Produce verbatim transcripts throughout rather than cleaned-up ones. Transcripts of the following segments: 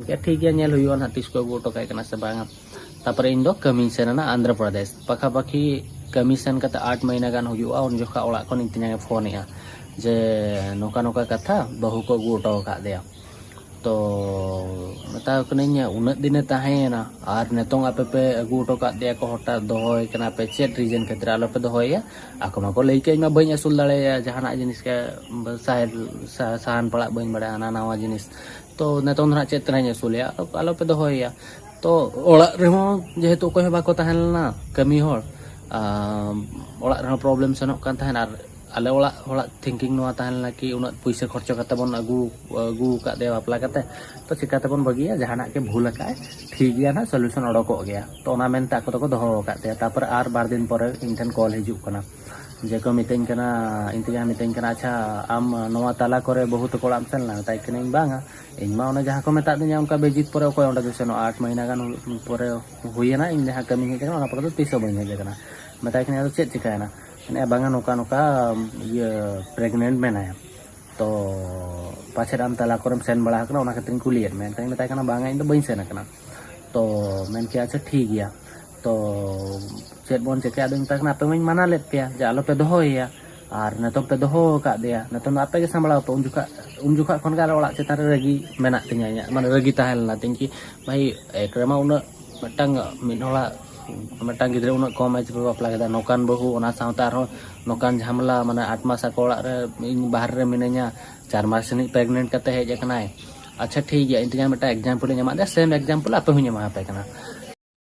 ᱴᱷᱤᱠ ᱜᱮᱭᱟ, ᱧᱮᱞ ᱦᱩᱭᱩᱜᱼᱟ ᱱᱟᱦᱟᱜ ᱛᱤᱥ ᱠᱚ ᱟᱹᱜᱩ ᱦᱚᱴᱚ ᱠᱟᱭ ᱠᱟᱱᱟ ᱥᱮ ᱵᱟᱝᱟ᱾ ᱛᱟᱨᱯᱚᱨᱮ ᱤᱧ ᱫᱚ ᱠᱟᱹᱢᱤᱧ ᱥᱮᱱ ᱮᱱᱟ ᱟᱱᱫᱷᱨᱚ ᱯᱨᱚᱫᱮᱥ᱾ ᱯᱟᱠᱷᱟ ᱯᱟᱠᱷᱤ ᱠᱟᱹᱢᱤ ᱥᱮᱱ ᱠᱟᱛᱮ ᱟᱴ ᱢᱟᱹᱦᱱᱟᱹ ᱜᱟᱱ ᱦᱩᱭᱩᱜᱼᱟ, ᱩᱱ ᱡᱚᱠᱷᱟ ᱚᱲᱟᱜ ᱠᱷᱚᱱ ᱤᱧ ᱛᱮᱧᱟᱝ ᱮ ᱯᱷᱳᱱ ᱮᱜᱼᱟ ᱡᱮ ᱱᱚᱝᱠᱟ ᱱᱚᱝᱠᱟ ᱠᱟᱛᱷᱟ, ᱵᱟᱹᱦᱩ ᱠᱚ ᱟᱹᱜᱩ ᱦᱚᱴᱚ ᱟᱠᱟᱫ ᱫᱮᱭᱟ᱾ ᱛᱚ ᱢᱮᱛᱟ ᱠᱚ ᱠᱟᱹᱱᱟᱹᱧ, ᱩᱱᱟᱹᱜ ᱫᱤᱱᱮ ᱛᱟᱦᱮᱸᱭᱮᱱᱟ ᱟᱨ ᱱᱤᱛᱚᱝ ᱟᱯᱮ ᱯᱮ ᱟᱹᱜᱩ ᱦᱚᱴᱚ ᱠᱟᱜ ᱫᱮᱭᱟ ᱠᱚ ᱦᱚᱴᱟᱛ, ᱫᱚᱦᱚᱭ ᱠᱟᱱᱟ ᱯᱮ ᱪᱮᱫ ᱨᱤᱡᱮᱱ ᱠᱷᱟᱹᱛᱤᱨ ᱟᱞᱚ ᱯᱮ ᱫᱚᱦᱚᱭᱮᱭᱟ? ᱟᱠᱚ ᱢᱟᱠᱚ ᱞᱟᱹᱭ ᱠᱮᱫ, ᱤᱧ ᱢᱟ ᱵᱟᱹᱧ ᱟᱹᱥᱩᱞ ᱫᱟᱲᱮᱭᱟᱭᱟ ᱡᱟᱦᱟᱱᱟᱜ ᱡᱤᱱᱤᱥ ᱜᱮ, ᱥᱟᱦᱮᱫ ᱥᱟ- ᱥᱟᱦᱟᱱ ᱯᱟᱲᱟᱜ ᱵᱟᱹᱧ ᱵᱟᱲᱟᱭᱟ, ᱦᱟᱱᱟ ᱱᱟᱣᱟ ᱡᱤᱱᱤᱥ᱾ ᱛᱚ ᱱᱤᱛᱚᱝ ᱫᱚ ᱱᱟᱦᱟᱜ ᱪᱮᱫ ᱛᱮ ᱱᱟᱦᱟᱜ ᱤᱧ ᱟᱹᱥᱩᱞᱮᱭᱟ? ᱟᱞᱚ ᱯᱮ ᱫᱚᱦᱚᱭᱮᱭᱟ᱾ ᱛᱚ ᱚᱲᱟᱜ ᱨᱮᱦᱚᱸ ᱡᱮᱦᱮᱛᱩ ᱚᱠᱚᱭ ᱦᱚᱸ ᱵᱟᱠᱚ ᱛᱟᱦᱮᱸ ᱞᱮᱱᱟ ᱠᱟᱹᱢᱤ ᱦᱚᱲ, ᱟᱨ ᱚᱲᱟᱜ ᱨᱮᱦᱚᱸ ᱯᱨᱚᱵᱞᱮᱢ ᱥᱮᱱᱚᱜ ᱠᱟᱱ ᱛᱟᱦᱮᱸᱫ, ᱟᱨ ᱟᱞᱮ ᱚᱲᱟᱜ ᱦᱚᱲᱟᱜ ᱛᱷᱤᱝᱠᱤᱝ ᱱᱚᱣᱟ ᱛᱟᱦᱮᱸ ᱞᱮᱱᱟ ᱠᱤ ᱩᱱᱟᱹᱜ ᱯᱩᱭᱥᱟᱹ ᱠᱷᱚᱨᱪᱟ ᱠᱟᱛᱮ ᱵᱚᱱ ᱟᱹᱜᱩ ᱟᱹᱜᱩ ᱟᱠᱟᱫ ᱫᱮᱭᱟ ᱵᱟᱯᱞᱟ ᱠᱟᱛᱮ, ᱛᱚ ᱪᱤᱠᱟᱹ ᱛᱮᱵᱚᱱ ᱵᱟᱹᱜᱤᱭᱟ? ᱡᱟᱦᱟᱱᱟᱜ ᱜᱮ ᱵᱷᱩᱞ ᱟᱠᱟᱫ ᱟᱭ, ᱴᱷᱤᱠ ᱜᱮᱭᱟ ᱱᱟᱦᱟᱜ, ᱥᱚᱞᱩᱥᱚᱱ ᱚᱰᱚᱠᱚᱜ ᱜᱮᱭᱟ᱾ ᱛᱚ ᱚᱱᱟ ᱢᱮᱱᱛᱮ ᱟᱠᱚ ᱫᱚᱠᱚ ᱫᱚᱦᱚ ᱟᱠᱟᱫ ᱛᱟᱭᱟ᱾ ᱛᱟᱨᱯᱚᱨᱮ ᱟᱨ ᱵᱟᱨ ᱫᱤᱱ ᱯᱚᱨᱮ ᱤᱧ ᱴᱷᱮᱱ ᱠᱚᱞ ᱦᱤᱡᱩᱜ ᱠᱟᱱᱟ, ᱡᱮ ᱠᱚ ᱢᱤᱛᱟᱹᱧ ᱠᱟᱱᱟ, ᱤᱧ ᱛᱮᱧᱟᱝ ᱢᱤᱛᱟᱹᱧ ᱠᱟᱱᱟ, "ᱟᱪᱪᱷᱟ, ᱟᱢ ᱱᱚᱣᱟ ᱛᱟᱞᱟ ᱠᱚᱨᱮ ᱵᱟᱹᱦᱩ ᱛᱟᱠᱚ ᱚᱲᱟᱜ ᱮᱢ ᱥᱮᱱ ᱞᱮᱱᱟ?" ᱢᱮᱛᱟᱭ ᱠᱟᱹᱱᱟᱹᱧ, "ᱵᱟᱝᱟ, ᱤᱧ ᱢᱟ ᱚᱱᱮ ᱡᱟᱦᱟᱸ ᱠᱚ ᱢᱮᱛᱟᱜ ᱫᱤᱧᱟ ᱚᱱᱠᱟ ᱵᱮᱡᱤᱛ ᱯᱚᱨᱮ ᱚᱠᱚᱭ ᱚᱸᱰᱮ ᱫᱚ ᱥᱮᱱᱚᱜᱼᱟ? ᱟᱴ ᱢᱟᱹᱦᱱᱟᱹ ᱜᱟᱱ ᱯᱚᱨᱮ ᱦᱩᱭᱮᱱᱟ ᱤᱧ ᱡᱟᱦᱟᱸ ᱠᱟᱹᱢᱤᱧ ᱦᱮᱡ ᱟᱠᱟᱱᱟ, ᱚᱱᱟ ᱯᱚᱨᱮ ᱫᱚ ᱛᱤᱥ ᱦᱚᱸ ᱵᱟᱹᱧ ᱦᱮᱡ ᱟᱠᱟᱱᱟ᱾" ᱢᱮᱛᱟᱭ ᱠᱟᱹᱱᱟᱹᱧ, "ᱟᱫᱚ ᱪᱮᱫ ᱪᱤᱠᱟᱹᱭᱮᱱᱟ?" ᱢᱮᱱᱮᱫᱼᱟ, "ᱵᱟᱝᱟ, ᱱᱚᱝᱠᱟ ᱱᱚᱝᱠᱟ ᱤᱭᱟᱹ ᱯᱨᱮᱜᱱᱮᱱᱴ ᱢᱮᱱᱟᱭᱟ, ᱛᱚ ᱯᱟᱪᱮᱫ ᱟᱢ ᱛᱟᱞᱟ ᱠᱚᱨᱮᱢ ᱥᱮᱱ ᱵᱟᱲᱟ ᱟᱠᱟᱱᱟ, ᱚᱱᱟ ᱠᱷᱟᱹᱛᱤᱨᱤᱧ ᱠᱩᱞᱤᱭᱮᱫ ᱢᱮᱭᱟ᱾ ᱮᱱᱠᱷᱟᱱᱤᱧ ᱢᱮᱛᱟᱭ ᱠᱟᱱᱟ, 'ᱵᱟᱝᱟ, ᱤᱧ ᱫᱚ ᱵᱟᱹᱧ ᱥᱮᱱ ᱟᱠᱟᱱᱟ.' ᱛᱚ ᱢᱮᱱ ᱠᱮᱫᱼᱟ, 'ᱟᱪᱪᱷᱟ, ᱴᱷᱤᱠ ᱜᱮᱭᱟ, ᱛᱚ ᱪᱮᱫ ᱵᱚᱱ ᱪᱤᱠᱟᱹᱭᱟ?' ᱟᱫᱚᱧ ᱢᱮᱛᱟᱭ ᱠᱟᱱᱟ, 'ᱟᱯᱮ ᱢᱟᱧ ᱢᱟᱱᱟ ᱞᱮᱫ ᱯᱮᱭᱟ ᱡᱮ ᱟᱞᱚᱯᱮ ᱫᱚᱦᱚᱭᱮᱭᱟ, ᱟᱨ ᱱᱤᱛᱚᱝ ᱯᱮ ᱫᱚᱦᱚ ᱟᱠᱟᱫ ᱫᱮᱭᱟ, ᱱᱤᱛᱚᱝ ᱫᱚ ᱟᱯᱮ ᱜᱮ ᱥᱟᱢᱵᱲᱟᱣ ᱯᱮ.' ᱩᱱ ᱡᱚᱠᱷᱚᱱ ᱩᱱ ᱡᱚᱠᱷᱚᱱ ᱠᱷᱚᱱ ᱜᱮ ᱟᱨ ᱚᱲᱟᱜ ᱪᱮᱛᱟᱱ ᱨᱮ ᱨᱟᱹᱜᱤ ᱢᱮᱱᱟᱜ ᱛᱤᱧᱟᱹ, ᱤᱧᱟᱹᱜ ᱢᱟᱱᱮ ᱨᱟᱹᱜᱤ ᱛᱟᱦᱮᱸ ᱞᱮᱱᱟ ᱛᱤᱧ ᱠᱤ, ᱵᱷᱟᱹᱭ, ᱮᱠ ᱨᱮᱢᱟ ᱩᱱᱟᱹᱜ ᱢᱤᱫᱴᱟᱝ ᱢᱤᱫ ᱦᱚᱲᱟᱜ ᱢᱤᱫᱴᱟᱝ ᱜᱤᱫᱽᱨᱟᱹ ᱩᱱᱟᱹᱜ ᱠᱚᱢ ᱮᱡᱽ ᱨᱮ ᱵᱟᱯᱞᱟ ᱠᱮᱫᱟ, ᱱᱚᱝᱠᱟᱱ ᱵᱟᱹᱦᱩ, ᱚᱱᱟ ᱥᱟᱶᱛᱮ ᱟᱨᱦᱚᱸ ᱱᱚᱝᱠᱟᱱ ᱡᱷᱟᱢᱮᱞᱟ, ᱢᱟᱱᱮ ᱟᱴ ᱢᱟᱥ ᱟᱠᱚ ᱚᱲᱟᱜ ᱨᱮ, ᱤᱧ ᱵᱟᱦᱨᱮ ᱨᱮ ᱢᱤᱱᱟᱹᱧᱟ, ᱪᱟᱨ ᱢᱟᱥ ᱨᱤᱱᱤᱡ ᱯᱨᱮᱜᱱᱮᱱᱴ ᱠᱟᱛᱮ ᱦᱮᱡ ᱟᱠᱟᱱᱟᱭ᱾ ᱟᱪᱪᱷᱟ, ᱴᱷᱤᱠ ᱜᱮᱭᱟ, ᱤᱧ ᱛᱮᱧᱟᱝ ᱢᱤᱫᱴᱟᱝ ᱮᱠᱡᱟᱢᱯᱚᱞ ᱤᱧ ᱮᱢᱟᱫ ᱫᱮᱭᱟ, ᱥᱮᱢ ᱮᱠᱡᱟᱢᱯᱚᱞ ᱟᱯᱮ ᱦᱚᱸᱧ ᱮᱢᱟ ᱟᱯᱮ ᱠᱟᱱᱟ᱾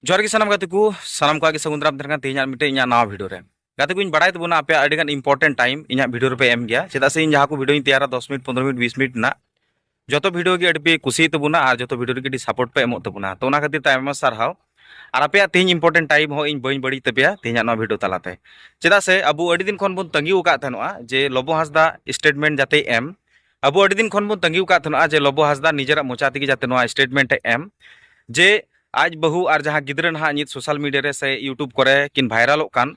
ᱡᱚᱦᱟᱨ ᱜᱮ ᱥᱟᱱᱟᱢ ᱜᱟᱛᱮ ᱠᱚ, ᱥᱟᱱᱟᱢ ᱠᱚᱣᱟᱜ ᱜᱮ ᱥᱟᱹᱜᱩᱱ ᱫᱟᱨᱟᱢ ᱛᱟᱦᱮᱱ ᱠᱟᱱᱟ ᱛᱮᱦᱮᱧᱟᱜ ᱢᱤᱫᱴᱮᱱ ᱤᱧᱟᱹᱜ ᱱᱟᱣᱟ ᱵᱷᱤᱰᱤᱭᱳ ᱨᱮ᱾ ᱜᱟᱛᱮ ᱠᱚᱧ ᱵᱟᱲᱟᱭ ᱛᱟᱵᱚᱱᱟ ᱟᱯᱮᱭᱟᱜ ᱟᱹᱰᱤ ᱜᱟᱱ ᱤᱢᱯᱚᱨᱴᱮᱱᱴ ᱴᱟᱭᱤᱢ ᱤᱧᱟᱹᱜ ᱵᱷᱤᱰᱤᱭᱳ ᱨᱮᱯᱮ ᱮᱢ ᱜᱮᱭᱟ, ᱪᱮᱫᱟᱜ ᱥᱮ ᱤᱧ ᱡᱟᱦᱟᱸ ᱠᱚ ᱵᱷᱤᱰᱤᱭᱳᱧ ᱛᱮᱭᱟᱨᱟ ᱫᱚᱥ ᱢᱤᱱᱤᱴ, ᱯᱚᱱᱨᱚ ᱢᱤᱱᱤᱴ, ᱵᱤᱥ ᱢᱤᱱᱤᱴ ᱨᱮᱱᱟᱜ, ᱡᱚᱛᱚ ᱵᱷᱤᱰᱤᱭᱳ ᱜᱮ ᱟᱹᱰᱤ ᱯᱮ ᱠᱩᱥᱤᱭ ᱛᱟᱵᱚᱱᱟ ᱟᱨ ᱡᱚᱛᱚ ᱵᱷᱤᱰᱤᱭᱳ ᱨᱮᱜᱮ ᱟᱹᱰᱤ ᱥᱟᱯᱳᱨᱴ ᱯᱮ ᱮᱢᱚᱜ ᱛᱟᱵᱚᱱᱟ, ᱛᱚ ᱚᱱᱟ ᱠᱷᱟᱹᱛᱤᱨ ᱛᱮ ᱟᱭᱢᱟ ᱥᱟᱨᱦᱟᱣ᱾ ᱟᱨ ᱟᱯᱮᱭᱟᱜ ᱛᱮᱦᱮᱧ ᱤᱢᱯᱚᱨᱴᱮᱱᱴ ᱴᱟᱭᱤᱢ ᱦᱚᱸ ᱤᱧ ᱵᱟᱹᱧ ᱵᱟᱹᱲᱤᱡ ᱛᱟᱯᱮᱭᱟ ᱛᱮᱦᱮᱧᱟᱜ ᱱᱚᱣᱟ ᱵᱷᱤᱰᱤᱭᱳ ᱛᱟᱞᱟᱛᱮ, ᱪᱮᱫᱟᱜ ᱥᱮ ᱟᱵᱚ ᱟᱹᱰᱤ ᱫᱤᱱ ᱠᱷᱚᱱ ᱵᱚᱱ ᱛᱟᱺᱜᱤ ᱟᱠᱟᱫ ᱛᱟᱦᱮᱱᱚᱜᱼᱟ ᱡᱮ ᱞᱚᱵᱚ ᱦᱟᱸᱥᱫᱟ ᱥᱴᱮᱴᱢᱮᱱᱴ ᱡᱟᱛᱮ ᱮᱢ᱾ ᱟᱵᱚ ᱟᱹᱰᱤ ᱫᱤᱱ ᱠᱷᱚᱱ ᱵᱚᱱ ᱛᱟᱺᱜᱤ ᱟᱠᱟᱫ ᱛᱟᱦᱮᱱᱚᱜᱼᱟ ᱡᱮ ᱞᱚᱵᱚ ᱦᱟᱸᱥᱫᱟ ᱱᱤᱡᱮᱨᱟᱜ ᱢᱚᱪᱟ ᱛᱮᱜᱮ ᱡᱟᱛᱮ ᱱᱚᱣᱟ ᱥᱴᱮᱴᱢᱮᱱᱴ ᱮ ᱮᱢ ᱡᱮ ᱟᱡ ᱵᱟᱹᱦᱩ ᱟᱨ ᱡᱟᱦᱟᱸ ᱜᱤᱫᱽᱨᱟᱹ ᱱᱟᱦᱟᱜ ᱱᱤᱛ ᱥᱳᱥᱟᱞ ᱢᱤᱰᱤᱭᱟ ᱨᱮ ᱥᱮ ᱤᱭᱩᱴᱩᱵᱽ ᱠᱚᱨᱮ ᱠᱤᱱ ᱵᱷᱟᱭᱨᱟᱞᱚᱜ ᱠᱟᱱ,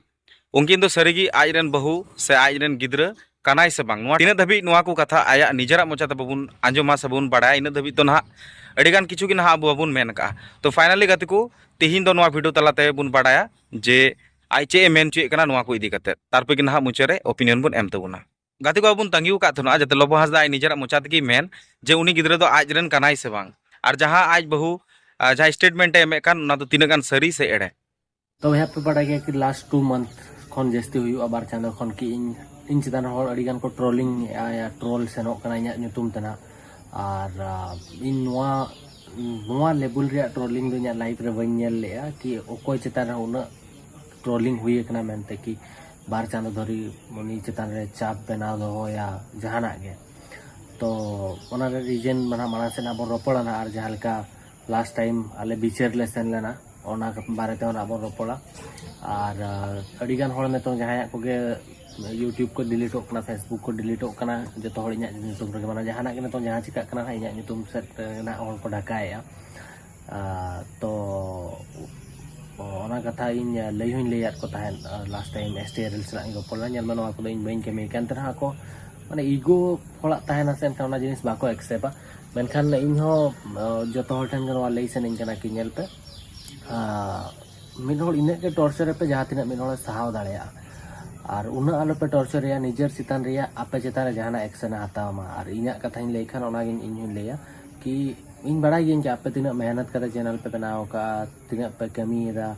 ᱩᱱᱠᱤᱱ ᱫᱚ ᱥᱟᱹᱨᱤᱜᱮ ᱟᱡ ᱨᱮᱱ ᱵᱟᱹᱦᱩ ᱥᱮ ᱟᱡ ᱨᱮᱱ ᱜᱤᱫᱽᱨᱟᱹ ᱠᱟᱱᱟᱭ ᱥᱮ ᱵᱟᱝ, ᱱᱚᱣᱟ ᱛᱤᱱᱟᱹᱜ ᱫᱷᱟᱹᱵᱤᱡ ᱱᱚᱣᱟ ᱠᱚ ᱠᱟᱛᱷᱟ ᱟᱭᱟᱜ ᱱᱤᱡᱮᱨᱟᱜ ᱢᱚᱪᱟ ᱛᱮ ᱵᱟᱵᱚᱱ ᱟᱸᱡᱚᱢᱟ ᱥᱮ ᱵᱟᱵᱚᱱ ᱵᱟᱲᱟᱭᱟ, ᱤᱱᱟᱹᱜ ᱫᱷᱟᱹᱵᱤᱡ ᱫᱚ ᱱᱟᱦᱟᱜ ᱟᱹᱰᱤ ᱜᱟᱱ ᱠᱤᱪᱷᱩ ᱜᱮ ᱱᱟᱦᱟᱜ ᱟᱵᱚ ᱵᱟᱵᱚᱱ ᱢᱮᱱ ᱠᱟᱜᱼᱟ᱾ ᱛᱚ finally ᱜᱟᱛᱮ ᱠᱚ, ᱛᱤᱦᱤᱧ ᱫᱚ ᱱᱚᱣᱟ video ᱛᱟᱞᱟ ᱛᱮ ᱵᱚᱱ ᱵᱟᱲᱟᱭᱟ ᱡᱮ ᱟᱡ ᱪᱮᱫ ᱮ ᱢᱮᱱ ᱦᱚᱪᱚᱭᱮᱫ ᱠᱟᱱᱟ ᱱᱚᱣᱟ ᱠᱚ ᱤᱫᱤ ᱠᱟᱛᱮ, ᱛᱟᱨᱯᱚᱨᱮ ᱜᱮ ᱱᱟᱦᱟᱜ ᱢᱩᱪᱟᱹᱫ ᱨᱮ opinion ᱵᱚᱱ ᱮᱢ ᱛᱟᱵᱚᱱᱟ᱾ ᱜᱟᱛᱮ ᱠᱚ, ᱟᱵᱚ ᱵᱚᱱ ᱛᱟᱺᱜᱤ ᱟᱠᱟᱫ ᱛᱟᱦᱮᱱᱟ ᱡᱟᱛᱮ ᱞᱚᱵᱚ ᱦᱟᱸᱥᱫᱟ ᱟᱡ ᱱᱤᱡᱮᱨᱟᱜ ᱢᱚᱪᱟ ᱛᱮᱜᱮᱭ ᱢᱮᱱ ᱡᱮ ᱩᱱᱤ ᱜᱤᱫᱽᱨᱟᱹ ᱫᱚ ᱟᱡ ᱨᱮᱱ ᱠᱟᱱᱟᱭ ᱥᱮ ᱵᱟᱝ, ᱟᱨ ᱡᱟᱦᱟᱸ ᱟᱡ ᱵᱟᱹᱦᱩ, ᱟᱨ ᱡᱟᱦᱟᱸ statement ᱮ ᱮᱢᱮᱫ ᱠᱟᱱ, ᱚᱱᱟ ᱫᱚ ᱛᱤᱱᱟᱹᱜ ᱜᱟᱱ ᱥᱟᱹᱨᱤ ᱥᱮ ᱮᱲᱮ᱾ ᱛᱚ ᱵᱚᱭᱦᱟ, ᱯᱮ ᱵᱟᱲᱟᱭ ᱜᱮᱭᱟ ᱠᱤ last two month ᱠᱷᱚᱱ ᱡᱟᱹᱥᱛᱤ ᱦᱩᱭᱩᱜᱼᱟ, ᱵᱟᱨ ᱪᱟᱸᱫᱚ ᱠᱷᱚᱱ ᱠᱤ ᱤᱧ, ᱤᱧ ᱪᱮᱛᱟᱱ ᱨᱮ ᱦᱚᱲ ᱟᱹᱰᱤ ᱜᱟᱱ ᱠᱚ trolling ᱮᱫᱼᱟ, troll ᱥᱮᱱᱚᱜ ᱠᱟᱱᱟ ᱤᱧᱟᱹᱜ ᱧᱩᱛᱩᱢ ᱛᱮ ᱱᱟᱜ᱾ ᱟᱨ ᱟᱨ ᱤᱧ ᱱᱚᱣᱟ, ᱱᱚᱣᱟ level ᱨᱮᱭᱟᱜ trolling ᱫᱚ ᱤᱧᱟᱹᱜ life ᱨᱮ ᱵᱟᱹᱧ ᱧᱮᱞ ᱞᱮᱫᱼᱟ ᱠᱤ ᱚᱠᱚᱭ ᱪᱮᱛᱟᱱ ᱨᱮ ᱩᱱᱟᱹᱜ trolling ᱦᱩᱭ ᱟᱠᱟᱱᱟ ᱢᱮᱱᱛᱮ ᱠᱤ ᱵᱟᱨ ᱪᱟᱸᱫᱚ ᱫᱷᱚᱨᱮ ᱩᱱᱤ ᱪᱮᱛᱟᱱ ᱨᱮ ᱪᱟᱯ ᱵᱮᱱᱟᱣ ᱫᱚᱦᱚᱭᱟ ᱡᱟᱦᱟᱱᱟᱜ ᱜᱮ᱾ ᱛᱚ ᱚᱱᱟ ᱨᱮ reason ᱢᱟᱱᱮ ᱢᱟᱲᱟᱝ ᱥᱮᱫ ᱟᱵᱚ ᱨᱚᱯᱚᱲᱟ ᱱᱟᱜ, ᱟᱨ ᱡᱟᱦᱟᱸ ᱞᱮᱠᱟ last time ᱟᱞᱮ ᱵᱤᱪᱟᱹᱨ ᱞᱮ ᱥᱮᱱ ᱞᱮᱱᱟ, ᱚᱱᱟ ᱵᱟᱨᱮ ᱛᱮᱦᱚᱸ ᱱᱟᱜ ᱵᱚᱱ ᱨᱚᱯᱚᱲᱟ᱾ ᱟᱨ ᱟᱨ ᱟᱹᱰᱤ ᱜᱟᱱ ᱦᱚᱲ ᱱᱤᱛᱚᱝ ᱡᱟᱦᱟᱸᱭᱟᱜ ᱠᱚᱜᱮ YouTube ᱠᱚ ᱰᱤᱞᱤᱴᱚᱜ ᱠᱟᱱᱟ, Facebook ᱠᱚ ᱰᱤᱞᱤᱴᱚᱜ ᱠᱟᱱᱟ, ᱡᱚᱛᱚ ᱦᱚᱲ ᱤᱧᱟᱹᱜ ᱧᱩᱛᱩᱢ ᱨᱮᱜᱮ, ᱢᱟᱱᱮ ᱡᱟᱦᱟᱱᱟᱜ ᱜᱮ ᱱᱤᱛᱚᱝ ᱡᱟᱦᱟᱸ ᱪᱤᱠᱟᱹᱜ ᱠᱟᱱᱟ ᱱᱟᱜ ᱤᱧᱟᱹᱜ ᱧᱩᱛᱩᱢ ᱥᱮᱫ ᱛᱮ ᱱᱟᱜ ᱦᱚᱲ ᱠᱚ ᱰᱷᱟᱠᱟᱭᱮᱫᱼᱟ᱾ ᱟᱨ ᱛᱚ ᱚᱱᱟ ᱠᱟᱛᱷᱟ ᱤᱧ ᱞᱟᱹᱭ ᱦᱚᱸᱧ ᱞᱟᱹᱭᱟᱫ ᱠᱚ ᱛᱟᱦᱮᱸᱫ, last time ST Herald ᱥᱟᱞᱟᱜ ᱤᱧ ᱨᱚᱯᱚᱲ ᱞᱮᱱᱟ, ᱧᱮᱞ ᱢᱮ ᱱᱚᱣᱟ ᱠᱚᱫᱚ ᱤᱧ ᱵᱟᱹᱧ ᱠᱟᱹᱢᱤᱭᱟ᱾ ᱮᱱᱛᱮ ᱨᱮᱦᱚᱸ ᱟᱠᱚ ᱢᱟᱱᱮ ego ᱦᱚᱲᱟᱜ ᱛᱟᱦᱮᱱᱟ ᱥᱮ, ᱮᱱᱠᱷᱟᱱ ᱚᱱᱟ ᱡᱤᱱᱤᱥ ᱵᱟᱠᱚ accept ᱟ᱾ ᱢᱮᱱᱠᱷᱟᱱ ᱤᱧ ᱦᱚᱸ ᱡᱚᱛᱚ ᱦᱚᱲ ᱴᱷᱮᱱ ᱜᱮ ᱱᱚᱣᱟ ᱞᱟᱹᱭ ᱥᱟᱱᱟᱧ ᱠᱟᱱᱟ ᱠᱤ ᱧᱮᱞ ᱯᱮ, ᱢᱤᱫ ᱦᱚᱲ ᱤᱱᱟᱹᱜ ᱜᱮ torture ᱮ ᱯᱮ ᱡᱟᱦᱟᱸ ᱛᱤᱱᱟᱹᱜ ᱢᱤᱫ ᱦᱚᱲᱮ ᱥᱟᱦᱟᱣ ᱫᱟᱲᱮᱭᱟᱜᱼᱟ, ᱟᱨ ᱩᱱᱟᱹᱜ ᱟᱞᱚ ᱯᱮ torture ᱮᱭᱟ ᱱᱤᱡᱮᱨ ᱪᱮᱛᱟᱱ ᱨᱮᱭᱟᱜ, ᱟᱯᱮ ᱪᱮᱛᱟᱱ ᱨᱮ ᱡᱟᱦᱟᱱᱟᱜ action ᱮ ᱦᱟᱛᱟᱣ ᱢᱟ᱾ ᱟᱨ ᱤᱧᱟᱹᱜ ᱠᱟᱛᱷᱟᱧ ᱞᱟᱹᱭ ᱠᱷᱟᱱ ᱚᱱᱟᱜᱤᱧ ᱤᱧ ᱦᱚᱸᱧ ᱞᱟᱹᱭᱟ ᱠᱤ ᱤᱧ ᱵᱟᱲᱟᱭ ᱜᱤᱭᱟᱹᱧ ᱠᱤ ᱟᱯᱮ ᱛᱤᱱᱟᱹᱜ ᱢᱮᱦᱱᱚᱛ ᱠᱟᱛᱮ channel ᱯᱮ ᱵᱮᱱᱟᱣ ᱟᱠᱟᱫᱼᱟ, ᱛᱤᱱᱟᱹᱜ ᱯᱮ ᱠᱟᱹᱢᱤᱭᱮᱫᱟ,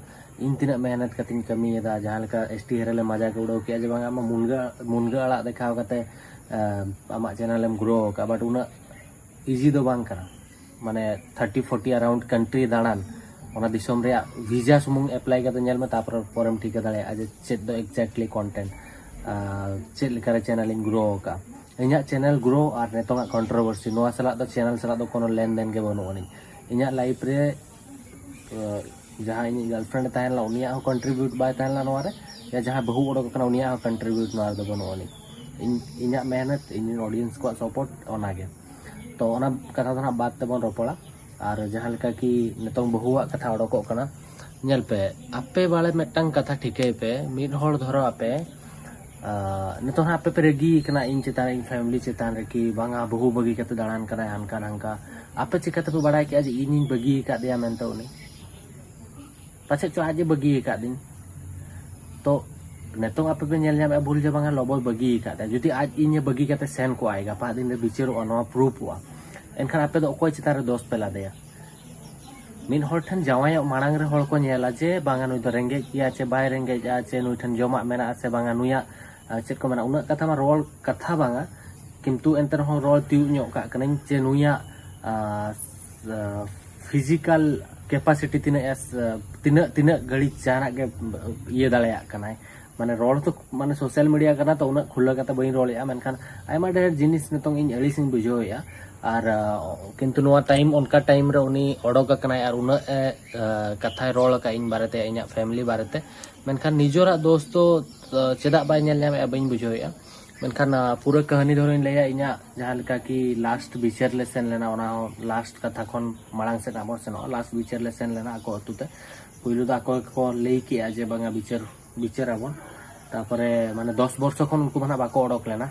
ᱤᱧ ᱛᱤᱱᱟᱹᱜ ᱢᱮᱦᱱᱚᱛ ᱠᱟᱛᱮᱧ ᱠᱟᱹᱢᱤᱭᱮᱫᱟ, ᱡᱟᱦᱟᱸ ᱞᱮᱠᱟ ST Herald ᱮ ᱢᱟᱡᱟᱠ ᱮ ᱩᱰᱟᱹᱣ ᱠᱮᱫᱼᱟ ᱡᱮ ᱵᱟᱝ ᱟᱢᱟᱜ ᱢᱩᱱᱜᱟᱹ, ᱢᱩᱱᱜᱟᱹ ᱟᱲᱟᱜ ᱫᱮᱠᱷᱟᱣ ᱠᱟᱛᱮ ᱟᱢᱟᱜ channel ᱮᱢ grow ᱟᱠᱟᱫᱼᱟ, but ᱩᱱᱟᱹᱜ easy ᱫᱚ ᱵᱟᱝ ᱠᱟᱱᱟ᱾ ᱢᱟᱱᱮ thirty forty around country ᱫᱟᱬᱟᱱ, ᱚᱱᱟ ᱫᱤᱥᱚᱢ ᱨᱮᱭᱟᱜ visa ᱥᱩᱢᱩᱝ apply ᱠᱟᱛᱮ ᱧᱮᱞ ᱢᱮ, ᱛᱟᱨᱯᱚᱨ ᱯᱚᱨᱮᱢ ᱴᱷᱤᱠᱟᱹ ᱫᱟᱲᱮᱭᱟᱜᱼᱟ ᱡᱮ ᱪᱮᱫ ᱫᱚ exactly content, ᱟᱨ ᱪᱮᱫ ᱞᱮᱠᱟᱨᱮ channel ᱤᱧ grow ᱟᱠᱟᱫᱼᱟ᱾ ᱤᱧᱟᱹᱜ channel grow ᱟᱨ ᱱᱤᱛᱚᱝᱟᱜ controversy, ᱱᱚᱣᱟ ᱥᱟᱞᱟᱜ ᱫᱚ, channel ᱥᱟᱞᱟᱜ ᱫᱚ ᱠᱳᱱᱳ ᱞᱮᱱᱫᱮᱱ ᱜᱮ ᱵᱟᱹᱱᱩᱜ ᱟᱹᱱᱤᱡ᱾ ᱤᱧᱟᱹᱜ life ᱨᱮ ᱟᱨ ᱡᱟᱦᱟᱸ ᱤᱧᱤᱡ girlfriend ᱮ ᱛᱟᱦᱮᱸ ᱞᱮᱱᱟ, ᱩᱱᱤᱭᱟᱜ ᱦᱚᱸ contribute ᱵᱟᱭ ᱛᱟᱦᱮᱸ ᱞᱮᱱᱟ ᱱᱚᱣᱟ ᱨᱮ, ᱭᱟ ᱡᱟᱦᱟᱸᱭ ᱵᱟᱹᱦᱩ ᱚᱰᱚᱠ ᱟᱠᱟᱱᱟ ᱩᱱᱤᱭᱟᱜ ᱦᱚᱸ contribute ᱱᱚᱣᱟ ᱨᱮᱫᱚ ᱵᱟᱹᱱᱩᱜ ᱟᱹᱱᱤᱡ᱾ ᱤᱧ, ᱤᱧᱟᱹᱜ ᱢᱮᱦᱱᱚᱛ, ᱤᱧ ᱨᱮᱱ audience ᱠᱚᱣᱟᱜ support, ᱚᱱᱟᱜᱮ᱾ ᱛᱚ ᱚᱱᱟ ᱠᱟᱛᱷᱟ ᱫᱚ ᱱᱟᱜ ᱵᱟᱫ ᱛᱮᱵᱚᱱ ᱨᱚᱯᱚᱲᱟ᱾ ᱟᱨ ᱡᱟᱦᱟᱸ ᱞᱮᱠᱟ ᱠᱤ ᱱᱤᱛᱚᱝ ᱵᱟᱹᱦᱩᱣᱟᱜ ᱠᱟᱛᱷᱟ ᱚᱰᱚᱠᱚᱜ ᱠᱟᱱᱟ, ᱧᱮᱞ ᱯᱮ, ᱟᱯᱮ ᱵᱟᱲᱮ ᱢᱤᱫᱴᱟᱝ ᱠᱟᱛᱷᱟ ᱴᱷᱤᱠᱟᱹᱭ ᱯᱮ, ᱢᱤᱫ ᱦᱚᱲ ᱫᱷᱚᱨᱚ ᱟᱯᱮ ᱟᱨ ᱱᱤᱛᱚᱜ ᱦᱟᱸᱜ ᱟᱯᱮ ᱯᱮ ᱨᱟᱹᱜᱤ ᱠᱟᱱᱟ ᱤᱧ ᱪᱮᱛᱟᱱ ᱨᱮ, ᱤᱧ ᱯᱷᱮᱢᱤᱞᱤ ᱪᱮᱛᱟᱱ ᱨᱮ, ᱠᱤ ᱵᱟᱝᱟ ᱵᱟᱹᱦᱩ ᱵᱟᱹᱜᱤ ᱠᱟᱛᱮ ᱫᱟᱬᱟᱱ ᱠᱟᱱᱟᱭ ᱦᱟᱱᱠᱟ ᱱᱟᱝᱠᱟ᱾ ᱟᱯᱮ ᱪᱤᱠᱟᱹ ᱛᱮᱯᱮ ᱵᱟᱲᱟᱭ ᱠᱮᱜᱼᱟ ᱡᱮ ᱤᱧᱤᱧ ᱵᱟᱹᱜᱤ ᱟᱠᱟᱫᱮᱭᱟ ᱢᱮᱱᱛᱮ ᱩᱱᱤ? ᱯᱟᱪᱮᱫ ᱪᱚ ᱟᱡ ᱮ ᱵᱟᱹᱜᱤ ᱟᱠᱟᱫᱤᱧ᱾ ᱛᱚ ᱱᱤᱛᱚᱝ ᱟᱯᱮ ᱯᱮ ᱧᱮᱞ ᱧᱟᱢᱮᱫᱼᱟ ᱵᱷᱩᱞ ᱡᱮ ᱵᱟᱝᱟ ᱞᱚᱵᱚᱭ ᱵᱟᱹᱜᱤ ᱟᱠᱟᱫᱟ᱾ ᱡᱩᱫᱤ ᱟᱡ ᱤᱧᱮ ᱵᱟᱹᱜᱤ ᱠᱟᱛᱮ ᱥᱮᱱ ᱠᱚᱜᱼᱟᱭ, ᱜᱟᱯᱟ ᱫᱤᱱ ᱨᱮ ᱵᱤᱪᱟᱹᱨᱚᱜᱼᱟ, ᱱᱚᱣᱟ ᱯᱨᱩᱯᱷᱚᱜᱼᱟ, ᱮᱱᱠᱷᱟᱱ ᱟᱯᱮ ᱫᱚ ᱚᱠᱚᱭ ᱪᱮᱛᱟᱱ ᱨᱮ ᱫᱳᱥ ᱯᱮ ᱞᱟᱫᱮᱭᱟ? ᱢᱤᱫ ᱦᱚᱲ ᱴᱷᱮᱱ ᱡᱟᱶᱟᱭᱚᱜ ᱢᱟᱲᱟᱝ ᱨᱮ ᱦᱚᱲ ᱠᱚ ᱧᱮᱞᱟ ᱡᱮ ᱵᱟᱝᱟ ᱱᱩᱭ ᱫᱚ ᱨᱮᱸᱜᱮᱡ ᱜᱮᱭᱟ ᱪᱮ ᱵᱟᱭ ᱨᱮᱸᱜᱮᱡᱼᱟ, ᱪᱮ ᱱᱩᱭ ᱴᱷᱮᱱ ᱡᱚᱢᱟᱜ ᱢᱮᱱᱟᱜᱼᱟ ᱥᱮ ᱵᱟᱝᱟ, ᱱᱩᱭᱟᱜ ᱟᱨ ᱪᱮᱫ ᱠᱚ ᱢᱮᱱᱟ, ᱩᱱᱟᱹᱜ ᱠᱟᱛᱷᱟ ᱢᱟ ᱨᱚᱲ ᱠᱟᱛᱷᱟ ᱵᱟᱝᱟ, ᱠᱤᱱᱛᱩ ᱮᱱᱛᱮ ᱨᱮᱦᱚᱸ ᱨᱚᱲ ᱛᱤᱭᱳᱜ ᱧᱚᱜ ᱠᱟᱜ ᱠᱟᱹᱱᱟᱹᱧ ᱡᱮ ᱱᱩᱭᱟᱜ ᱯᱷᱤᱡᱤᱠᱟᱞ ᱠᱮᱯᱟᱥᱤᱴᱤ ᱛᱤᱱᱟᱹᱜ ᱮ ᱛᱤᱱᱟᱹᱜ ᱛᱤᱱᱟᱹᱜ ᱜᱷᱟᱹᱲᱤᱡ ᱡᱟᱦᱟᱱᱟᱜ ᱜᱮ ᱤᱭᱟᱹ ᱫᱟᱲᱮᱭᱟᱜ ᱠᱟᱱᱟᱭ᱾ ᱢᱟᱱᱮ ᱨᱚᱲ ᱛᱚ ᱢᱟᱱᱮ ᱥᱳᱥᱟᱞ ᱢᱤᱰᱤᱭᱟ ᱠᱟᱱᱟ, ᱛᱚ ᱩᱱᱟᱹᱜ ᱠᱷᱩᱞᱟᱹ ᱠᱟᱛᱮ ᱵᱟᱹᱧ ᱨᱚᱲᱮᱜᱼᱟ, ᱢᱮᱱᱠᱷᱟᱱ ᱟᱭᱢᱟ ᱰᱷᱮᱨ ᱡᱤᱱᱤᱥ ᱱᱤᱛᱚᱝ ᱤᱧ ᱟᱹᱲᱤᱥᱤᱧ ᱵᱩᱡᱷᱟᱹᱣᱮᱫᱼᱟ᱾ ᱟᱨ ᱠᱤᱱᱛᱩ ᱱᱚᱣᱟ ᱴᱟᱭᱤᱢ, ᱚᱱᱠᱟ ᱴᱟᱭᱤᱢ ᱨᱮ ᱩᱱᱤ ᱚᱰᱚᱠ ᱟᱠᱟᱱᱟᱭ ᱟᱨ ᱩᱱᱟᱹᱜ ᱮ ᱠᱟᱛᱷᱟᱭ ᱨᱚᱲ ᱟᱠᱟᱫ ᱤᱧ ᱵᱟᱨᱮᱛᱮ, ᱤᱧᱟᱹᱜ ᱯᱷᱮᱢᱤᱞᱤ ᱵᱟᱨᱮᱛᱮ᱾ ᱢᱮᱱᱠᱷᱟᱱ ᱱᱤᱡᱮᱨᱟᱜ ᱫᱳᱥ ᱫᱚ ᱪᱮᱫᱟᱜ ᱵᱟᱭ ᱧᱮᱞ ᱧᱟᱢᱮᱫᱼᱟ ᱵᱟᱹᱧ ᱵᱩᱡᱷᱟᱹᱣᱮᱫᱼᱟ᱾ ᱢᱮᱱᱠᱷᱟᱱ ᱯᱩᱨᱟᱹ ᱠᱟᱹᱦᱱᱤ ᱫᱷᱚᱨᱚᱧ ᱞᱟᱹᱭᱟ, ᱤᱧᱟᱹᱜ ᱡᱟᱦᱟᱸ ᱞᱮᱠᱟ ᱠᱤ ᱞᱟᱥᱴ ᱵᱤᱪᱟᱹᱨ ᱞᱮ ᱥᱮᱱ ᱞᱮᱱᱟ, ᱚᱱᱟ ᱦᱚᱸ ᱞᱟᱥᱴ ᱠᱟᱛᱷᱟ ᱠᱷᱚᱱ ᱢᱟᱲᱟᱝ ᱥᱮᱫ ᱟᱵᱚ ᱥᱮᱱᱚᱜᱼᱟ᱾ ᱞᱟᱥᱴ ᱵᱤᱪᱟᱹᱨ ᱞᱮ ᱥᱮᱱ ᱞᱮᱱᱟ ᱟᱠᱚ ᱟᱹᱛᱩ ᱛᱮ᱾ ᱯᱩᱭᱞᱩ ᱫᱚ ᱟᱠᱚ ᱜᱮᱠᱚ ᱞᱟᱹᱭ ᱠᱮᱜᱼᱟ ᱡᱮ ᱵᱟᱝᱟ ᱵᱤᱪᱟᱹᱨ ᱵᱤᱪᱟᱹᱨ ᱟᱵᱚᱱ᱾ ᱛᱟᱨᱯᱚᱨᱮ ᱢᱟᱱᱮ ᱫᱚᱥ ᱵᱚᱨᱥᱚ ᱠᱷᱚᱱ ᱩᱱᱠᱩ ᱢᱟ ᱱᱟᱜ ᱵᱟᱠᱚ ᱚᱰᱚᱠ ᱞᱮᱱᱟ᱾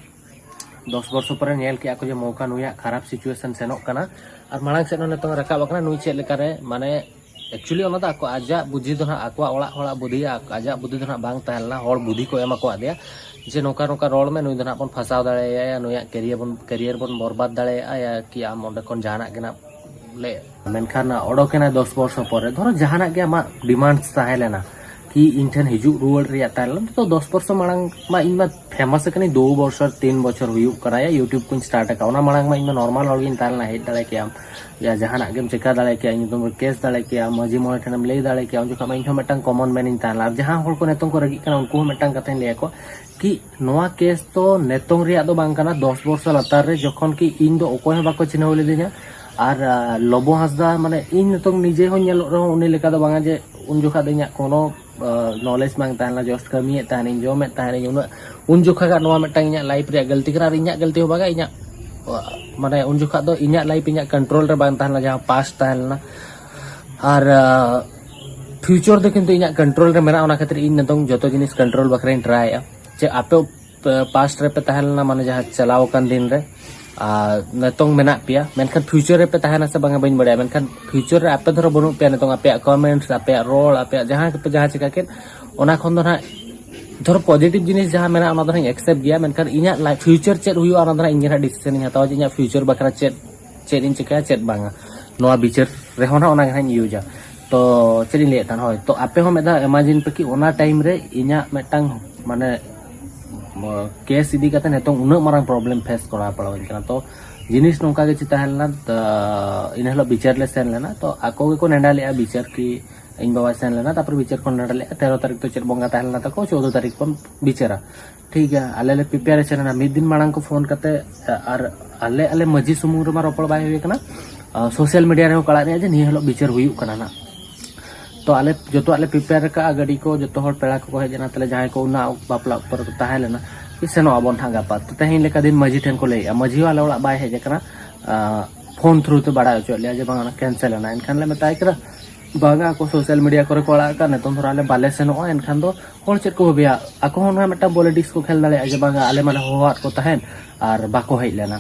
ᱫᱚᱥ ᱵᱚᱨᱥᱚ ᱯᱚᱨᱮ ᱧᱮᱞ ᱠᱮᱜᱼᱟ ᱠᱚ ᱡᱮ ᱢᱚᱣᱠᱟ ᱱᱩᱭᱟᱜ ᱠᱷᱟᱨᱟᱯ ᱥᱤᱪᱩᱭᱮᱥᱚᱱ ᱥᱮᱱᱚᱜ ᱠᱟᱱᱟ ᱟᱨ ᱢᱟᱲᱟᱝ ᱥᱮᱫ ᱦᱚᱸ ᱱᱤᱛᱚᱝ ᱨᱟᱠᱟᱵ ᱟᱠᱟᱱᱟ᱾ ᱱᱩᱭ ᱪᱮᱫ ᱞᱮᱠᱟᱨᱮ ᱢᱟᱱᱮ ᱮᱠᱪᱩᱭᱮᱞᱤ ᱚᱱᱟ ᱫᱚ ᱟᱠᱚ ᱟᱡᱟᱜ ᱵᱩᱫᱽᱫᱷᱤ ᱫᱚ ᱱᱟᱜ, ᱟᱠᱚᱣᱟᱜ ᱚᱲᱟᱜ ᱦᱚᱲᱟᱜ ᱵᱩᱫᱽᱫᱷᱤ, ᱟᱡᱟᱜ ᱵᱩᱫᱽᱫᱷᱤ ᱫᱚ ᱱᱟᱜ ᱵᱟᱝ ᱛᱟᱦᱮᱸ ᱞᱮᱱᱟ, ᱦᱚᱲ ᱵᱩᱫᱽᱫᱷᱤ ᱠᱚ ᱮᱢ ᱟᱠᱟᱫᱮᱭᱟ ᱡᱮ ᱱᱚᱝᱠᱟ ᱱᱚᱝᱠᱟ ᱨᱚᱲ ᱢᱮ, ᱱᱩᱭ ᱫᱚ ᱱᱟᱜ ᱵᱚᱱ ᱯᱷᱟᱸᱥᱟᱣ ᱫᱟᱲᱮᱭᱟᱭᱟ, ᱱᱩᱭᱟᱜ ᱠᱮᱨᱤᱭᱟᱨ ᱵᱚᱱ ᱠᱮᱨᱤᱭᱟᱨ ᱵᱚᱱ ᱵᱚᱨᱵᱟᱫ ᱫᱟᱲᱮᱭᱟᱜᱼᱟ, ᱭᱟ ᱠᱤ ᱟᱢ ᱚᱸᱰᱮ ᱠᱷᱚᱱ ᱡᱟᱦᱟᱱᱟᱜ ᱜᱮ ᱱᱟᱜ ᱞᱮ᱾ ᱢᱮᱱᱠᱷᱟᱱ ᱚᱰᱚᱠ ᱮᱱᱟᱭ ᱫᱚᱥ ᱵᱚᱨᱥᱚ ᱯᱚᱨᱮ, ᱫᱷᱚᱨᱚ ᱡᱟᱦᱟᱱᱟᱜ ᱜᱮ ᱟᱢᱟᱜ ᱰᱤᱢᱟᱱᱰᱥ ᱛᱟᱦᱮᱸ ᱞᱮᱱᱟ ᱠᱤ ᱤᱧ ᱴᱷᱮᱱ ᱦᱤᱡᱩᱜ ᱨᱩᱣᱟᱹᱲ ᱨᱮᱭᱟᱜ ᱛᱟᱦᱮᱸ ᱞᱮᱱᱟ, ᱛᱚ ᱫᱚᱥ ᱵᱚᱨᱥᱚ ᱢᱟᱲᱟᱝ ᱢᱟ ᱤᱧ ᱢᱟ ᱯᱷᱮᱢᱟᱥ ᱟᱠᱟᱱᱟᱹᱧ, ᱫᱩ ᱵᱚᱪᱷᱚᱨ ᱛᱤᱱ ᱵᱚᱪᱷᱚᱨ ᱦᱩᱭᱩᱜ ᱠᱟᱱᱟ, ᱭᱩᱴᱩᱵᱽ ᱠᱚᱧ ᱥᱴᱟᱨᱴ ᱟᱠᱟᱫ, ᱚᱱᱟ ᱢᱟᱲᱟᱝ ᱢᱟ ᱤᱧ ᱢᱟ ᱱᱚᱨᱢᱟᱞ ᱦᱚᱲ ᱜᱤᱧ ᱛᱟᱦᱮᱸ ᱞᱮᱱᱟ, ᱦᱮᱡ ᱫᱟᱲᱮ ᱠᱮᱭᱟᱢ, ᱭᱟ ᱡᱟᱦᱟᱱᱟᱜ ᱜᱮᱢ ᱪᱮᱠᱟ ᱫᱟᱲᱮ ᱠᱮᱭᱟ, ᱤᱧ ᱧᱩᱛᱩᱢ ᱨᱮ ᱠᱮᱥ ᱫᱟᱲᱮ ᱠᱮᱭᱟ, ᱢᱟᱹᱡᱷᱤ ᱢᱚᱬᱮ ᱴᱷᱮᱱᱮᱢ ᱞᱟᱹᱭ ᱫᱟᱲᱮ ᱠᱮᱭᱟ, ᱩᱱ ᱡᱚᱠᱷᱚᱱ ᱢᱟ ᱤᱧ ᱦᱚᱸ ᱢᱤᱫᱴᱟᱝ ᱠᱚᱢᱚᱱ ᱢᱮᱱ ᱤᱧ ᱛᱟᱦᱮᱸ ᱞᱮᱱᱟ᱾ ᱟᱨ ᱡᱟᱦᱟᱸ ᱦᱚᱲ ᱠᱚ ᱱᱤᱛᱚᱝ ᱠᱚ ᱨᱟᱹᱜᱤᱜ ᱠᱟᱱᱟ ᱩᱱᱠᱩ ᱦᱚᱸ ᱢᱤᱫᱴᱟᱝ ᱠᱟᱛᱷᱟᱧ ᱞᱟᱹᱭ ᱟᱠᱚᱣᱟ ᱠᱤ ᱱᱚᱣᱟ ᱠᱮᱥ ᱫᱚ ᱱᱤᱛᱚᱝ ᱨᱮᱭᱟᱜ ᱫᱚ ᱵᱟᱝ ᱠᱟᱱᱟ, ᱫᱚᱥ ᱵᱚᱨᱥᱚ ᱞᱟᱛᱟᱨ ᱨᱮ ᱡᱚᱠᱷᱚᱱ ᱠᱤ ᱤᱧ ᱫᱚ ᱚᱠᱚᱭ ᱦᱚᱸ ᱵᱟᱠᱚ ᱪᱤᱱᱦᱟᱹᱣ ᱞᱤᱫᱤᱧᱟ᱾ ᱟᱨ ᱟᱨ ᱞᱚᱵᱚ ᱦᱟᱸᱥᱫᱟ ᱢᱟᱱᱮ ᱤᱧ ᱱᱤᱛᱚᱝ ᱱᱤᱡᱮ ᱦᱚᱸ ᱧᱮᱞᱚᱜ ᱨᱮᱦᱚᱸ ᱩᱱᱤ ᱞᱮᱠᱟ ᱫᱚ ᱵᱟᱝᱟ ᱡᱮ ᱩᱱ ᱡᱚᱠᱷᱟᱜ ᱫᱚ ᱤᱧᱟᱹᱜ ᱠᱳᱱᱳ ᱱᱚᱞᱮᱡᱽ ᱵᱟᱝ ᱛᱟᱦᱮᱸ ᱞᱮᱱᱟ, ᱡᱟᱥᱴ ᱠᱟᱹᱢᱤᱭᱮᱫ ᱛᱟᱦᱮᱱᱤᱧ, ᱡᱚᱢᱮᱫ ᱛᱟᱦᱮᱱᱤᱧ, ᱩᱱᱟᱹᱜ ᱩᱱ ᱡᱚᱠᱷᱟᱜᱟᱜ ᱱᱚᱣᱟ ᱢᱤᱫᱴᱟᱝ ᱤᱧᱟᱹᱜ ᱞᱟᱭᱤᱯᱷ ᱨᱮᱭᱟᱜ ᱜᱟᱹᱞᱛᱤ ᱠᱟᱱᱟ᱾ ᱟᱨ ᱤᱧᱟᱹᱜ ᱜᱟᱹᱞᱛᱤ ᱦᱚᱸ ᱵᱟᱝᱟ, ᱤᱧᱟᱹᱜ ᱢᱟᱱᱮ ᱩᱱ ᱡᱚᱠᱷᱟᱜ ᱫᱚ ᱤᱧᱟᱹᱜ ᱞᱟᱭᱤᱯᱷ ᱤᱧᱟᱹᱜ ᱠᱚᱱᱴᱨᱳᱞ ᱨᱮ ᱵᱟᱝ ᱛᱟᱦᱮᱸ ᱞᱮᱱᱟ, ᱡᱟᱦᱟᱸ ᱯᱟᱥᱴ ᱛᱟᱦᱮᱸ ᱞᱮᱱᱟ᱾ ᱟᱨ ᱯᱷᱤᱭᱩᱪᱟᱨ ᱫᱚ ᱠᱤᱱᱛᱩ ᱤᱧᱟᱹᱜ ᱠᱚᱱᱴᱨᱳᱞ ᱨᱮ ᱢᱮᱱᱟᱜᱼᱟ, ᱚᱱᱟ ᱠᱷᱟᱹᱛᱤᱨ ᱤᱧ ᱱᱤᱛᱚᱝ ᱡᱚᱛᱚ ᱡᱤᱱᱤᱥ ᱠᱚᱱᱴᱨᱳᱞ ᱵᱟᱠᱷᱨᱟᱧ ᱴᱨᱟᱭᱮᱫᱼᱟ᱾ ᱪᱮᱫ ᱟᱯᱮ ᱯᱟᱥᱴ ᱨᱮᱯᱮ ᱛᱟᱦᱮᱸ ᱞᱮᱱᱟ, ᱢᱟᱱᱮ ᱡᱟᱦᱟᱸ ᱪᱟᱞᱟᱣ ᱟᱠᱟᱱ ᱫᱤᱱ ᱨᱮ, ᱟᱨ ᱱᱤᱛᱚᱝ ᱢᱮᱱᱟᱜ ᱯᱮᱭᱟ, ᱢᱮᱱᱠᱷᱟᱱ ᱯᱷᱤᱭᱩᱪᱟᱨ ᱨᱮᱯᱮ ᱛᱟᱦᱮᱱᱟ ᱥᱮ ᱵᱟᱝᱟ ᱵᱟᱹᱧ ᱵᱟᱲᱟᱭᱟ, ᱢᱮᱱᱠᱷᱟᱱ ᱯᱷᱤᱭᱩᱪᱟᱨ ᱨᱮ ᱟᱯᱮ ᱫᱷᱚᱨᱚ ᱵᱟᱹᱱᱩᱜ ᱯᱮᱭᱟ, ᱱᱤᱛᱚᱝ ᱟᱯᱮᱭᱟᱜ ᱠᱚᱢᱮᱱᱴᱥ, ᱟᱯᱮᱭᱟᱜ ᱨᱚᱲ, ᱟᱯᱮᱭᱟᱜ ᱡᱟᱦᱟᱸ ᱠᱚᱯᱮ ᱡᱟᱦᱟᱸ ᱪᱤᱠᱟ ᱠᱮᱫ, ᱚᱱᱟ ᱠᱷᱚᱱ ᱫᱚ ᱱᱟᱦᱟᱜ ᱫᱷᱚᱨᱚ ᱯᱚᱡᱤᱴᱤᱵᱷ ᱡᱤᱱᱤᱥ ᱡᱟᱦᱟᱸ ᱢᱮᱱᱟᱜᱼᱟ ᱚᱱᱟ ᱫᱚ ᱱᱟᱦᱟᱜ ᱤᱧ ᱮᱠᱥᱮᱯᱴ ᱜᱮᱭᱟ, ᱢᱮᱱᱠᱷᱟᱱ ᱤᱧᱟᱹᱜ ᱞᱟᱭᱤᱯᱷ ᱯᱷᱤᱭᱩᱪᱟᱨ ᱪᱮᱫ ᱦᱩᱭᱩᱜᱼᱟ ᱚᱱᱟ ᱫᱚ ᱱᱟᱦᱟᱜ ᱤᱧ ᱜᱮ ᱱᱟᱦᱟᱜ ᱰᱤᱥᱤᱥᱮᱱ ᱤᱧ ᱦᱟᱛᱟᱣᱟ ᱡᱮ ᱤᱧᱟᱹᱜ ᱯᱷᱤᱭᱩᱪᱟᱨ ᱵᱟᱠᱷᱨᱟ ᱪᱮᱫ, ᱪᱮᱫ ᱤᱧ ᱪᱤᱠᱟᱹᱭᱟ ᱪᱮᱫ ᱵᱟᱝᱟ, ᱱᱚᱣᱟ ᱵᱤᱪᱟᱹᱨ ᱨᱮᱦᱚᱸ ᱱᱟᱦᱟᱜ ᱚᱱᱟ ᱜᱮ ᱱᱟᱦᱟᱜ ᱤᱧ ᱤᱭᱩᱡᱟ᱾ ᱛᱚ ᱪᱮᱫ ᱤᱧ ᱞᱟᱹᱭᱮᱫ ᱛᱟᱦᱮᱱ, ᱦᱳᱭ, ᱛᱚ ᱟᱯᱮ ᱦᱚᱸ ᱢᱤᱫ ᱫᱷᱟᱣ ᱤᱢᱟᱡᱤᱱ ᱯᱮ ᱠᱤ ᱚᱱᱟ ᱴᱟᱭᱤᱢ ᱨᱮ ᱤᱧᱟᱹᱜ ᱢᱤᱫᱴᱟᱝ ᱢᱟᱱᱮ ᱠᱮᱥ ᱤᱫᱤ ᱠᱟᱛᱮ ᱱᱤᱛᱚᱝ ᱩᱱᱟᱹᱜ ᱢᱟᱨᱟᱝ ᱯᱨᱚᱵᱞᱮᱢ ᱯᱷᱮᱥ ᱠᱚᱨᱟᱣ ᱯᱟᱲᱟᱣᱟᱹᱧ ᱠᱟᱱᱟ᱾ ᱛᱚ ᱡᱤᱱᱤᱥ ᱱᱚᱝᱠᱟ ᱜᱮ ᱪᱮ ᱛᱟᱦᱮᱸ ᱞᱮᱱᱟ, ᱛᱚ ᱤᱱᱟᱹ ᱦᱤᱞᱳᱜ ᱵᱤᱪᱟᱹᱨ ᱞᱮ ᱥᱮᱱ ᱞᱮᱱᱟ, ᱛᱚ ᱟᱠᱚ ᱜᱮᱠᱚ ᱱᱮᱰᱟ ᱞᱮᱫᱼᱟ ᱵᱤᱪᱟᱹᱨ ᱠᱤ ᱤᱧ ᱵᱟᱵᱟᱭ ᱥᱮᱱ ᱞᱮᱱᱟ, ᱛᱟᱨᱯᱚᱨ ᱵᱤᱪᱟᱹᱨ ᱠᱚ ᱱᱮᱰᱟ ᱞᱮᱫᱼᱟ, ᱛᱮᱨᱚ ᱛᱟᱹᱨᱤᱠᱷ ᱫᱚ ᱪᱮᱫ ᱵᱚᱸᱜᱟ ᱛᱟᱦᱮᱸ ᱞᱮᱱᱟ ᱛᱟᱠᱚ, ᱪᱳᱫᱽᱫᱳ ᱛᱟᱹᱨᱤᱠᱷ ᱵᱚᱱ ᱵᱤᱪᱟᱹᱨᱟ᱾ ᱴᱷᱤᱠ ᱜᱮᱭᱟ, ᱟᱞᱮ ᱞᱮ ᱯᱨᱤᱯᱮᱭᱟᱨᱮᱥᱚᱱ ᱮᱱᱟ, ᱢᱤᱫ ᱫᱤᱱ ᱢᱟᱲᱟᱝ ᱠᱚ ᱯᱷᱳᱱ ᱠᱟᱛᱮ, ᱟᱨ ᱟᱞᱮ, ᱟᱞᱮ ᱢᱟᱺᱡᱷᱤ ᱥᱩᱢᱩᱝ ᱨᱮᱢᱟ ᱨᱚᱯᱚᱲ ᱵᱟᱭ ᱦᱩᱭ ᱠᱟᱱᱟ, ᱥᱳᱥᱟᱞ ᱢᱤᱰᱤᱭᱟ ᱨᱮᱦᱚᱸ ᱠᱚ ᱟᱲᱟᱜ ᱞᱮᱫᱼᱟ ᱡᱮ ᱱᱤᱭᱟᱹ ᱦᱤᱞᱳᱜ ᱵᱤᱪᱟᱹᱨ ᱦᱩᱭᱩᱜ ᱠᱟᱱᱟ ᱱᱟᱜ᱾ ᱛᱚ ᱟᱞᱮ ᱡᱚᱛᱚᱣᱟᱜ ᱞᱮ ᱯᱨᱤᱯᱮᱭᱟᱨ ᱟᱠᱟᱫᱼᱟ, ᱜᱟᱹᱰᱤ ᱠᱚ ᱡᱚᱛᱚ ᱦᱚᱲ ᱯᱮᱲᱟ ᱠᱚᱠᱚ ᱦᱮᱡ ᱮᱱᱟ, ᱛᱟᱦᱞᱮ ᱡᱟᱦᱟᱸᱭ ᱠᱚ ᱚᱱᱟ ᱵᱟᱯᱞᱟ ᱚᱠᱛᱚ ᱨᱮᱠᱚ ᱛᱟᱦᱮᱸ ᱞᱮᱱᱟ ᱠᱤ ᱥᱮᱱᱚᱜ ᱟᱵᱚᱱ ᱦᱟᱸᱜ ᱜᱟᱯᱟ, ᱛᱚ ᱛᱮᱦᱮᱧ ᱞᱮᱠᱟ ᱫᱤᱱ ᱢᱟᱺᱡᱷᱤ ᱴᱷᱮᱱ ᱠᱚ ᱞᱟᱹᱭᱮᱫᱼᱟ, ᱢᱟᱺᱡᱷᱤ ᱦᱚᱸ ᱟᱞᱮ ᱚᱲᱟᱜ ᱵᱟᱭ ᱦᱮᱡ ᱟᱠᱟᱱᱟ, ᱯᱷᱳᱱ ᱛᱷᱨᱩ ᱛᱮ ᱵᱟᱲᱟᱭ ᱦᱚᱪᱚᱭᱮᱫ ᱞᱮᱭᱟ ᱡᱮ ᱵᱟᱝ ᱚᱱᱟ ᱠᱮᱱᱥᱮᱞ ᱮᱱᱟ᱾ ᱮᱱᱠᱷᱟᱱ ᱞᱮ ᱢᱮᱛᱟᱭ ᱠᱟᱱᱟ ᱵᱟᱝᱟ, ᱟᱠᱚ ᱥᱳᱥᱟᱞ ᱢᱤᱰᱤᱭᱟ ᱠᱚᱨᱮ ᱠᱚ ᱟᱲᱟᱜ ᱟᱠᱟᱫ, ᱱᱤᱛᱚᱝ ᱫᱷᱚᱨᱟ ᱟᱞᱮ ᱵᱟᱞᱮ ᱥᱮᱱᱚᱜᱼᱟ, ᱮᱱᱠᱷᱟᱱ ᱫᱚ ᱦᱚᱲ ᱪᱮᱫ ᱠᱚ ᱵᱷᱟᱹᱵᱤᱭᱟ? ᱟᱠᱚ ᱦᱚᱸ ᱱᱚᱣᱟ ᱢᱤᱫᱴᱟᱝ ᱯᱚᱞᱤᱴᱤᱠᱥ ᱠᱚ ᱠᱷᱮᱞ ᱫᱟᱲᱮᱭᱟᱜᱼᱟ ᱡᱮ ᱵᱟᱝᱟ ᱟᱞᱮ ᱢᱟᱞᱮ ᱦᱚᱦᱚᱣᱟᱫ ᱠᱚ ᱛᱟᱦᱮᱸᱫ ᱟᱨ ᱵᱟᱠᱚ ᱦᱮᱡ ᱞᱮᱱᱟ,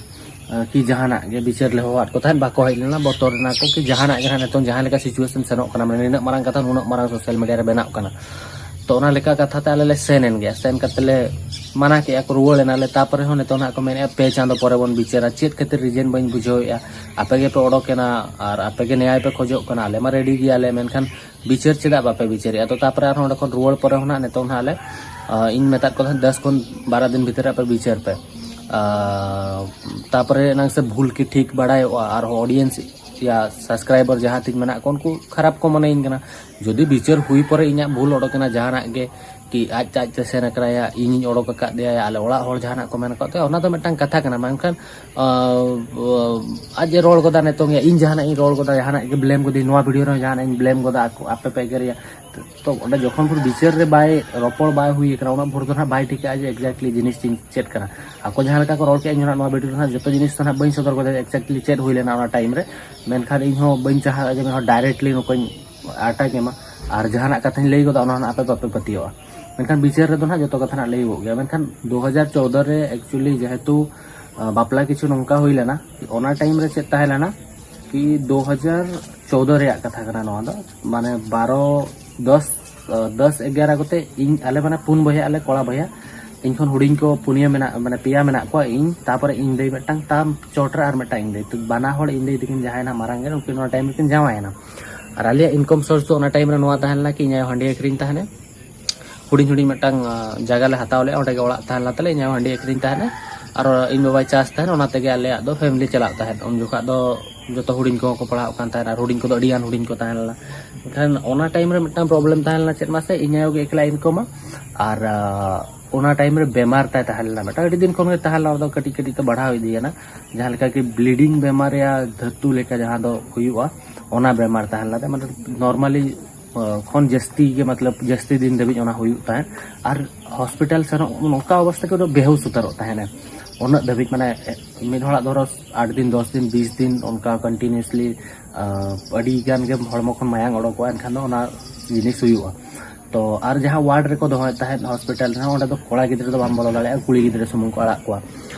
ᱟᱸ, ᱠᱤ ᱡᱟᱦᱟᱱᱟᱜ ᱜᱮ ᱵᱤᱪᱟᱹᱨ ᱞᱮ ᱦᱚᱦᱚᱣᱟᱫ ᱠᱚ ᱛᱟᱦᱮᱸᱫ ᱵᱟᱠᱚ ᱦᱮᱡ ᱞᱮᱱᱟ, ᱵᱚᱛᱚᱨ ᱮᱱᱟ ᱠᱚ ᱠᱤ ᱡᱟᱦᱟᱱᱟᱜ ᱜᱮ ᱱᱟᱦᱟᱜ ᱱᱤᱛᱚᱝ ᱡᱟᱦᱟᱸ ᱞᱮᱠᱟ ᱥᱤᱪᱩᱭᱮᱥᱚᱱ ᱥᱮᱱᱚᱜ ᱠᱟᱱᱟ, ᱢᱟᱱᱮ ᱱᱤᱱᱟᱹᱜ ᱢᱟᱨᱟᱝ ᱠᱟᱛᱷᱟ ᱱᱩᱱᱟᱹᱜ ᱢᱟᱨᱟᱝ ᱥᱳᱥᱟᱞ ᱢᱤᱰᱤᱭᱟ ᱨᱮ ᱵᱮᱱᱟᱜ ᱠᱟᱱᱟ᱾ ᱛᱚ ᱚᱱᱟ ᱞᱮᱠᱟ ᱠᱟᱛᱷᱟ ᱛᱮ ᱟᱞᱮ ᱞᱮ ᱥᱮᱱ ᱮᱱ ᱜᱮᱭᱟ, ᱥᱮᱱ ᱠᱟᱛᱮ ᱞᱮ ᱢᱟᱱᱟ ᱠᱮᱜᱼᱟ ᱠᱚ, ᱨᱩᱣᱟᱹᱲ ᱮᱱᱟᱞᱮ, ᱛᱟᱨᱯᱚᱨᱮ ᱦᱚᱸ ᱱᱤᱛᱚᱝ ᱱᱟᱦᱟᱜ ᱠᱚ ᱢᱮᱱᱮᱫᱼᱟ ᱯᱮ ᱪᱟᱸᱫᱚ ᱯᱚᱨᱮ ᱵᱚᱱ ᱵᱤᱪᱟᱹᱨᱟ, ᱪᱮᱫ ᱠᱷᱟᱹᱛᱤᱨ ᱨᱤᱡᱮᱱ ᱵᱟᱹᱧ ᱵᱩᱡᱷᱟᱹᱣᱮᱫᱼᱟ, ᱟᱯᱮ ᱜᱮᱯᱮ ᱚᱰᱚᱠ ᱮᱱᱟ ᱟᱨ ᱟᱯᱮ ᱜᱮ ᱱᱮᱭᱟᱭ ᱯᱮ ᱠᱷᱚᱡᱚᱜ ᱠᱟᱱᱟ, ᱟᱞᱮ ᱢᱟ ᱨᱮᱰᱤ ᱜᱮᱭᱟᱞᱮ, ᱢᱮᱱᱠᱷᱟᱱ ᱵᱤᱪᱟᱹᱨ ᱪᱮᱫᱟᱜ ᱵᱟᱯᱮ ᱵᱤᱪᱟᱹᱨᱮᱜᱼᱟ? ᱛᱚ ᱛᱟᱨᱯᱚᱨᱮ ᱟᱨᱦᱚᱸ ᱚᱸᱰᱮ ᱠᱷᱚᱱ ᱨᱩᱣᱟᱹᱲ ᱯᱚᱨᱮ ᱦᱚᱸ ᱱᱟᱦᱟᱜ ᱱᱤᱛᱚᱝ ᱱᱟᱦᱟᱜ ᱞᱮ, ᱟᱸ, ᱤᱧ ᱢᱮᱛᱟᱫ ᱠᱚ ᱛᱟᱦᱮᱸᱫ ᱫᱚᱥ ᱠᱷᱚᱱ ᱵᱟᱨᱚ ᱫᱤᱱ ᱵᱷᱤᱛᱤᱨ ᱨᱮ ᱟᱯᱮ ᱵᱤᱪᱟᱹᱨ ᱯᱮ, ᱟᱸ, ᱛᱟᱨᱯᱚᱨᱮ ᱮᱱᱟᱝ ᱥᱮ ᱵᱷᱩᱞ ᱠᱤ ᱴᱷᱤᱠ ᱵᱟᱲᱟᱭᱚᱜᱼᱟ, ᱟᱨᱦᱚᱸ ᱚᱰᱤᱭᱮᱱᱥ ᱭᱟ ᱥᱟᱵᱥᱠᱨᱟᱭᱵᱟᱨ ᱡᱟᱦᱟᱸ ᱛᱤᱧ ᱢᱮᱱᱟᱜ ᱠᱚ ᱩᱱᱠᱩ ᱠᱷᱟᱨᱟᱯ ᱠᱚ ᱢᱚᱱᱮᱭᱤᱧ ᱠᱟᱱᱟ᱾ ᱡᱩᱫᱤ ᱵᱤᱪᱟᱹᱨ ᱦᱩᱭ ᱯᱚᱨᱮ ᱤᱧᱟᱹᱜ ᱵᱷᱩᱞ ᱚᱰᱚᱠ ᱮᱱᱟ ᱡᱟᱦᱟᱱᱟᱜ ᱜᱮ, ᱠᱤ ᱟᱡ ᱟᱡ ᱛᱮ ᱥᱮᱱ ᱟᱠᱟᱱᱟᱭᱟ, ᱤᱧᱤᱧ ᱚᱰᱚᱠ ᱟᱠᱟᱫ ᱫᱮᱭᱟ, ᱟᱞᱮ ᱚᱲᱟᱜ ᱦᱚᱲ ᱡᱟᱦᱟᱱᱟᱜ ᱠᱚ ᱢᱮᱱ ᱟᱠᱟᱫ ᱛᱟᱭᱟ, ᱚᱱᱟ ᱫᱚ ᱢᱤᱫᱴᱟᱝ ᱠᱟᱛᱷᱟ ᱠᱟᱱᱟ, ᱢᱮᱱᱠᱷᱟᱱ, ᱟᱸ, ᱟᱡ ᱮ ᱨᱚᱲ ᱜᱚᱫᱟ ᱱᱤᱛᱚᱝ ᱜᱮ, ᱤᱧ ᱡᱟᱦᱟᱱᱟᱜ ᱤᱧ ᱨᱚᱲ ᱜᱚᱫᱟ, ᱡᱟᱦᱟᱱᱟᱜ ᱜᱮ ᱵᱞᱮᱢ ᱜᱚᱫᱟᱹᱧ, ᱱᱚᱣᱟ ᱵᱷᱤᱰᱤᱭᱳ ᱨᱮᱦᱚᱸ ᱡᱟᱦᱟᱱᱟᱜ ᱤᱧ ᱵᱞᱮᱢ ᱜᱚᱫᱟ, ᱟᱠᱚ, ᱟᱯᱮ ᱯᱮ ᱮᱜᱮᱨᱤᱧᱟ᱾ ᱛᱚ ᱚᱸᱰᱮ ᱡᱚᱠᱷᱚᱱ ᱵᱷᱳᱨ ᱵᱤᱪᱟᱹᱨ ᱨᱮ ᱵᱟᱭ ᱨᱚᱯᱚᱲ ᱵᱟᱭ ᱦᱩᱭ ᱟᱠᱟᱱᱟ, ᱩᱱᱟᱹᱜ ᱵᱷᱳᱨ ᱫᱚ ᱱᱟᱦᱟᱜ ᱵᱟᱭ ᱴᱷᱤᱠᱟᱹᱜᱼᱟ ᱡᱮ ᱮᱠᱡᱮᱠᱴᱞᱤ ᱡᱤᱱᱤᱥ ᱪᱮᱫ ᱠᱟᱱᱟ᱾ ᱟᱠᱚ ᱡᱟᱦᱟᱸ ᱞᱮᱠᱟ ᱠᱚ ᱨᱚᱲ ᱠᱮᱫᱼᱟ, ᱤᱧ ᱦᱚᱸ ᱱᱟᱦᱟᱜ ᱱᱚᱣᱟ ᱵᱷᱤᱰᱤᱭᱳ ᱨᱮ ᱱᱟᱦᱟᱜ ᱡᱚᱛᱚ ᱡᱤᱱᱤᱥ ᱫᱚ ᱱᱟᱦᱟᱜ ᱵᱟᱹᱧ ᱥᱚᱫᱚᱨ ᱜᱚᱫᱟ ᱮᱠᱡᱮᱠᱴᱞᱤ ᱪᱮᱫ ᱦᱩᱭ ᱞᱮᱱᱟ ᱚᱱᱟ ᱴᱟᱭᱤᱢ ᱨᱮ, ᱢᱮᱱᱠᱷᱟᱱ ᱤᱧ ᱦᱚᱸ ᱵᱟᱹᱧ ᱪᱟᱦᱟᱜᱼᱟ ᱡᱮ ᱢᱤᱫ ᱦᱚᱲ ᱰᱟᱭᱨᱮᱠᱴᱞᱤ ᱱᱚᱝᱠᱟᱧ ᱟᱴᱟᱠ ᱮᱢᱟ᱾ ᱟᱨ ᱡᱟᱦᱟᱱᱟᱜ ᱠᱟᱛᱷᱟᱧ ᱞᱟᱹᱭ ᱜᱚᱫᱟ, ᱚᱱᱟ ᱱᱟᱦᱟᱜ ᱟᱯᱮ ᱵᱟᱯᱮ ᱯᱟᱹᱛᱭᱟᱹᱣᱟ᱾ ᱢᱮᱱᱠᱷᱟᱱ ᱵᱤᱪᱟᱹᱨ ᱨᱮᱫᱚ ᱱᱟᱦᱟᱜ ᱡᱚᱛᱚ ᱠᱟᱛᱷᱟ ᱱᱟᱦᱟᱜ ᱞᱟᱹᱭᱚᱜᱚᱜ ᱜᱮᱭᱟ᱾ ᱢᱮᱱᱠᱷᱟᱱ ᱫᱩ ᱦᱟᱡᱟᱨ ᱪᱳᱣᱫᱚ ᱨᱮ actually ᱡᱮᱦᱮᱛᱩ, ᱟ, ᱵᱟᱯᱞᱟ ᱠᱤᱪᱷᱩ ᱱᱚᱝᱠᱟ ᱦᱩᱭ ᱞᱮᱱᱟ, ᱚᱱᱟ time ᱨᱮ ᱪᱮᱫ ᱛᱟᱦᱮᱸ ᱞᱮᱱᱟ ᱠᱤ ᱫᱩ ᱦᱟᱡᱟᱨ ᱪᱳᱣᱫᱚ ᱨᱮᱭᱟᱜ ᱠᱟᱛᱷᱟ ᱠᱟᱱᱟ ᱱᱚᱣᱟ ᱫᱚ, ᱢᱟᱱᱮ ᱵᱟᱨᱚ, ᱫᱚᱥ, ᱟ, ᱫᱚᱥ ᱮᱜᱟᱨᱚ ᱠᱚᱛᱮ ᱤᱧ, ᱟᱞᱮ ᱢᱟᱱᱮ ᱯᱩᱱ ᱵᱚᱭᱦᱟ ᱟᱞᱮ ᱠᱚᱲᱟ ᱵᱚᱭᱦᱟ, ᱤᱧ ᱠᱷᱚᱱ ᱦᱩᱰᱤᱧ ᱠᱚ ᱯᱩᱱᱭᱟᱹ ᱢᱮᱱᱟᱜ, ᱢᱟᱱᱮ ᱯᱮᱭᱟ ᱢᱮᱱᱟᱜ ᱠᱚᱣᱟ, ᱤᱧ, ᱛᱟᱯᱚᱨᱮ ᱤᱧ ᱫᱟᱹᱭ ᱢᱤᱫᱴᱟᱝ, ᱛᱟᱢ ᱪᱚᱴ ᱨᱮ ᱟᱨ ᱢᱤᱫᱴᱟᱝ ᱤᱧ ᱫᱟᱹᱭ᱾ ᱛᱚ ᱵᱟᱱᱟ ᱦᱚᱲ ᱤᱧ ᱫᱟᱹᱭ ᱛᱟᱹᱠᱤᱱ ᱡᱟᱦᱟᱸᱭ ᱱᱟᱜ ᱢᱟᱨᱟᱝ ᱜᱮ, ᱩᱱᱠᱤᱱ ᱚᱱᱟ time ᱨᱮᱠᱤᱱ ᱡᱟᱶᱟᱭᱮᱱᱟ᱾ ᱟᱨ ᱟᱞᱮᱭᱟᱜ income source ᱫᱚ ᱚᱱᱟ time ᱨᱮ ᱱᱚᱣᱟ ᱛᱟᱦᱮᱸ ᱞᱮᱱᱟ ᱠᱤ ᱤᱧ ᱟᱭᱳ ᱦᱟᱺᱰᱤ ᱟᱹᱠᱷᱨᱤᱧ ᱛᱟᱦᱮᱱᱮ, ᱦᱩᱰᱤᱧ ᱦᱩᱰᱤᱧ ᱢᱤᱫᱴᱟᱝ, ᱟ, ᱡᱟᱭᱜᱟ ᱞᱮ ᱦᱟᱛᱟᱣ ᱞᱮᱫᱼᱟ, ᱚᱸᱰᱮ ᱜᱮ ᱚᱲᱟᱜ ᱛᱟᱦᱮᱸ ᱞᱮᱱ ᱛᱟᱞᱮᱭᱟ, ᱤᱧ ᱟᱭᱳ ᱦᱟᱺᱰᱤ ᱟᱹᱠᱷᱨᱤᱧ ᱛᱟᱦᱮᱱᱟ, ᱟᱨ ᱤᱧ ᱵᱟᱵᱟᱭ ᱪᱟᱥ ᱛᱟᱦᱮᱱᱟ, ᱚᱱᱟ ᱛᱮᱜᱮ ᱟᱞᱮᱭᱟᱜ ᱫᱚ family ᱪᱟᱞᱟᱜ ᱛᱟᱦᱮᱸᱫ᱾ ᱩᱱ ᱡᱚᱠᱷᱟᱜ ᱫᱚ ᱡᱚᱛᱚ ᱦᱩᱰᱤᱧ ᱠᱚᱦᱚᱸ ᱠᱚ ᱯᱟᱲᱦᱟᱜ ᱠᱟᱱ ᱛᱟᱦᱮᱸᱫ, ᱟᱨ ᱦᱩᱰᱤᱧ ᱠᱚᱫᱚ ᱟᱹᱰᱤ ᱜᱟᱱ ᱦᱩᱰᱤᱧ ᱠᱚ ᱛᱟᱦᱮᱸ ᱞᱮᱱᱟ᱾ ᱮᱱᱠᱷᱟᱱ ᱚᱱᱟ time ᱨᱮ ᱢᱤᱫᱴᱟᱝ problem ᱛᱟᱦᱮᱸ ᱞᱮᱱᱟ, ᱪᱮᱫ ᱢᱟᱥᱮ, ᱤᱧ ᱟᱭᱳ ᱜᱮ ᱮᱠᱞᱟ ᱤᱱᱠᱚᱢᱟ, ᱟᱨ, ᱟ, ᱚᱱᱟ time ᱨᱮ ᱵᱮᱢᱟᱨ ᱛᱟᱭ ᱛᱟᱦᱮᱸ ᱞᱮᱱᱟ ᱢᱤᱫᱴᱟᱝ, ᱟᱹᱰᱤ ᱫᱤᱱ ᱠᱷᱚᱱ ᱜᱮ ᱛᱟᱦᱮᱸ ᱞᱮᱱᱟ, ᱚᱱᱟ ᱫᱚ ᱠᱟᱹᱴᱤᱡ ᱠᱟᱹᱴᱤᱡ ᱛᱮ ᱵᱟᱲᱦᱟᱣ ᱤᱫᱤᱭᱮᱱᱟ, ᱡᱟᱦᱟᱸ ᱞᱮᱠᱟ ᱠᱤ bleeding ᱵᱮᱢᱟᱨ ᱭᱟ ᱫᱷᱟᱹᱛᱩ ᱞᱮᱠᱟ ᱡᱟᱦᱟᱸ ᱫᱚ ᱦᱩᱭᱩᱜᱼᱟ, ᱚᱱᱟ ᱵᱮᱢᱟᱨ ᱛᱟᱦᱮᱸ ᱞᱮᱱᱟ᱾ ᱢᱟᱱᱮ normally, ᱟ, ᱠᱷᱚᱱ ᱡᱟᱹᱥᱛᱤ ᱜᱮ, ᱢᱚᱛᱞᱚᱵ ᱡᱟᱹᱥᱛᱤ ᱫᱤᱱ ᱫᱷᱟᱹᱵᱤᱡ ᱚᱱᱟ ᱦᱩᱭᱩᱜ ᱛᱟᱦᱮᱸᱫ᱾ ᱟᱨ hospital ᱥᱮᱱᱚᱜ ᱱᱚᱝᱠᱟ ᱚᱵᱚᱥᱛᱟ ᱠᱚᱫᱚ ᱵᱮᱦᱩᱥ ᱩᱛᱟᱹᱨᱚᱜ ᱛᱟᱦᱮᱱᱟ ᱩᱱᱟᱹᱜ ᱫᱷᱟᱹᱵᱤᱡ, ᱢᱟᱱᱮ ᱢᱤᱫ ᱦᱚᱲᱟᱜ ᱫᱷᱚᱨᱚ ᱟᱴ ᱫᱤᱱ, ᱫᱚᱥ ᱫᱤᱱ, ᱵᱤᱥ ᱫᱤᱱ ᱚᱱᱠᱟ continuously, ᱟ, ᱟᱹᱰᱤ ᱜᱟᱱ ᱜᱮ ᱦᱚᱲᱢᱚ ᱠᱷᱚᱱ ᱢᱟᱭᱟᱝ ᱚᱰᱚᱠᱚᱜᱼᱟ, ᱮᱱᱠᱷᱟᱱ ᱫᱚ ᱚᱱᱟ ᱡᱤᱱᱤᱥ ᱦᱩᱭᱩᱜᱼᱟ᱾ ᱛᱚ ᱟᱨ ᱡᱟᱦᱟᱸ ward ᱨᱮᱠᱚ ᱫᱚᱦᱚᱭᱮᱫ ᱛᱟᱦᱮᱸᱫ hospital ᱨᱮᱦᱚᱸ, ᱚᱸᱰᱮ ᱫᱚ ᱠᱚᱲᱟ ᱜᱤᱫᱽᱨᱟᱹ ᱫᱚ ᱵᱟᱢ ᱵᱚᱞᱚ ᱫᱟᱲᱮᱭᱟᱜᱼᱟ, ᱠᱩᱲᱤ ᱜᱤᱫᱽᱨᱟᱹ ᱥᱩᱢᱩᱝ ᱠᱚ ᱟᱲᱟᱜ ᱠᱚᱣᱟ᱾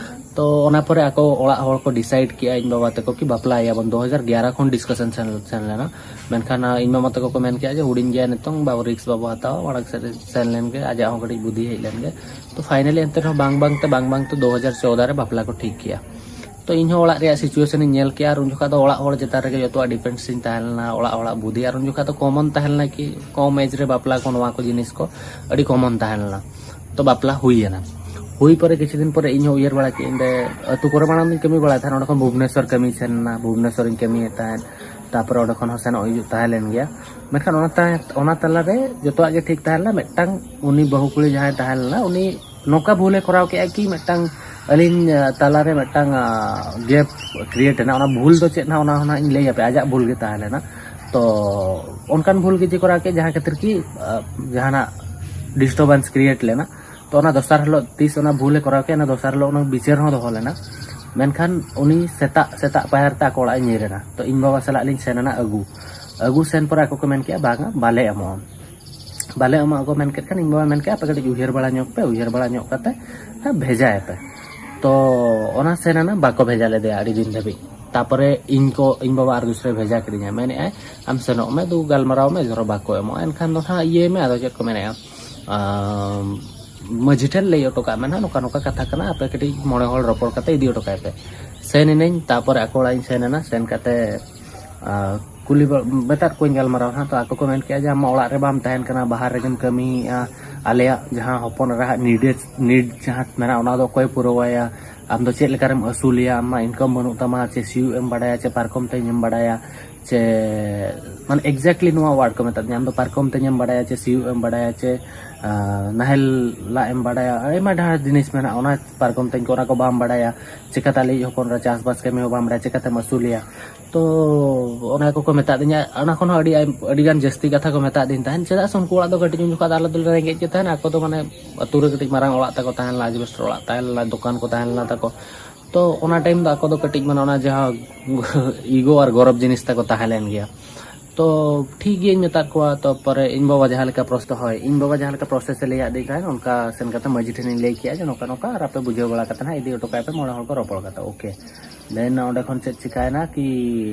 ᱛᱚ ᱚᱱᱟ ᱯᱚᱨᱮ ᱟᱠᱚ ᱚᱲᱟᱜ ᱦᱚᱲ ᱠᱚ decide ᱠᱮᱜᱼᱟ, ᱤᱧ ᱵᱟᱵᱟ ᱛᱟᱠᱚ, ᱠᱤ ᱵᱟᱯᱞᱟᱭᱮᱭᱟᱵᱚᱱ᱾ ᱫᱩ ᱦᱟᱡᱟᱨ ᱜᱮᱭᱟᱨᱟ ᱠᱷᱚᱱ discussion ᱥᱮᱱ, ᱥᱮᱱ ᱞᱮᱱᱟ, ᱢᱮᱱᱠᱷᱟᱱ, ᱟ, ᱤᱧ ᱢᱟᱢᱟ ᱛᱟᱠᱚ ᱠᱚ ᱢᱮᱱ ᱠᱮᱜᱼᱟ ᱡᱮ ᱦᱩᱰᱤᱧ ᱜᱮᱭᱟ ᱱᱤᱛᱚᱝ, ᱵᱟᱵᱚ risk ᱵᱟᱵᱚ ᱦᱟᱛᱟᱣᱟ, ᱢᱟᱲᱟᱝ ᱥᱮᱫ ᱥᱮᱱ ᱞᱮᱱ ᱜᱮ, ᱟᱡᱟᱜ ᱦᱚᱸ ᱠᱟᱹᱴᱤᱡ ᱵᱩᱫᱷᱤ ᱦᱮᱡ ᱞᱮᱱ ᱜᱮ᱾ ᱛᱚ finally ᱮᱱᱛᱮ ᱨᱮᱦᱚᱸ ᱵᱟᱝ ᱵᱟᱝ ᱛᱮ, ᱵᱟᱝ ᱵᱟᱝ ᱛᱮ ᱫᱩ ᱦᱟᱡᱟᱨ ᱪᱳᱣᱫᱟ ᱨᱮ ᱵᱟᱯᱞᱟ ᱠᱚ ᱴᱷᱤᱠ ᱠᱮᱜᱼᱟ᱾ ᱛᱚ ᱤᱧ ᱦᱚᱸ ᱚᱲᱟᱜ ᱨᱮᱭᱟᱜ situation ᱤᱧ ᱧᱮᱞ ᱠᱮᱜᱼᱟ, ᱟᱨ ᱩᱱ ᱡᱚᱠᱷᱟᱡ ᱫᱚ ᱚᱲᱟᱜ ᱦᱚᱲ ᱪᱮᱛᱟᱱ ᱨᱮᱜᱮ ᱡᱚᱛᱚᱣᱟᱜ depends ᱤᱧ ᱛᱟᱦᱮᱸ ᱞᱮᱱᱟ, ᱚᱲᱟᱜ ᱦᱚᱲᱟᱜ ᱵᱩᱫᱷᱤ᱾ ᱟᱨ ᱩᱱ ᱡᱚᱠᱷᱟᱡ ᱫᱚ common ᱛᱟᱦᱮᱸ ᱞᱮᱱᱟ ᱠᱤ ᱠᱚᱢ age ᱨᱮ ᱵᱟᱯᱞᱟ ᱠᱚ, ᱱᱚᱣᱟ ᱠᱚ ᱡᱤᱱᱤᱥ ᱠᱚ ᱟᱹᱰᱤ common ᱛᱟᱦᱮᱸ ᱞᱮᱱᱟ᱾ ᱛᱚ ᱵᱟᱯᱞᱟ ᱦᱩᱭ ᱮᱱᱟ, ᱦᱩᱭ ᱯᱚᱨᱮ ᱠᱤᱪᱷᱩ ᱫᱤᱱ ᱯᱚᱨᱮ ᱤᱧ ᱦᱚᱸ ᱩᱭᱦᱟᱹᱨ ᱵᱟᱲᱟ ᱠᱮᱜᱼᱟᱹᱧ, ᱚᱸᱰᱮ ᱟᱹᱛᱩ ᱠᱚᱨᱮ ᱢᱟᱲᱟᱝ ᱫᱚᱧ ᱠᱟᱹᱢᱤ ᱵᱟᱲᱟᱭ ᱛᱟᱦᱮᱸᱫ, ᱚᱸᱰᱮ ᱠᱷᱚᱱ ᱵᱷᱩᱵᱽᱱᱮᱥᱚᱨ ᱠᱟᱹᱢᱤᱧ ᱥᱮᱱ ᱮᱱᱟ, ᱵᱷᱩᱵᱽᱱᱮᱥᱚᱨᱤᱧ ᱠᱟᱹᱢᱤᱭᱮᱫ ᱛᱟᱦᱮᱸᱫ, ᱛᱟᱯᱚᱨᱮ ᱚᱸᱰᱮ ᱠᱷᱚᱱ ᱦᱚᱸ ᱥᱮᱱᱚᱜ ᱦᱤᱡᱩᱜ ᱛᱟᱦᱮᱸ ᱞᱮᱱ ᱜᱮᱭᱟ᱾ ᱢᱮᱱᱠᱷᱟᱱ ᱚᱱᱟ ᱛᱟᱦᱮᱸ, ᱚᱱᱟ ᱛᱟᱞᱟᱨᱮ ᱡᱚᱛᱚᱣᱟᱜ ᱜᱮ ᱴᱷᱤᱠ ᱛᱟᱦᱮᱸ ᱞᱮᱱᱟ, ᱢᱤᱫᱴᱟᱝ ᱩᱱᱤ ᱵᱟᱹᱦᱩ ᱠᱩᱲᱤ ᱡᱟᱦᱟᱸᱭ ᱛᱟᱦᱮᱸ ᱞᱮᱱᱟ, ᱩᱱᱤ ᱱᱚᱝᱠᱟ ᱵᱷᱩᱞᱮ ᱠᱚᱨᱟᱣ ᱠᱮᱜᱼᱟ ᱠᱤ ᱢᱤᱫᱴᱟᱝ ᱟᱹᱞᱤᱧ, ᱟ, ᱛᱟᱞᱟᱨᱮ ᱢᱤᱫᱴᱟᱝ, ᱟ, gap create ᱮᱱᱟ᱾ ᱚᱱᱟ ᱵᱷᱩᱞ ᱫᱚ ᱪᱮᱫ ᱱᱟᱦᱟᱜ, ᱚᱱᱟ ᱦᱚᱸ ᱱᱟᱦᱟᱜ ᱤᱧ ᱞᱟᱹᱭ ᱟᱯᱮ, ᱟᱡᱟᱜ ᱵᱷᱩᱞ ᱜᱮ ᱛᱟᱦᱮᱸ ᱞᱮᱱᱟ᱾ ᱛᱚ ᱚᱱᱠᱟᱱ ᱵᱷᱩᱞ ᱜᱮ ᱡᱮ ᱠᱚᱨᱟᱣ ᱠᱮᱫ, ᱡᱟᱦᱟᱸ ᱠᱷᱟᱹᱛᱤᱨ ᱠᱤ, ᱟ, ᱡᱟᱦᱟᱱᱟᱜ disturbance create ᱞᱮᱱᱟ᱾ ᱛᱚ ᱚᱱᱟ ᱫᱚᱥᱟᱨ ᱦᱤᱞᱳᱜ, ᱛᱤᱥ ᱚᱱᱟ ᱵᱷᱩᱞᱮ ᱠᱚᱨᱟᱣ ᱠᱮᱫ, ᱚᱱᱟ ᱫᱚᱥᱟᱨ ᱦᱤᱞᱳᱜ ᱚᱱᱟ ᱵᱤᱪᱟᱹᱨ ᱦᱚᱸ ᱫᱚᱦᱚ ᱞᱮᱱᱟ᱾ ᱢᱮᱱᱠᱷᱟᱱ ᱩᱱᱤ ᱥᱮᱛᱟᱜ ᱥᱮᱛᱟᱜ ᱯᱟᱭᱟᱨ ᱛᱮ ᱟᱠᱚ ᱚᱲᱟᱜ ᱮ ᱧᱤᱨ ᱮᱱᱟ᱾ ᱛᱚ ᱤᱧ ᱵᱟᱵᱟ ᱥᱟᱞᱟᱜ ᱞᱤᱧ ᱥᱮᱱ ᱮᱱᱟ ᱟᱹᱜᱩ᱾ ᱟᱹᱜᱩ ᱥᱮᱱ ᱯᱚᱨᱮ ᱟᱠᱚ ᱠᱚ ᱢᱮᱱ ᱠᱮᱜᱼᱟ, "ᱵᱟᱝᱟ, ᱵᱟᱞᱮ ᱮᱢᱚᱜᱼᱟ, ᱵᱟᱞᱮ ᱮᱢᱚᱜ ᱟᱠᱚ ᱢᱮᱱ ᱠᱮᱫ ᱠᱷᱟᱱ, ᱤᱧ ᱵᱟᱵᱟ ᱢᱮᱱ ᱠᱮᱫᱼᱟ, "ᱟᱯᱮ ᱠᱟᱹᱴᱤᱡ ᱩᱭᱦᱟᱹᱨ ᱵᱟᱲᱟ ᱧᱚᱜ ᱯᱮ, ᱩᱭᱦᱟᱹᱨ ᱵᱟᱲᱟ ᱧᱚᱜ ᱠᱟᱛᱮ ᱦᱮᱸ, ᱵᱷᱮᱡᱟᱭᱟᱯᱮ᱾" ᱛᱚ ᱚᱱᱟ ᱥᱮᱱ ᱮᱱᱟ, ᱵᱟᱠᱚ ᱵᱷᱮᱡᱟ ᱞᱮᱫᱮᱭᱟ ᱟᱹᱰᱤ ᱫᱤᱱ ᱫᱷᱟᱹᱵᱤᱡ᱾ ᱛᱟᱯᱚᱨᱮ ᱤᱧ ᱠᱚ, ᱤᱧ ᱵᱟᱵᱟ ᱟᱨ ᱫᱩᱥᱨᱟᱭ ᱵᱷᱮᱡᱟ ᱠᱤᱫᱤᱧᱟ, ᱢᱮᱱᱮᱫᱼᱟᱭ, "ᱟᱢ ᱥᱮᱱᱚᱜ ᱢᱮ, ᱫᱩ ᱜᱟᱞᱢᱟᱨᱟᱣ ᱢᱮ, ᱫᱷᱚᱨᱚ ᱵᱟᱠᱚ ᱮᱢᱚᱜᱼᱟ, ᱮᱱᱠᱷᱟᱱ ᱫᱚ ᱱᱟᱦᱟᱜ ᱤᱭᱟᱹᱭ ᱢᱮ, ᱟᱫᱚ ᱪᱮᱫ ᱠᱚ ᱢᱮᱱᱮᱫᱼᱟ, ᱟᱢ ᱢᱟᱹᱡᱷᱤ ᱴᱷᱮᱱ ᱞᱟᱹᱭ ᱦᱚᱴᱚ ᱠᱟᱜ ᱢᱮ ᱱᱟᱦᱟᱜ, ᱱᱚᱝᱠᱟ ᱱᱚᱝᱠᱟ ᱠᱟᱛᱷᱟ ᱠᱟᱱᱟ, ᱟᱯᱮ ᱠᱟᱹᱴᱤᱡ ᱢᱚᱬᱮ ᱦᱚᱲ ᱨᱚᱯᱚᱲ ᱠᱟᱛᱮ ᱤᱫᱤ ᱦᱚᱴᱚ ᱠᱟᱭ ᱯᱮ᱾" ᱥᱮᱱ ᱮᱱᱟᱹᱧ, ᱛᱟᱯᱚᱨᱮ ᱟᱠᱚ ᱚᱲᱟᱜ ᱤᱧ ᱥᱮᱱ ᱮᱱᱟ, ᱥᱮᱱ ᱠᱟᱛᱮ ᱟᱨ ᱠᱩᱞᱤ ᱵᱟ-, ᱢᱮᱛᱟᱫ ᱠᱚᱣᱟᱧ ᱜᱟᱞᱢᱟᱨᱟᱣ ᱦᱟᱸᱜ, ᱛᱚ ᱟᱠᱚ ᱠᱚ ᱢᱮᱱ ᱠᱮᱜᱼᱟ ᱡᱮ, "ᱟᱢ ᱢᱟ ᱚᱲᱟᱜ ᱨᱮ ᱵᱟᱢ ᱛᱟᱦᱮᱱ ᱠᱟᱱᱟ, ᱵᱟᱦᱟᱨ ᱨᱮᱜᱮᱢ ᱠᱟᱹᱢᱤᱭᱮᱫᱼᱟ, ᱟᱞᱮᱭᱟᱜ ᱡᱟᱦᱟᱸ ᱦᱚᱯᱚᱱ ᱮᱨᱟᱦᱟᱜ needs, need ᱡᱟᱦᱟᱸ ᱢᱮᱱᱟᱜᱼᱟ, ᱚᱱᱟ ᱫᱚ ᱚᱠᱚᱭ ᱯᱩᱨᱟᱹᱣᱟᱭᱟ? ᱟᱢ ᱫᱚ ᱪᱮᱫ ᱞᱮᱠᱟᱨᱮᱢ ᱟᱹᱥᱩᱞᱮᱭᱟ? ᱟᱢ ᱢᱟ income ᱵᱟᱹᱱᱩᱜ ᱛᱟᱢᱟ, ᱪᱮ ᱥᱤᱭᱳᱜ ᱮᱢ ᱵᱟᱲᱟᱭᱟ, ᱪᱮ ᱯᱟᱨᱠᱚᱢ ᱛᱮᱧ ᱮᱢ ᱵᱟᱲᱟᱭᱟ, ᱪᱮ ᱢᱟᱱᱮ exactly ᱱᱚᱣᱟ word ᱠᱚ ᱢᱮᱛᱟᱫ ᱫᱤᱧᱟ, ᱟᱢ ᱫᱚ ᱯᱟᱨᱠᱚᱢ ᱛᱮᱧ ᱮᱢ ᱵᱟᱲᱟᱭᱟ, ᱪᱮ ᱥᱤᱭᱳᱜ ᱮᱢ ᱵᱟᱲᱟᱭᱟ, ᱪᱮ ᱟᱨ ᱱᱟᱦᱮᱞ ᱞᱟᱜ ᱮᱢ ᱵᱟᱲᱟᱭᱟ, ᱟᱭᱢᱟ ᱰᱷᱮᱨ ᱡᱤᱱᱤᱥ ᱢᱮᱱᱟᱜᱼᱟ, ᱚᱱᱟ ᱯᱟᱨᱠᱚᱢ ᱛᱮᱧ ᱠᱚ, ᱚᱱᱟ ᱠᱚ ᱵᱟᱢ ᱵᱟᱲᱟᱭᱟ, ᱪᱮᱠᱟᱛᱮ ᱟᱞᱮᱭᱤᱡ ᱦᱚᱯᱚᱱ ᱮᱨᱟ ᱪᱟᱥᱵᱟᱥ ᱠᱟᱹᱢᱤ ᱦᱚᱸ ᱵᱟᱢ ᱵᱟᱲᱟᱭᱟ, ᱪᱮᱠᱟᱛᱮᱢ ᱟᱹᱥᱩᱞᱮᱭᱟ?" ᱛᱚ ᱚᱱᱟ ᱠᱚᱠᱚ ᱢᱮᱛᱟᱫ ᱫᱤᱧᱟ, ᱚᱱᱟ ᱠᱷᱚᱱ ᱦᱚᱸ ᱟᱹᱰᱤ ᱟᱭ-, ᱟᱹᱰᱤ ᱜᱟᱱ ᱡᱟᱹᱥᱛᱤ ᱠᱟᱛᱷᱟ ᱠᱚ ᱢᱮᱛᱟᱫ ᱫᱤᱧ ᱛᱟᱦᱮᱸᱫ, ᱪᱮᱫᱟᱜ ᱥᱮ ᱩᱱᱠᱩ ᱚᱲᱟᱜ ᱫᱚ ᱠᱟᱹᱴᱤᱡ ᱩᱱ ᱡᱚᱠᱷᱚᱱ ᱫᱚ ᱟᱞᱮ ᱫᱚᱞᱮ ᱨᱮᱸᱜᱮᱡ ᱜᱮ ᱛᱟᱦᱮᱱᱟ, ᱟᱠᱚ ᱫᱚ ᱢᱟᱱᱮ ᱟᱹᱛᱩ ᱨᱮ ᱠᱟᱹᱴᱤᱡ ᱢᱟᱨᱟᱝ ᱚᱲᱟᱜ ᱛᱟᱠᱚ ᱛᱟᱦᱮᱸ ᱞᱮᱱᱟ, ᱟᱡᱵᱮᱥᱴᱟᱨ ᱚᱲᱟᱜ ᱛᱟᱦᱮᱸ ᱞᱮᱱᱟ, ᱫᱚᱠᱟᱱ ᱠᱚ ᱛᱟᱦᱮᱸ ᱞᱮᱱᱟ ᱛᱟᱠᱚ᱾ ᱛᱚ ᱚᱱᱟ time ᱫᱚ ᱟᱠᱚ ᱫᱚ ᱠᱟᱹᱴᱤᱡ ᱢᱟᱱᱮ ᱚᱱᱟ ᱡᱟᱦᱟᱸ ego ᱟᱨ ᱜᱚᱨᱚᱵᱽ ᱡᱤᱱᱤᱥ ᱛᱟᱠᱚ ᱛᱟᱦᱮᱸ ᱞᱮᱱ ᱜᱮᱭᱟ᱾ ᱛᱚ ᱴᱷᱤᱠ ᱜᱮᱭᱟᱧ ᱢᱮᱛᱟᱫ ᱠᱚᱣᱟ᱾ ᱛᱚ ᱯᱚᱨᱮ ᱤᱧ ᱵᱟᱵᱟ ᱡᱟᱦᱟᱸ ᱞᱮᱠᱟ process, ᱦᱳᱭ, ᱤᱧ ᱵᱟᱵᱟ ᱡᱟᱦᱟᱸ ᱞᱮᱠᱟ process ᱮ ᱞᱟᱹᱭᱟᱫ ᱫᱤᱧ ᱛᱟᱦᱮᱸᱫ, ᱚᱱᱠᱟ ᱥᱮᱱ ᱠᱟᱛᱮ ᱢᱟᱹᱡᱷᱤ ᱴᱷᱮᱱᱤᱧ ᱞᱟᱹᱭ ᱠᱮᱜᱼᱟ ᱡᱮ ᱱᱚᱝᱠᱟ ᱱᱚᱝᱠᱟ, ᱟᱨ ᱟᱯᱮ ᱵᱩᱡᱷᱟᱹᱣ ᱵᱟᱲᱟ ᱠᱟᱛᱮ ᱱᱟᱦᱟᱜ ᱤᱫᱤ ᱦᱚᱴᱚ ᱠᱟᱭ ᱯᱮ, ᱢᱚᱬᱮ ᱦᱚᱲ ᱠᱚ ᱨᱚᱯᱚᱲ ᱠᱟᱛᱮ, okay᱾ Then ᱚᱸᱰᱮ ᱠᱷᱚᱱ ᱪᱮᱫ ᱪᱤᱠᱟᱭᱮᱱᱟ ᱠᱤ,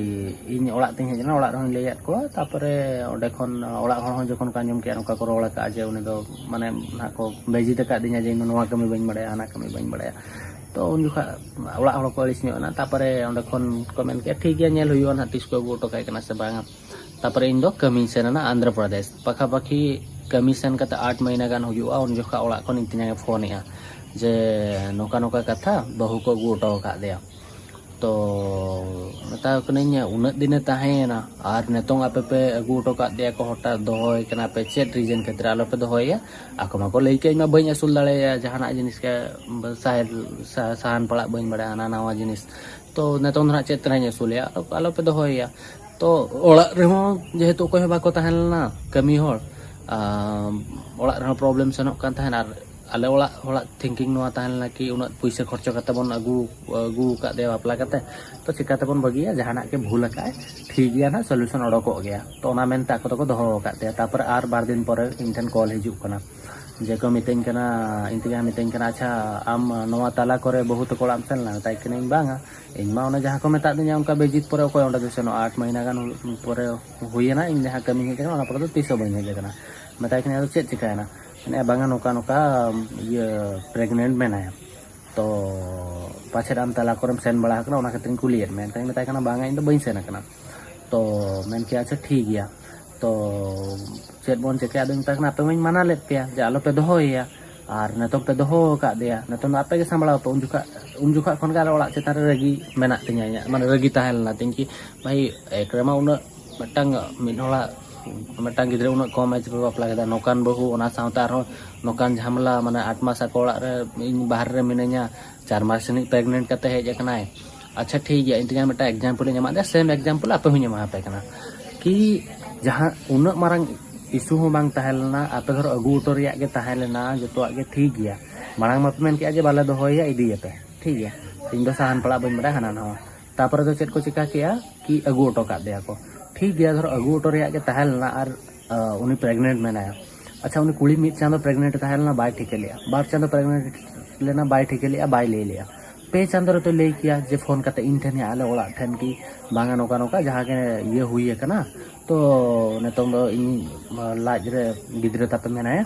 ᱤᱧ ᱚᱲᱟᱜ ᱛᱤᱧ ᱦᱮᱡ ᱮᱱᱟ, ᱚᱲᱟᱜ ᱨᱮᱦᱚᱸᱧ ᱞᱟᱹᱭᱟᱫ ᱠᱚᱣᱟ᱾ ᱛᱟᱯᱚᱨᱮ ᱚᱸᱰᱮ ᱠᱷᱚᱱ ᱚᱲᱟᱜ ᱦᱚᱲ ᱦᱚᱸ ᱡᱚᱠᱷᱚᱱ ᱠᱚ ᱟᱸᱡᱚᱢ ᱠᱮᱜᱼᱟ, ᱱᱚᱝᱠᱟ ᱠᱚ ᱨᱚᱲ ᱟᱠᱟᱫᱼᱟ ᱡᱮ ᱩᱱᱤ ᱫᱚ ᱢᱟᱱᱮ ᱱᱟᱦᱟᱜ ᱠᱚ ᱵᱮᱡᱤᱛ ᱟᱠᱟᱫ ᱫᱤᱧᱟ ᱡᱮ ᱤᱧ ᱫᱚ ᱱᱚᱣᱟ ᱠᱟᱹᱢᱤ ᱵᱟᱹᱧ ᱵᱟᱲᱟᱭᱟ, ᱦᱟᱱᱟ ᱠᱟᱹᱢᱤ ᱵᱟᱹᱧ ᱵᱟᱲᱟᱭᱟ, ᱛᱚ ᱩᱱ ᱡᱚᱠᱷᱟᱜ ᱚᱲᱟᱜ ᱦᱚᱲ ᱠᱚ ᱟᱹᱲᱤᱥ ᱧᱚᱜ ᱮᱱᱟ᱾ ᱛᱟᱯᱚᱨᱮ ᱚᱸᱰᱮ ᱠᱷᱚᱱ ᱠᱚ ᱢᱮᱱ ᱠᱮᱜᱼᱟ, "ᱴᱷᱤᱠ ᱜᱮᱭᱟ, ᱧᱮᱞ ᱦᱩᱭᱩᱜᱼᱟ ᱱᱟᱦᱟᱜ ᱛᱤᱥ ᱠᱚ ᱟᱹᱜᱩ ᱦᱚᱴᱚ ᱠᱟᱭ ᱠᱟᱱᱟ ᱥᱮ ᱵᱟᱝᱟ᱾" ᱛᱟᱯᱚᱨᱮ ᱤᱧ ᱫᱚ ᱠᱟᱹᱢᱤᱧ ᱥᱮᱱ ᱮᱱᱟ ᱟᱱᱫᱷᱨᱚ ᱯᱨᱚᱫᱮᱥ᱾ ᱯᱟᱠᱷᱟ ᱯᱟᱠᱷᱤ ᱠᱟᱹᱢᱤ ᱥᱮᱱ ᱠᱟᱛᱮ ᱟᱴ ᱢᱟᱹᱦᱱᱟᱹ ᱜᱟᱱ ᱦᱩᱭᱩᱜᱼᱟ, ᱩᱱ ᱡᱚᱠᱷᱟᱜ ᱚᱲᱟᱜ ᱠᱷᱚᱱ ᱤᱧ ᱛᱮᱧᱟᱝ ᱮ ᱯᱷᱳᱱᱮᱜᱼᱟ ᱡᱮ ᱱᱚᱝᱠᱟ ᱱᱚᱝᱠᱟ ᱠᱟᱛᱷᱟ, ᱵᱟᱹᱦᱩ ᱠᱚ ᱟᱹᱜᱩ ᱦᱚᱴᱚ ᱟᱠᱟᱫ ᱫᱮᱭᱟ᱾ ᱛᱚ ᱢᱮᱛᱟ ᱠᱚ ᱠᱟᱹᱱᱟᱹᱧ, "ᱩᱱᱟᱹᱜ ᱫᱤᱱᱮ ᱛᱟᱦᱮᱸᱭᱮᱱᱟ ᱟᱨ ᱱᱤᱛᱚᱝ ᱟᱯᱮ ᱯᱮ ᱟᱹᱜᱩ ᱦᱚᱴᱚ ᱠᱟᱜ ᱫᱮᱭᱟ ᱠᱚ, ᱦᱚᱴᱟᱛ ᱫᱚᱦᱚᱭ ᱠᱟᱱᱟ ᱯᱮ, ᱪᱮᱫ reason ᱠᱷᱟᱹᱛᱤᱨ ᱟᱞᱚ ᱯᱮ ᱫᱚᱦᱚᱭᱮᱭᱟ?" ᱟᱠᱚ ᱢᱟᱠᱚ ᱞᱟᱹᱭ ᱠᱮᱫ, "ᱤᱧ ᱢᱟ ᱵᱟᱹᱧ ᱟᱹᱥᱩᱞ ᱫᱟᱲᱮᱭᱟᱭᱟ, ᱡᱟᱦᱟᱱᱟᱜ ᱡᱤᱱᱤᱥ ᱜᱮ, ᱥᱟᱦᱮᱫ, ᱥᱟ-, ᱥᱟᱦᱟᱱ ᱯᱟᱲᱟᱜ ᱵᱟᱹᱧ ᱵᱟᱲᱟᱭᱟ, ᱦᱟᱱᱟ ᱱᱟᱣᱟ ᱡᱤᱱᱤᱥ, ᱛᱚ ᱱᱤᱛᱚᱝ ᱫᱚ ᱱᱟᱦᱟᱜ ᱪᱮᱫ ᱛᱮ ᱱᱟᱦᱟᱜ ᱤᱧ ᱟᱹᱥᱩᱞᱮᱭᱟ, ᱟᱞᱚ, ᱟᱞᱚ ᱯᱮ ᱫᱚᱦᱚᱭᱮᱭᱟ᱾" ᱛᱚ ᱚᱲᱟᱜ ᱨᱮᱦᱚᱸ ᱡᱮᱦᱮᱛᱩ ᱚᱠᱚᱭ ᱦᱚᱸ ᱵᱟᱠᱚ ᱛᱟᱦᱮᱸ ᱞᱮᱱᱟ ᱠᱟᱹᱢᱤ ᱦᱚᱲ, ᱟᱨ ᱚᱲᱟᱜ ᱨᱮᱦᱚᱸ problem ᱥᱮᱱᱚᱜ ᱠᱟᱱ ᱛᱟᱦᱮᱸᱫ, ᱟᱨ ᱟᱞᱮ ᱚᱲᱟᱜ ᱦᱚᱲᱟᱜ ᱛᱷᱤᱝᱠᱤᱝ ᱱᱚᱣᱟ ᱛᱟᱦᱮᱸ ᱞᱮᱱᱟ ᱠᱤ ᱩᱱᱟᱹᱜ ᱯᱩᱭᱥᱟᱹ ᱠᱷᱚᱨᱪᱟ ᱠᱟᱛᱮ ᱵᱚᱱ ᱟᱹᱜᱩ ᱟᱹᱜᱩ ᱟᱠᱟᱫ ᱫᱮᱭᱟ ᱵᱟᱯᱞᱟ ᱠᱟᱛᱮ, ᱛᱚ ᱪᱤᱠᱟᱹ ᱛᱮᱵᱚᱱ ᱵᱟᱹᱜᱤᱭᱟ? ᱡᱟᱦᱟᱱᱟᱜ ᱜᱮ ᱵᱷᱩᱞ ᱟᱠᱟᱫ ᱟᱭ, ᱴᱷᱤᱠ ᱜᱮᱭᱟ ᱱᱟᱦᱟᱜ, ᱥᱚᱞᱤᱭᱩᱥᱚᱱ ᱚᱰᱚᱠᱚᱜ ᱜᱮᱭᱟ᱾ ᱛᱚ ᱚᱱᱟ ᱢᱮᱱᱛᱮ ᱟᱠᱚ ᱫᱚᱠᱚ ᱫᱚᱦᱚ ᱟᱠᱟᱫ ᱛᱮᱭᱟ᱾ ᱛᱟᱨᱯᱚᱨᱮ ᱟᱨ ᱵᱟᱨ ᱫᱤᱱ ᱯᱚᱨᱮ ᱤᱧ ᱴᱷᱮᱱ ᱠᱚᱞ ᱦᱤᱡᱩᱜ ᱠᱟᱱᱟ, ᱡᱮ ᱠᱚ ᱢᱤᱛᱟᱹᱧ ᱠᱟᱱᱟ, ᱤᱧ ᱛᱮᱜᱮ ᱢᱤᱛᱟᱹᱧ ᱠᱟᱱᱟ, "ᱟᱪᱪᱷᱟ, ᱟᱢ ᱱᱚᱣᱟ ᱛᱟᱞᱟ ᱠᱚᱨᱮ ᱵᱟᱹᱦᱩ ᱛᱟᱠᱚ ᱚᱲᱟᱜ ᱮᱢ ᱥᱮᱱ ᱞᱮᱱᱟ?" ᱢᱮᱛᱟᱭ ᱠᱟᱹᱱᱟᱹᱧ, "ᱵᱟᱝᱟ, ᱤᱧ ᱢᱟ ᱚᱱᱮ ᱡᱟᱦᱟᱸ ᱠᱚ ᱢᱮᱛᱟᱜ ᱫᱤᱧᱟ ᱚᱱᱠᱟ ᱵᱮᱡᱤᱛ ᱯᱚᱨᱮ ᱚᱠᱚᱭ ᱚᱸᱰᱮ ᱫᱚ ᱥᱮᱱᱚᱜᱼᱟ, ᱟᱴ ᱢᱟᱹᱦᱤᱱᱟ ᱜᱟᱱ ᱯᱚᱨᱮ ᱦᱩᱭᱮᱱᱟ ᱤᱧ ᱡᱟᱦᱟᱸ ᱠᱟᱹᱢᱤ ᱦᱮᱡ ᱟᱠᱟᱱᱟ, ᱚᱱᱟ ᱯᱚᱨᱮ ᱫᱚ ᱛᱤᱥ ᱦᱚᱸ ᱵᱟᱹᱧ ᱦᱮᱡ ᱟᱠᱟᱱᱟ᱾" ᱢᱮᱛᱟᱭ ᱠᱟᱹᱱᱟᱹᱧ, "ᱟᱫᱚ ᱪᱮᱫ ᱪᱤᱠᱟᱹᱭᱮᱱᱟ?" ᱢᱮᱱᱮᱫᱼᱟ, "ᱵᱟᱝᱟ, ᱱᱚᱝᱠᱟ ᱱᱚᱝᱠᱟ ᱤᱭᱟᱹ ᱯᱨᱮᱜᱱᱮᱱᱴ ᱢᱮᱱᱟᱭᱟ, ᱛᱚ ᱯᱟᱪᱷᱮᱫ ᱟᱢ ᱛᱟᱞᱟ ᱠᱚᱨᱮᱢ ᱥᱮᱱ ᱵᱟᱲᱟ ᱟᱠᱟᱱᱟ, ᱚᱱᱟ ᱠᱷᱟᱹᱛᱤᱨᱤᱧ ᱠᱩᱞᱤᱭᱮᱫ ᱢᱮᱭᱟ᱾ ᱮᱱᱠᱷᱟᱱ ᱢᱮᱛᱟᱭ ᱠᱟᱱᱟ, "ᱵᱟᱝᱟ, ᱤᱧ ᱫᱚ ᱵᱟᱹᱧ ᱥᱮᱱ ᱟᱠᱟᱱᱟ᱾" ᱛᱚ ᱢᱮᱱ ᱠᱮᱫᱼᱟ, "ᱟᱪᱪᱷᱟ, ᱴᱷᱤᱠ ᱜᱮᱭᱟ, ᱛᱚ ᱪᱮᱫ ᱵᱚᱱ ᱪᱤᱠᱟᱹᱭᱟ?" ᱟᱫᱚᱧ ᱢᱮᱛᱟᱭ ᱠᱟᱱᱟ, "ᱟᱯᱮ ᱢᱟᱧ ᱢᱟᱱᱟ ᱞᱮᱫ ᱯᱮᱭᱟ ᱡᱮ ᱟᱞᱚᱯᱮ ᱫᱚᱦᱚᱭᱮᱭᱟ, ᱟᱨ ᱱᱤᱛᱚᱝ ᱯᱮ ᱫᱚᱦᱚ ᱟᱠᱟᱫ ᱫᱮᱭᱟ, ᱱᱤᱛᱚᱝ ᱫᱚ ᱟᱯᱮ ᱜᱮ ᱥᱟᱢᱵᱲᱟᱣ ᱯᱮ᱾" ᱩᱱ ᱡᱚᱠᱷᱟᱜ ᱩᱱ ᱡᱚᱠᱷᱟᱜ ᱠᱷᱚᱱ ᱜᱮ ᱟᱞᱮ ᱚᱲᱟᱜ ᱪᱮᱛᱟᱱ ᱨᱮ ᱨᱟᱹᱜᱤ ᱢᱮᱱᱟᱜ ᱛᱤᱧᱟᱹ, ᱤᱧᱟᱹᱜ ᱢᱟᱱᱮ ᱨᱟᱹᱜᱤ ᱛᱟᱦᱮᱸ ᱞᱮᱱᱟ ᱛᱤᱧ ᱠᱤ ᱵᱷᱟᱹᱭ, ᱮᱠ ᱨᱮᱢᱟ ᱩᱱᱟᱹᱜ ᱢᱤᱫᱴᱟᱝ ᱢᱤᱫ ᱦᱚᱲᱟᱜ ᱢᱤᱫᱴᱟᱝ ᱜᱤᱫᱽᱨᱟᱹ ᱩᱱᱟᱹᱜ ᱠᱚᱢ ᱮᱡᱽ ᱨᱮ ᱵᱟᱯᱞᱟ ᱠᱮᱫᱟ, ᱱᱚᱝᱠᱟᱱ ᱵᱟᱹᱦᱩ, ᱚᱱᱟ ᱥᱟᱶᱛᱮ ᱟᱨᱦᱚᱸ ᱱᱚᱝᱠᱟᱱ ᱡᱷᱟᱢᱮᱞᱟ, ᱢᱟᱱᱮ ᱟᱴ ᱢᱟᱥ ᱟᱠᱚ ᱚᱲᱟᱜ ᱨᱮ ᱤᱧ ᱵᱟᱦᱨᱮ ᱨᱮ ᱢᱤᱱᱟᱹᱧᱟ, ᱪᱟᱨ ᱢᱟᱥ ᱨᱤᱱᱤᱡ ᱯᱨᱮᱜᱱᱮᱱᱴ ᱠᱟᱛᱮ ᱦᱮᱡ ᱟᱠᱟᱱᱟᱭ᱾ ᱟᱪᱪᱷᱟ, ᱴᱷᱤᱠ ᱜᱮᱭᱟ, ᱤᱧ ᱛᱮᱜᱮ ᱢᱤᱫᱴᱟᱝ ᱮᱠᱡᱟᱢᱯᱚᱞ ᱤᱧ ᱮᱢᱟᱫ ᱫᱮᱭᱟ, ᱥᱮᱢ ᱮᱠᱡᱟᱢᱯᱚᱞ ᱟᱯᱮ ᱦᱚᱸᱧ ᱮᱢᱟ ᱯᱮ ᱠᱟᱱᱟ ᱠᱤ ᱡᱟᱦᱟᱸ ᱩᱱᱟᱹᱜ ᱢᱟᱨᱟᱝ ᱤᱥᱩ ᱦᱚᱸ ᱵᱟᱝ ᱛᱟᱦᱮᱸ ᱞᱮᱱᱟ, ᱟᱯᱮ ᱫᱷᱚᱨᱚ ᱟᱹᱜᱩ ᱦᱚᱴᱚ ᱨᱮᱭᱟᱜ ᱜᱮ ᱛᱟᱦᱮᱸ ᱞᱮᱱᱟ, ᱡᱚᱛᱚᱣᱟᱜ ᱜᱮ ᱴᱷᱤᱠ ᱜᱮᱭᱟ᱾ ᱢᱟᱲᱟᱝ ᱢᱟᱯᱮ ᱢᱮᱱ ᱠᱮᱜᱼᱟ ᱡᱮ ᱵᱟᱞᱮ ᱫᱚᱦᱚᱭᱮᱭᱟ, ᱤᱫᱤᱭᱮᱯᱮ, ᱴᱷᱤᱠ ᱜᱮᱭᱟ, ᱤᱧ ᱫᱚ ᱥᱟᱦᱟᱱ ᱯᱟᱲᱟᱜ ᱵᱟᱹᱧ ᱵᱟᱲᱟᱭᱟ, ᱦᱟᱱᱟ ᱱᱟᱣᱟ᱾ ᱛᱟᱯᱚᱨᱮ ᱫᱚ ᱪᱮᱫ ᱠᱚ ᱪᱤᱠᱟ ᱠᱮᱜᱼᱟ ᱠᱤ ᱟᱹᱜᱩ ᱦᱚᱴᱚ ᱠᱟᱫ ᱫᱮᱭᱟ ᱠᱚ, ᱴᱷᱤᱠ ᱜᱮᱭᱟ, ᱫᱷᱚᱨᱚ ᱟᱹᱜᱩ ᱦᱚᱴᱚ ᱨᱮᱭᱟᱜ ᱜᱮ ᱛᱟᱦᱮᱸ ᱞᱮᱱᱟ, ᱟᱨ ᱟᱸ, ᱩᱱᱤ ᱯᱨᱮᱜᱱᱮᱱᱴ ᱢᱮᱱᱟᱭᱟ᱾ ᱟᱪᱪᱷᱟ, ᱩᱱᱤ ᱠᱩᱲᱤ ᱢᱤᱫ ᱪᱟᱸᱫᱚ ᱯᱨᱮᱜᱱᱮᱱᱴ ᱛᱟᱦᱮᱸ ᱞᱮᱱᱟ, ᱵᱟᱭ ᱴᱷᱤᱠᱟᱹ ᱞᱮᱜᱼᱟ, ᱵᱟᱨ ᱪᱟᱸᱫᱚ ᱯᱨᱮᱜᱱᱮᱱᱴ ᱞᱮᱱᱟ, ᱵᱟᱭ ᱴᱷᱤᱠᱟᱹ ᱞᱮᱜᱼᱟ, ᱵᱟᱭ ᱞᱟᱹᱭ ᱞᱮᱜᱼᱟ᱾ ᱯᱮ ᱪᱟᱸᱫᱚ ᱨᱮᱛᱚ ᱞᱟᱹᱭ ᱠᱮᱭᱟ ᱡᱮ ᱯᱷᱳᱱ ᱠᱟᱛᱮ ᱤᱧ ᱴᱷᱮᱱ ᱭᱟ ᱟᱞᱮ ᱚᱲᱟᱜ ᱴᱷᱮᱱ ᱠᱤ ᱵᱟᱝᱟ, ᱱᱚᱝᱠᱟ ᱱᱚᱝᱠᱟ ᱡᱟᱦᱟᱸ ᱜᱮ ᱤᱭᱟᱹ ᱦᱩᱭ ᱟᱠᱟᱱᱟ, ᱛᱚ ᱱᱤᱛᱚᱝ ᱫᱚ ᱤᱧ ᱞᱟᱡ ᱨᱮ ᱜᱤᱫᱽᱨᱟᱹ ᱛᱟᱯᱮ ᱢᱮᱱᱟᱭᱟ,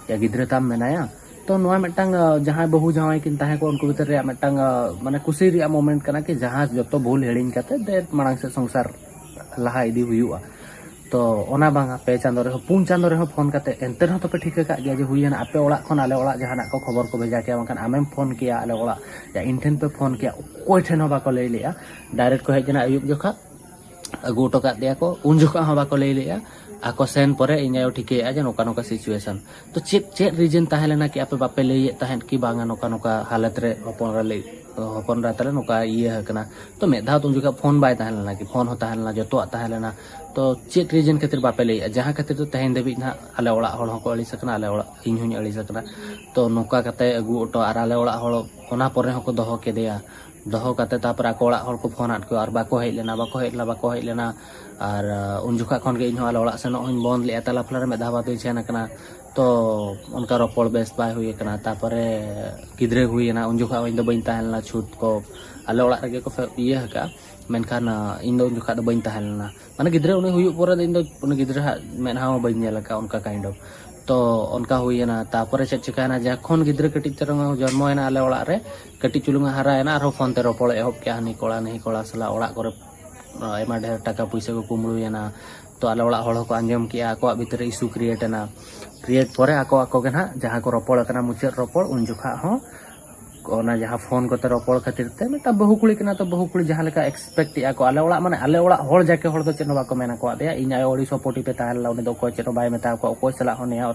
ᱭᱟ ᱜᱤᱫᱽᱨᱟᱹ ᱛᱟᱢ ᱢᱮᱱᱟᱭᱟ᱾ ᱛᱚ ᱱᱚᱣᱟ ᱢᱤᱫᱴᱟᱝ, ᱟᱸ, ᱡᱟᱦᱟᱸᱭ ᱵᱟᱹᱦᱩ ᱡᱟᱶᱟᱭ ᱠᱤᱱ ᱛᱟᱦᱮᱸ ᱠᱚᱜ, ᱩᱱᱠᱩ ᱵᱷᱤᱛᱤᱨ ᱨᱮᱭᱟᱜ ᱢᱤᱫᱴᱟᱝ, ᱟᱸ, ᱢᱟᱱᱮ ᱠᱩᱥᱤ ᱨᱮᱭᱟᱜ ᱢᱳᱢᱮᱱᱴ ᱠᱟᱱᱟ ᱠᱤ ᱡᱟᱦᱟᱸ ᱡᱚᱛᱚ ᱵᱷᱩᱞ ᱦᱤᱲᱤᱧ ᱠᱟᱛᱮ ᱫᱮ ᱢᱟᱲᱟᱝ ᱥᱮᱫ ᱥᱚᱝᱥᱟᱨ ᱞᱟᱦᱟ ᱤᱫᱤ ᱦᱩᱭᱩᱜᱼᱟ᱾ ᱛᱚ ᱚᱱᱟ ᱵᱟᱝᱟ, ᱯᱮ ᱪᱟᱸᱫᱚ ᱨᱮᱦᱚᱸ, ᱯᱩᱱ ᱪᱟᱸᱫᱚ ᱨᱮᱦᱚᱸ ᱯᱷᱳᱱ ᱠᱟᱛᱮ, ᱮᱱᱛᱮ ᱨᱮᱦᱚᱸ ᱛᱚᱯᱮ ᱴᱷᱤᱠᱟᱹ ᱠᱟᱜ ᱜᱮᱭᱟ ᱡᱮ ᱦᱩᱭᱮᱱᱟ, ᱟᱯᱮ ᱚᱲᱟᱜ ᱠᱷᱚᱱ ᱟᱞᱮ ᱚᱲᱟᱜ ᱡᱟᱦᱟᱱᱟᱜ ᱠᱚ ᱠᱷᱚᱵᱚᱨ ᱠᱚ ᱵᱷᱮᱡᱟ ᱠᱮᱭᱟ, ᱵᱟᱝᱠᱷᱟᱱ ᱟᱢᱮᱢ ᱯᱷᱳᱱ ᱠᱮᱭᱟ ᱟᱞᱮ ᱚᱲᱟᱜ, ᱭᱟ ᱤᱧ ᱴᱷᱮᱱ ᱯᱮ ᱯᱷᱳᱱ ᱠᱮᱭᱟ, ᱚᱠᱚᱭ ᱴᱷᱮᱱ ᱦᱚᱸ ᱵᱟᱠᱚ ᱞᱟᱹᱭ ᱞᱮᱜᱼᱟ᱾ ᱰᱟᱭᱨᱮᱠᱴ ᱠᱚ ᱦᱮᱡ ᱮᱱᱟ ᱟᱹᱭᱩᱵ ᱡᱚᱠᱷᱟ, ᱟᱹᱜᱩ ᱦᱚᱴᱚ ᱠᱟᱫ ᱫᱮᱭᱟ ᱠᱚ, ᱩᱱ ᱡᱚᱠᱷᱚᱱ ᱦᱚᱸ ᱵᱟᱠᱚ ᱞᱟᱹᱭ ᱞᱮᱜᱼᱟ᱾ ᱟᱠᱚ ᱥᱮᱱ ᱯᱚᱨᱮ ᱤᱧ ᱟᱭᱳ ᱴᱷᱤᱠᱟᱹᱭᱮᱫᱼᱟ ᱡᱮ ᱱᱚᱝᱠᱟ ᱱᱚᱝᱠᱟ situation᱾ ᱛᱚ ᱪᱮᱫ, ᱪᱮᱫ reason ᱛᱟᱦᱮᱸ ᱞᱮᱱᱟ ᱠᱤ ᱟᱯᱮ ᱵᱟᱯᱮ ᱞᱟᱹᱭᱮᱫ ᱛᱟᱦᱮᱸᱫ ᱠᱤ ᱵᱟᱝᱟ ᱱᱚᱝᱠᱟ ᱱᱚᱝᱠᱟ ᱦᱟᱞᱚᱛ ᱨᱮ ᱦᱚᱯᱚᱱ ᱮᱨᱟ ᱞᱟᱹᱭ, ᱦᱚᱯᱚᱱ ᱮᱨᱟ ᱛᱟᱞᱮ ᱱᱚᱝᱠᱟ ᱤᱭᱟᱹ ᱟᱠᱟᱱᱟ? ᱛᱚ ᱢᱤᱫ ᱫᱷᱟᱣ ᱛᱚ ᱩᱱ ᱡᱚᱠᱷᱚᱱ ᱯᱷᱳᱱ ᱵᱟᱭ ᱛᱟᱦᱮᱸ ᱞᱮᱱᱟ ᱠᱤ, ᱯᱷᱳᱱ ᱦᱚᱸ ᱛᱟᱦᱮᱸ ᱞᱮᱱᱟ, ᱡᱚᱛᱚᱣᱟᱜ ᱛᱟᱦᱮᱸ ᱞᱮᱱᱟ᱾ ᱛᱚ ᱪᱮᱫ reason ᱠᱷᱟᱹᱛᱤᱨ ᱵᱟᱯᱮ ᱞᱟᱹᱭᱮᱫᱼᱟ? ᱡᱟᱦᱟᱸ ᱠᱷᱟᱹᱛᱤᱨ ᱛᱮ ᱛᱮᱦᱮᱧ ᱫᱷᱟᱹᱵᱤᱡ ᱱᱟᱦᱟᱜ ᱟᱞᱮ ᱚᱲᱟᱜ ᱦᱚᱲ ᱦᱚᱸᱠᱚ ᱟᱹᱲᱤᱥ ᱟᱠᱟᱱᱟ, ᱟᱞᱮ ᱚᱲᱟᱜ, ᱤᱧ ᱦᱚᱸᱧ ᱟᱹᱲᱤᱥ ᱟᱠᱟᱱᱟ᱾ ᱛᱚ ᱱᱚᱝᱠᱟ ᱠᱟᱛᱮ ᱟᱹᱜᱩ ᱦᱚᱴᱚ ᱟᱨ ᱟᱞᱮ ᱚᱲᱟᱜ ᱦᱚᱲ ᱚᱱᱟ ᱯᱚᱨᱮ ᱦᱚᱸᱠᱚ ᱫᱚᱦᱚ ᱠᱮᱫᱮᱭᱟ᱾ ᱫᱚᱦᱚ ᱠᱟᱛᱮ ᱛᱟᱨᱯᱚᱨᱮ ᱟᱠᱚ ᱚᱲᱟᱜ ᱦᱚᱲ ᱠᱚ ᱯᱷᱳᱱ ᱟᱫ ᱠᱚᱣᱟ ᱟᱨ ᱵᱟᱠᱚ ᱦᱮᱡ ᱞᱮᱱᱟ, ᱵᱟᱠᱚ ᱦᱮᱡ ᱞᱮᱱᱟ, ᱵᱟᱠᱚ ᱦᱮᱡ ᱞᱮᱱᱟ᱾ ᱟᱨ ᱟᱸ, ᱩᱱ ᱡᱚᱠᱷᱚᱱ ᱠᱷᱚᱱ ᱜᱮ ᱤᱧ ᱦᱚᱸ ᱟᱞᱮ ᱚᱲᱟᱜ ᱥᱮᱱᱚᱜ ᱦᱚᱸᱧ ᱵᱚᱱᱫ ᱞᱮᱫᱼᱟ, ᱛᱟᱞᱟ ᱯᱷᱟᱞᱟ ᱨᱮ ᱢᱤᱫ ᱫᱷᱟᱣ ᱵᱟᱨ ᱫᱷᱟᱣ ᱤᱧ ᱥᱮᱱ ᱟᱠᱟᱱᱟ᱾ ᱛᱚ ᱚᱱᱠᱟ ᱨᱚᱯᱚᱲ ᱵᱮᱥ ᱵᱟᱭ ᱦᱩᱭ ᱟᱠᱟᱱᱟ᱾ ᱛᱟᱨᱯᱚᱨᱮ ᱜᱤᱫᱽᱨᱟᱹ ᱦᱩᱭᱮᱱᱟ, ᱩᱱ ᱡᱚᱠᱷᱚᱱ ᱤᱧ ᱫᱚ ᱵᱟᱹᱧ ᱛᱟᱦᱮᱸ ᱞᱮᱱᱟ, ᱪᱷᱩᱴ ᱠᱚ ᱟᱞᱮ ᱚᱲᱟᱜ ᱨᱮᱜᱮ ᱠᱚ ᱯᱷᱮ-, ᱤᱭᱟᱹ ᱟᱠᱟᱫᱼᱟ᱾ ᱢᱮᱱᱠᱷᱟᱱ ᱟᱸ, ᱤᱧ ᱫᱚ ᱩᱱ ᱡᱚᱠᱷᱚᱱ ᱫᱚ ᱵᱟᱹᱧ ᱛᱟᱦᱮᱸ ᱞᱮᱱᱟ᱾ ᱢᱟᱱᱮ ᱜᱤᱫᱽᱨᱟᱹ ᱩᱱᱤ ᱦᱩᱭᱩᱜ ᱯᱚᱨᱮ ᱫᱚ ᱤᱧ ᱫᱚ ᱩᱱᱤ ᱜᱤᱫᱽᱨᱟᱹ ᱦᱟᱜ ᱢᱮᱫᱦᱟ ᱦᱚᱸ ᱵᱟᱹᱧ ᱧᱮᱞ ᱟᱠᱟᱫᱼᱟ, ᱚᱱᱠᱟ kind of᱾ ᱛᱚ ᱚᱱᱠᱟ ᱦᱩᱭᱮᱱᱟ᱾ ᱛᱟᱨᱯᱚᱨᱮ ᱪᱮᱫ ᱪᱤᱠᱟᱹᱭᱮᱱᱟ, ᱡᱚᱠᱷᱚᱱ ᱜᱤᱫᱽᱨᱟᱹ ᱠᱟᱹᱴᱤᱡ ᱪᱟᱨᱟᱝ ᱡᱚᱱᱢᱚᱭᱮᱱᱟ ᱟᱞᱮ ᱚᱲᱟᱜ ᱨᱮ, ᱠᱟᱹᱴᱤᱡ ᱪᱩᱞᱩᱝ ᱮ ᱦᱟᱨᱟᱭᱮᱱᱟ, ᱟᱨᱦᱚᱸ ᱯᱷᱳᱱ ᱛᱮ ᱨᱚᱯᱚᱲ ᱮ ᱮᱦᱚᱵ ᱠᱮᱜᱼᱟ, ᱦᱟᱹᱱᱤ ᱠᱚᱲᱟ ᱱᱟᱹᱭ ᱠᱚᱲᱟ ᱥᱟᱞᱟᱜ ᱚᱲᱟᱜ ᱠᱚᱨᱮ ᱟᱭᱢᱟ ᱰᱷᱮᱨ ᱴᱟᱠᱟ ᱯᱩᱭᱥᱟᱹ ᱠᱚ ᱠᱩᱢᱵᱽᱲᱩᱭᱮᱱᱟ᱾ ᱛᱚ ᱟᱞᱮ ᱚᱲᱟᱜ ᱦᱚᱲ ᱦᱚᱸᱠᱚ ᱟᱸᱡᱚᱢ ᱠᱮᱜᱼᱟ, ᱟᱠᱚᱣᱟᱜ ᱵᱷᱤᱛᱨᱤ ᱨᱮ issue create ᱮᱱᱟ᱾ Create ᱯᱚᱨᱮ ᱟᱠᱚ ᱟᱠᱚ ᱜᱮ ᱱᱟᱦᱟᱜ ᱡᱟᱦᱟᱸ ᱠᱚ ᱨᱚᱯᱚᱲ ᱟᱠᱟᱱᱟ ᱢᱩᱪᱟᱹᱫ ᱨᱚᱯᱚᱲ, ᱩᱱ ᱡᱚᱠᱷᱟᱜ ᱦᱚᱸ ᱚᱱᱟ ᱡᱟᱦᱟᱸ ᱯᱷᱳᱱ ᱠᱚᱛᱮ ᱨᱚᱯᱚᱲ ᱠᱷᱟᱹᱛᱤᱨ ᱛᱮ ᱢᱤᱫᱴᱟᱝ ᱵᱟᱹᱦᱩ ᱠᱩᱲᱤ ᱠᱟᱱᱟ, ᱛᱚ ᱵᱟᱹᱦᱩ ᱠᱩᱲᱤ ᱡᱟᱦᱟᱸ ᱞᱮᱠᱟ expect ᱮᱜᱼᱟ ᱠᱚ, ᱟᱞᱮ ᱚᱲᱟᱜ, ᱢᱟᱱᱮ ᱟᱞᱮ ᱚᱲᱟᱜ ᱦᱚᱲ ᱡᱟᱠᱮ ᱦᱚᱲ ᱫᱚ ᱪᱮᱫ ᱦᱚᱸ ᱵᱟᱠᱚ ᱢᱮᱱ ᱟᱠᱟᱫ ᱫᱮᱭᱟ᱾ ᱤᱧ ᱟᱭᱳ ᱟᱹᱰᱤ supportive ᱮ ᱛᱟᱦᱮᱸ ᱞᱮᱱᱟ, ᱩᱱᱤ ᱫᱚ ᱚᱠᱚᱭ ᱪᱮᱫ ᱦᱚᱸ ᱵᱟᱭ ᱢᱮᱛᱟ ᱠᱚᱣᱟ, ᱚᱠᱚᱭ ᱥᱟᱞᱟᱜ ᱦᱚᱸ ᱱᱮᱭᱟᱣ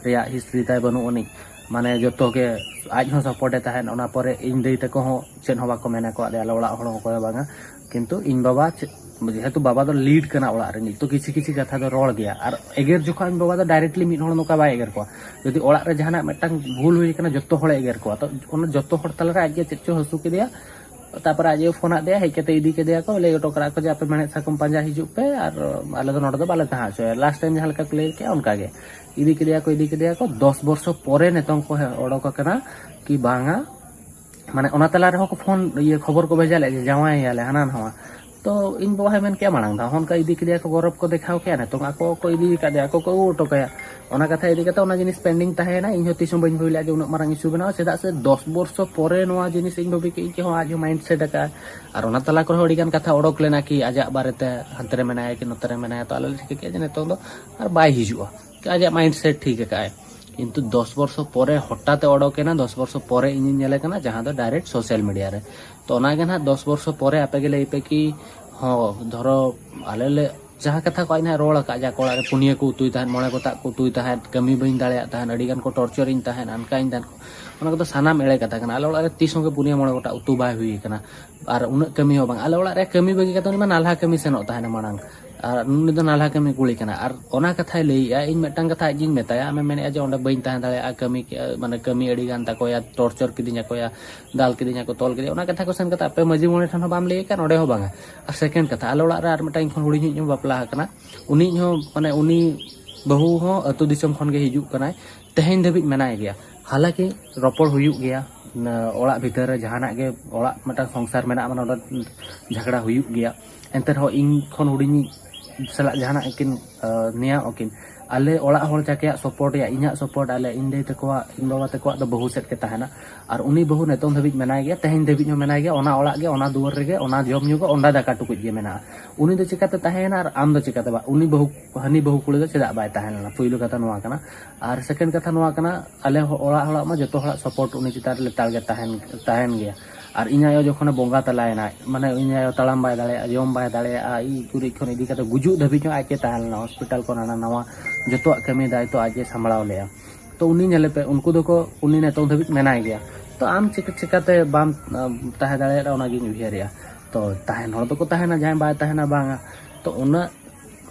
ᱨᱮᱭᱟᱜ history ᱛᱟᱭ ᱵᱟᱹᱱᱩᱜ ᱟᱹᱱᱤᱡ᱾ ᱢᱟᱱᱮ ᱡᱚᱛᱚ ᱜᱮ ᱟᱡ ᱦᱚᱸ support ᱮ ᱛᱟᱦᱮᱸᱫ᱾ ᱚᱱᱟ ᱯᱚᱨᱮ ᱤᱧ ᱫᱟᱹᱭ ᱛᱟᱠᱚ ᱦᱚᱸ ᱪᱮᱫ ᱦᱚᱸ ᱵᱟᱠᱚ ᱢᱮᱱ ᱟᱠᱟᱫ ᱞᱮᱭᱟ, ᱟᱞᱮ ᱚᱲᱟᱜ ᱦᱚᱲ ᱦᱚᱸ ᱚᱠᱚᱭ ᱦᱚᱸ ᱵᱟᱝᱟ᱾ ᱠᱤᱱᱛᱩ ᱤᱧ ᱵᱟᱵᱟ ᱪᱮᱫ, ᱡᱮᱦᱮᱛᱩ ᱵᱟᱵᱟ ᱫᱚ lead ᱠᱟᱱᱟ ᱚᱲᱟᱜ ᱨᱤᱱᱤᱡ, ᱛᱚ ᱠᱤᱪᱷᱤ ᱠᱤᱪᱷᱤ ᱠᱟᱛᱷᱟ ᱫᱚ ᱨᱚᱲ ᱜᱮᱭᱟ᱾ ᱟᱨ ᱮᱜᱮᱨ ᱡᱚᱠᱷᱚᱱ ᱤᱧ ᱵᱟᱵᱟ ᱫᱚ directly ᱢᱤᱫ ᱦᱚᱲ ᱱᱚᱝᱠᱟ ᱵᱟᱭ ᱮᱜᱮᱨ ᱠᱚᱣᱟ᱾ ᱡᱩᱫᱤ ᱚᱲᱟᱜ ᱨᱮ ᱡᱟᱦᱟᱱᱟᱜ ᱢᱤᱫᱴᱟᱝ ᱵᱷᱩᱞ ᱦᱩᱭ ᱟᱠᱟᱱᱟ, ᱡᱚᱛᱚ ᱦᱚᱲᱮ ᱮᱜᱮᱨ ᱠᱚᱣᱟ᱾ ᱛᱚ ᱚᱱᱟ ᱡᱚᱛᱚ ᱦᱚᱲ ᱛᱟᱞᱟᱨᱮ ᱟᱡ ᱜᱮ ᱪᱮᱫ ᱪᱚ ᱦᱟᱹᱥᱩ ᱠᱮᱫᱮᱭᱟ᱾ ᱛᱟᱨᱯᱚᱨᱮ ᱟᱡ ᱮ ᱯᱷᱳᱱ ᱟᱫ ᱫᱮᱭᱟ, ᱦᱮᱡ ᱠᱟᱛᱮ ᱤᱫᱤ ᱠᱮᱫᱮᱭᱟ ᱠᱚ, ᱞᱟᱹᱭ ᱦᱚᱴᱚ ᱠᱟᱜ ᱠᱚ ᱡᱮ, "ᱟᱯᱮ ᱢᱮᱲᱦᱮᱫ ᱥᱟᱠᱚᱢ ᱯᱟᱸᱡᱟ ᱦᱤᱡᱩᱜ ᱯᱮ, ᱟᱨ ᱟᱞᱮ ᱫᱚ ᱱᱚᱰᱮ ᱫᱚ ᱵᱟᱞᱮ ᱛᱟᱦᱮᱸ ᱦᱚᱪᱚᱭᱟ᱾" Last time ᱡᱟᱦᱟᱸ ᱞᱮᱠᱟ ᱠᱚ ᱞᱟᱹᱭ ᱠᱮᱜᱼᱟ, ᱚᱱᱠᱟ ᱜᱮ ᱤᱫᱤ ᱠᱮᱫᱮᱭᱟ ᱠᱚ, ᱤᱫᱤ ᱠᱮᱫᱮᱭᱟ ᱠᱚ᱾ ᱫᱚᱥ ᱵᱚᱨᱥᱚ ᱯᱚᱨᱮ ᱱᱤᱛᱚᱝ ᱠᱚ ᱦᱮ-, ᱚᱰᱚᱠ ᱟᱠᱟᱱᱟ ᱠᱤ ᱵᱟᱝᱟ, ᱢᱟᱱᱮ ᱚᱱᱟ ᱛᱟᱞᱟ ᱨᱮᱦᱚᱸ ᱠᱚ ᱯᱷᱳᱱ, ᱤᱭᱟᱹ, ᱠᱷᱚᱵᱚᱨ ᱠᱚ ᱵᱷᱮᱡᱟ ᱞᱮᱫᱼᱟ ᱡᱮ, "ᱡᱟᱶᱟᱭ ᱮᱭᱟᱞᱮ", ᱦᱟᱱᱟ ᱱᱟᱣᱟ᱾ ᱛᱚ ᱤᱧ ᱵᱟᱵᱟ ᱦᱚᱸᱭ ᱢᱮᱱ ᱠᱮᱜᱼᱟ, "ᱢᱟᱲᱟᱝ ᱫᱷᱟᱣ ᱦᱚᱸ ᱚᱱᱠᱟ ᱤᱫᱤ ᱠᱮᱫᱮᱭᱟ ᱠᱚ, ᱜᱚᱨᱚᱵᱽ ᱠᱚ ᱫᱮᱠᱷᱟᱣ ᱠᱮᱜᱼᱟ, ᱱᱤᱛᱚᱝ ᱟᱠᱚ ᱠᱚ ᱤᱫᱤ ᱟᱠᱟᱫᱮᱭᱟ, ᱟᱠᱚ ᱠᱚ ᱟᱹᱜᱩ ᱦᱚᱴᱚ ᱠᱟᱭᱟ᱾" ᱚᱱᱟ ᱠᱟᱛᱷᱟ ᱤᱫᱤ ᱠᱟᱛᱮ ᱚᱱᱟ ᱡᱤᱱᱤᱥ pending ᱛᱟᱦᱮᱸᱭᱮᱱᱟ᱾ ᱤᱧ ᱦᱚᱸ ᱛᱤᱥ ᱦᱚᱸ ᱵᱟᱹᱧ ᱵᱷᱟᱹᱵᱤ ᱞᱮᱫᱼᱟ ᱡᱮ ᱩᱱᱟᱹᱜ ᱢᱟᱨᱟᱝ issue ᱵᱮᱱᱟᱜᱼᱟ, ᱪᱮᱫᱟᱜ ᱥᱮ ᱫᱚᱥ ᱵᱚᱨᱥᱚ ᱯᱚᱨᱮ ᱱᱚᱣᱟ ᱡᱤᱱᱤᱥ ᱤᱧ ᱵᱷᱟᱹᱵᱤ ᱠᱮᱜᱼᱟᱹᱧ ᱠᱤ ᱦᱚᱸ ᱟᱡ ᱦᱚᱸ mindset ᱟᱠᱟᱫᱼᱟ᱾ ᱟᱨ ᱚᱱᱟ ᱛᱟᱞᱟ ᱠᱚᱨᱮ ᱦᱚᱸ ᱟᱹᱰᱤ ᱜᱟᱱ ᱠᱟᱛᱷᱟ ᱚᱰᱚᱠ ᱞᱮᱱᱟ ᱠᱤ ᱟᱡᱟᱜ ᱵᱟᱨᱮᱛᱮ, ᱦᱟᱱᱛᱮ ᱨᱮ ᱢᱮᱱᱟᱭᱟ ᱠᱤ ᱱᱚᱛᱮ ᱨᱮ ᱢᱮᱱᱟᱭᱟ, ᱛᱚ ᱟᱞᱮ ᱞᱮ ᱴᱷᱤᱠᱟᱹ ᱠᱮᱜᱼᱟ ᱡᱮ ᱱᱤᱛᱚᱝ ᱫᱚ ᱟᱨ ᱵᱟᱭ ᱦᱤᱡᱩᱜᱼᱟ, ᱠᱤ ᱟᱡᱟᱜ mindset ᱴᱷᱤᱠ ᱟᱠᱟᱫᱼᱟᱭ᱾ ᱠᱤᱱᱛᱩ ᱫᱚᱥ ᱵᱚᱨᱥᱚ ᱯᱚᱨᱮ ᱦᱚᱴᱟᱛ ᱮ ᱚᱰᱚᱠ ᱮᱱᱟ, ᱫᱚᱥ ᱵᱚᱨᱥᱚ ᱯᱚᱨᱮ ᱤᱧᱤᱧ ᱧᱮᱞᱮ ᱠᱟᱱᱟ, ᱡᱟᱦᱟᱸ ᱫᱚ direct social media ᱨᱮ᱾ ᱛᱚ ᱚᱱᱟ ᱜᱮ ᱱᱟᱦᱟᱜ ᱫᱚᱥ ᱵᱚᱨᱥᱚ ᱯᱚᱨᱮ ᱟᱯᱮ ᱜᱮ ᱞᱟᱹᱭ ᱯᱮ ᱠᱤ ᱦᱚᱸ, ᱫᱷᱚᱨᱚ, ᱟᱞᱮ ᱞᱮ, ᱡᱟᱦᱟᱸ ᱠᱟᱛᱷᱟ ᱠᱚ ᱟᱡ ᱱᱟᱦᱟᱜ ᱨᱚᱲ ᱟᱠᱟᱫ, ᱡᱮ ᱟᱠᱚ ᱚᱲᱟᱜ ᱨᱮ ᱯᱩᱱᱭᱟᱹ ᱠᱚ ᱩᱛᱩᱭ ᱛᱟᱦᱮᱸᱫ, ᱢᱚᱬᱮ ᱜᱚᱴᱟᱜ ᱠᱚ ᱩᱛᱩᱭ ᱛᱟᱦᱮᱸᱫ, ᱠᱟᱹᱢᱤ ᱵᱟᱹᱧ ᱫᱟᱲᱮᱭᱟᱜ ᱛᱟᱦᱮᱸᱫ, ᱟᱹᱰᱤ ᱜᱟᱱ ᱠᱚ ᱴᱚᱨᱪᱟᱨᱤᱧ ᱛᱟᱦᱮᱸᱫ, ᱚᱱᱠᱟᱧ ᱛᱟᱦᱮᱸᱫ, ᱚᱱᱟ ᱠᱚᱫᱚ ᱥᱟᱱᱟᱢ ᱮᱲᱮ ᱠᱟᱛᱷᱟ ᱠᱟᱱᱟ᱾ ᱟᱞᱮ ᱚᱲᱟᱜ ᱨᱮ ᱛᱤᱥ ᱦᱚᱸ ᱜᱮ ᱯᱩᱱᱭᱟᱹ ᱢᱚᱬᱮ ᱜᱚᱴᱟᱜ ᱩᱛᱩ ᱵᱟᱭ ᱦᱩᱭ ᱟᱠᱟᱱᱟ᱾ ᱟᱨ ᱩᱱᱟᱹᱜ ᱠᱟᱹᱢᱤ ᱦᱚᱸ ᱵᱟᱝ, ᱟᱞᱮ ᱚᱲᱟᱜ ᱨᱮ ᱠᱟᱹᱢᱤ ᱵᱟᱹᱜᱤ ᱠᱟᱛᱮ ᱩᱱᱤ ᱢᱟ ᱱᱟᱞᱦᱟ ᱠᱟᱹᱢᱤ ᱥᱮᱱᱚᱜ ᱛᱟᱦᱮᱱᱟ ᱢᱟᱲᱟᱝ᱾ ᱟᱨ ᱩᱱᱤ ᱫᱚ ᱱᱟᱞᱦᱟ ᱠᱟᱹᱢᱤ ᱠᱩᱲᱤ ᱠᱟᱱᱟ᱾ ᱟᱨ ᱚᱱᱟ ᱠᱟᱛᱷᱟᱭ ᱞᱟᱹᱭᱮᱜᱼᱟ, ᱤᱧ ᱢᱤᱫᱴᱟᱝ ᱠᱟᱛᱷᱟ ᱟᱡ ᱜᱤᱧ ᱢᱮᱛᱟᱭᱟ, ᱟᱢᱮᱢ ᱢᱮᱱᱮᱫᱼᱟ ᱡᱮ ᱚᱸᱰᱮ ᱵᱟᱹᱧ ᱛᱟᱦᱮᱸ ᱫᱟᱲᱮᱭᱟᱜᱼᱟ, ᱠᱟᱹᱢᱤ ᱠᱮ-, ᱢᱟᱱᱮ ᱠᱟᱹᱢᱤ ᱟᱹᱰᱤ ᱜᱟᱱ ᱛᱟᱠᱚᱭᱟ, ᱴᱚᱨᱪᱟᱨ ᱠᱤᱫᱤᱧᱟ ᱠᱚᱭᱟ, ᱫᱟᱞ ᱠᱤᱫᱤᱧᱟ ᱠᱚ, ᱛᱚᱞ ᱠᱤᱫᱤᱧᱟ, ᱚᱱᱟ ᱠᱟᱛᱷᱟ ᱠᱚ ᱥᱮᱱ ᱠᱟᱛᱮ ᱟᱯᱮ ᱢᱟᱹᱡᱷᱤ ᱢᱚᱬᱮ ᱴᱷᱮᱱ ᱦᱚᱸ ᱵᱟᱢ ᱞᱟᱹᱭ ᱟᱠᱟᱫ, ᱱᱚᱸᱰᱮ ᱦᱚᱸ ᱵᱟᱝᱟ᱾ ᱟᱨ ᱥᱮᱠᱮᱱᱰ ᱠᱟᱛᱷᱟ, ᱟᱞᱮ ᱚᱲᱟᱜ ᱨᱮ ᱟᱨ ᱢᱤᱫᱴᱟᱝ ᱤᱧ ᱠᱷᱚᱱ ᱦᱩᱰᱤᱧᱤᱡ ᱦᱚᱸ ᱵᱟᱯᱞᱟ ᱟᱠᱟᱱᱟ, ᱩᱱᱤ ᱦᱚᱸ, ᱢᱟᱱᱮ ᱩᱱᱤ ᱵᱟᱹᱦᱩ ᱦᱚᱸ ᱟᱹᱛᱩ ᱫᱤᱥᱚᱢ ᱠᱷᱚᱱ ᱜᱮ ᱦᱤᱡᱩᱜ ᱠᱟᱱᱟᱭ, ᱛᱮᱦᱮᱧ ᱫᱷᱟᱹᱵᱤᱡ ᱢᱮᱱᱟᱭ ᱜᱮᱭᱟ᱾ ᱦᱟᱞᱟᱠᱤ ᱨᱚᱯᱚᱲ ᱦᱩᱭᱩᱜ ᱜᱮᱭᱟ, ᱱᱟ-, ᱚᱲᱟᱜ ᱵᱷᱤᱛᱟᱹᱨ ᱨᱮ ᱡᱟᱦᱟᱱᱟᱜ ᱜᱮ, ᱚᱲᱟᱜ ᱢᱤᱫᱴᱟᱝ ᱥᱚᱝᱥᱟᱨ ᱢᱮᱱᱟᱜᱼᱟ, ᱢᱟᱱᱮ ᱚᱸᱰᱮ ᱡᱷᱟᱜᱽᱲᱟ ᱦᱩᱭᱩᱜ ᱜᱮᱭᱟ᱾ ᱮᱱᱛᱮ ᱨᱮᱦᱚᱸ ᱤᱧ ᱠᱷᱚᱱ ᱦᱩᱰᱤᱧᱤᱡ ᱥᱟᱞᱟᱜ ᱡᱟᱦᱟᱱᱟᱜ ᱠᱤᱱ, ᱟ, ᱱᱮᱭᱟᱣ ᱟᱹᱠᱤᱱ, ᱟᱞᱮ ᱚᱲᱟᱜ ᱦᱚᱲ ᱡᱟᱠᱮᱭᱟᱜ ᱥᱟᱯᱳᱨᱴ ᱭᱟ, ᱤᱧᱟᱹᱜ ᱥᱟᱯᱳᱨᱴ, ᱟᱞᱮ ᱤᱧ ᱫᱟᱹᱭ ᱛᱟᱠᱚᱣᱟᱜ, ᱤᱧ ᱵᱟᱵᱟ ᱛᱟᱠᱚᱣᱟᱜ ᱫᱚ ᱵᱟᱹᱦᱩ ᱥᱮᱫ ᱜᱮ ᱛᱟᱦᱮᱱᱟ᱾ ᱟᱨ ᱩᱱᱤ ᱵᱟᱹᱦᱩ ᱱᱤᱛᱚᱝ ᱫᱷᱟᱹᱵᱤᱡ ᱢᱮᱱᱟᱭ ᱜᱮᱭᱟ, ᱛᱮᱦᱮᱧ ᱫᱷᱟᱹᱵᱤᱡ ᱦᱚᱸ ᱢᱮᱱᱟᱭ ᱜᱮᱭᱟ, ᱚᱱᱟ ᱚᱲᱟᱜ ᱜᱮ, ᱚᱱᱟ ᱫᱩᱣᱟᱹᱨ ᱨᱮᱜᱮ, ᱚᱱᱟ ᱡᱚᱢ ᱧᱩ ᱜᱮ, ᱚᱱᱟ ᱫᱟᱠᱟ ᱴᱩᱠᱩᱡ ᱜᱮ ᱢᱮᱱᱟᱜᱼᱟ᱾ ᱩᱱᱤ ᱫᱚ ᱪᱤᱠᱟᱹᱛᱮ ᱛᱟᱦᱮᱸᱭᱮᱱᱟ ᱟᱨ ᱟᱢ ᱫᱚ ᱪᱤᱠᱟᱹᱛᱮ ᱵᱟ-, ᱩᱱᱤ ᱵᱟᱹᱦᱩ, ᱦᱟᱹᱱᱤ ᱵᱟᱹᱦᱩ ᱠᱩᱲᱤ ᱫᱚ ᱪᱮᱫᱟᱜ ᱵᱟᱭ ᱛᱟᱦᱮᱸ ᱞᱮᱱᱟ? ᱯᱩᱭᱞᱩ ᱠᱟᱛᱷᱟ ᱱᱚᱣᱟ ᱠᱟᱱᱟ᱾ ᱟᱨ ᱥᱮᱠᱮᱱᱰ ᱠᱟᱛᱷᱟ ᱱᱚᱣᱟ ᱠᱟᱱᱟ, ᱟᱞᱮ ᱦᱚ-, ᱚᱲᱟᱜ ᱦᱚᱲᱟᱜ ᱢᱟ ᱡᱚᱛᱚ ᱦᱚᱲᱟᱜ ᱥᱟᱯᱳᱨᱴ ᱩᱱᱤ ᱪᱮᱛᱟᱱ ᱨᱮ ᱞᱮᱛᱟᱲ ᱜᱮ ᱛᱟᱦᱮᱱ, ᱛᱟᱦᱮᱱ ᱜᱮᱭᱟ᱾ ᱟᱨ ᱤᱧ ᱟᱭᱳ ᱡᱚᱠᱷᱚᱱᱮ ᱵᱚᱸᱜᱟ ᱛᱟᱞᱟᱭᱮᱱᱟ, ᱢᱟᱱᱮ ᱤᱧ ᱟᱭᱳ ᱛᱟᱲᱟᱢ ᱵᱟᱭ ᱫᱟᱲᱮᱭᱟᱜᱼᱟ, ᱡᱚᱢ ᱵᱟᱭ ᱫᱟᱲᱮᱭᱟᱜᱼᱟ, ᱤᱡ ᱜᱩᱨᱤᱡ ᱠᱷᱚᱱ ᱤᱫᱤ ᱠᱟᱛᱮ ᱜᱩᱡᱩᱜ ᱫᱷᱟᱹᱵᱤᱡ ᱦᱚᱸ ᱟᱡ ᱜᱮ ᱛᱟᱦᱮᱸ ᱞᱮᱱᱟ, ᱦᱚᱥᱯᱤᱴᱟᱞ ᱠᱷᱚᱱ ᱦᱟᱱᱟ ᱱᱟᱣᱟ ᱡᱚᱛᱚᱣᱟᱜ ᱠᱟᱹᱢᱤ ᱫᱟᱭᱤᱛᱛᱚ ᱟᱡ ᱜᱮ ᱥᱟᱢᱵᱲᱟᱣ ᱞᱮᱜᱼᱟ᱾ ᱛᱚ ᱩᱱᱤ ᱧᱮᱞᱮ ᱯᱮ, ᱩᱱᱠᱩ ᱫᱚᱠᱚ, ᱩᱱᱤ ᱱᱤᱛᱚᱝ ᱫᱷᱟᱹᱵᱤᱡ ᱢᱮᱱᱟᱭ ᱜᱮᱭᱟ᱾ ᱛᱚ ᱟᱢ ᱪᱤᱠᱟᱹ, ᱪᱤᱠᱟᱹᱛᱮ ᱵᱟᱢ, ᱟᱢ, ᱛᱟᱦᱮᱸ ᱫᱟᱲᱮᱭᱟᱜᱼᱟ, ᱚᱱᱟᱜᱤᱧ ᱩᱭᱦᱟᱹᱨᱮᱜᱼᱟ᱾ ᱛᱚ ᱛᱟᱦᱮᱱ ᱦᱚᱲ ᱫᱚᱠᱚ ᱛᱟᱦᱮᱱᱟ, ᱡᱟᱦᱟᱸᱭ ᱵᱟᱭ ᱛᱟᱦᱮᱱᱟ ᱵᱟᱝᱟ᱾ ᱛᱚ ᱩᱱᱟᱹᱜ,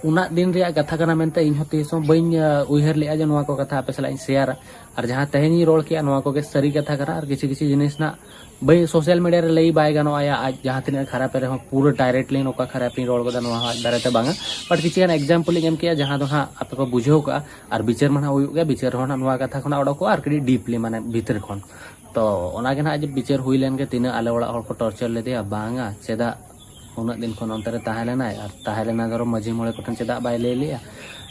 ᱩᱱᱟᱹᱜ ᱫᱤᱱ ᱨᱮᱭᱟᱜ ᱠᱟᱛᱷᱟ ᱠᱟᱱᱟ ᱢᱮᱱᱛᱮ ᱤᱧ ᱦᱚᱸ ᱛᱤᱥ ᱦᱚᱸ ᱵᱟᱹᱧ, ᱟ, ᱩᱭᱦᱟᱹᱨ ᱞᱮᱜᱼᱟ ᱡᱮ ᱱᱚᱣᱟ ᱠᱚ ᱠᱟᱛᱷᱟ ᱟᱯᱮ ᱥᱟᱞᱟᱜ ᱤᱧ ᱥᱮᱭᱟᱨᱟ᱾ ᱟᱨ ᱡᱟᱦᱟᱸ ᱛᱮᱦᱮᱧ ᱤᱧ ᱨᱚᱲ ᱠᱮᱜᱼᱟ, ᱱᱚᱣᱟ ᱠᱚᱜᱮ ᱥᱟᱹᱨᱤ ᱠᱟᱛᱷᱟ ᱠᱟᱱᱟ᱾ ᱟᱨ ᱠᱤᱪᱷᱩ ᱠᱤᱪᱷᱩ ᱡᱤᱱᱤᱥ ᱱᱟᱜ ᱵᱟᱹᱧ, ᱥᱳᱥᱟᱞ ᱢᱤᱰᱤᱭᱟ ᱨᱮ ᱞᱟᱹᱭ ᱵᱟᱭ ᱜᱟᱱᱚᱜᱼᱟ, ᱭᱟ ᱟᱡ ᱡᱟᱦᱟᱸ ᱛᱤᱱᱟᱹᱜ ᱠᱷᱟᱨᱟᱯ ᱮ ᱨᱮᱦᱚᱸ, ᱯᱩᱨᱟᱹ ᱰᱟᱭᱨᱮᱠᱴᱞᱤ ᱱᱚᱝᱠᱟ ᱠᱷᱟᱨᱟᱯ ᱤᱧ ᱨᱚᱲ ᱠᱟᱫᱟ, ᱱᱚᱣᱟ ᱦᱚᱸ ᱟᱡ ᱵᱟᱨᱮᱛᱮ ᱵᱟᱝᱟ᱾ ᱵᱟᱴ ᱠᱤᱪᱷᱩ ᱜᱟᱱ ᱮᱠᱡᱟᱢᱯᱚᱞ ᱤᱧ ᱮᱢ ᱠᱮᱜᱼᱟ, ᱡᱟᱦᱟᱸ ᱫᱚ ᱦᱟᱸᱜ ᱟᱯᱮ ᱯᱮ ᱵᱩᱡᱷᱟᱹᱣ ᱠᱟᱜᱼᱟ᱾ ᱟᱨ ᱵᱤᱪᱟᱹᱨ ᱢᱟ ᱱᱟᱜ ᱦᱩᱭᱩᱜ ᱜᱮᱭᱟ, ᱵᱤᱪᱟᱹᱨ ᱨᱮᱦᱚᱸ ᱱᱟᱜ ᱱᱚᱣᱟ ᱠᱟᱛᱷᱟ ᱠᱷᱚᱱᱟᱜ ᱚᱰᱚᱠᱚᱜᱼᱟ ᱟᱨ ᱠᱟᱹᱴᱤᱡ ᱰᱤᱯᱞᱤ, ᱢᱟᱱᱮ ᱵᱷᱤᱛᱤᱨ ᱠᱷᱚᱱ᱾ ᱛᱚ ᱚᱱᱟᱜᱮ ᱱᱟᱜ ᱡᱮ ᱵᱤᱪᱟᱹᱨ ᱦᱩᱭ ᱞᱮᱱ ᱜᱮ, ᱛᱤᱱᱟᱹᱜ ᱟᱞᱮ ᱚᱲᱟᱜ ᱦᱚᱲ ᱠᱚ ᱴᱚᱨᱪᱟᱨ ᱞᱮᱫᱮᱭᱟ, ᱵᱟᱝᱟ, ᱪᱮᱫᱟᱜ ᱩᱱᱟᱹᱜ ᱫᱤᱱ ᱠᱷᱚᱱ ᱚᱱᱛᱮ ᱨᱮ ᱛᱟᱦᱮᱸ ᱞᱮᱱᱟᱭ, ᱟᱨ ᱛᱟᱦᱮᱸ ᱞᱮᱱᱟ ᱫᱷᱚᱨᱚ ᱢᱟᱹᱡᱷᱤ ᱢᱚᱬᱮ ᱠᱚᱴᱷᱮᱱ ᱪᱮᱫᱟᱜ ᱵᱟᱭ ᱞᱟᱹᱭ ᱞᱮᱜᱼᱟ?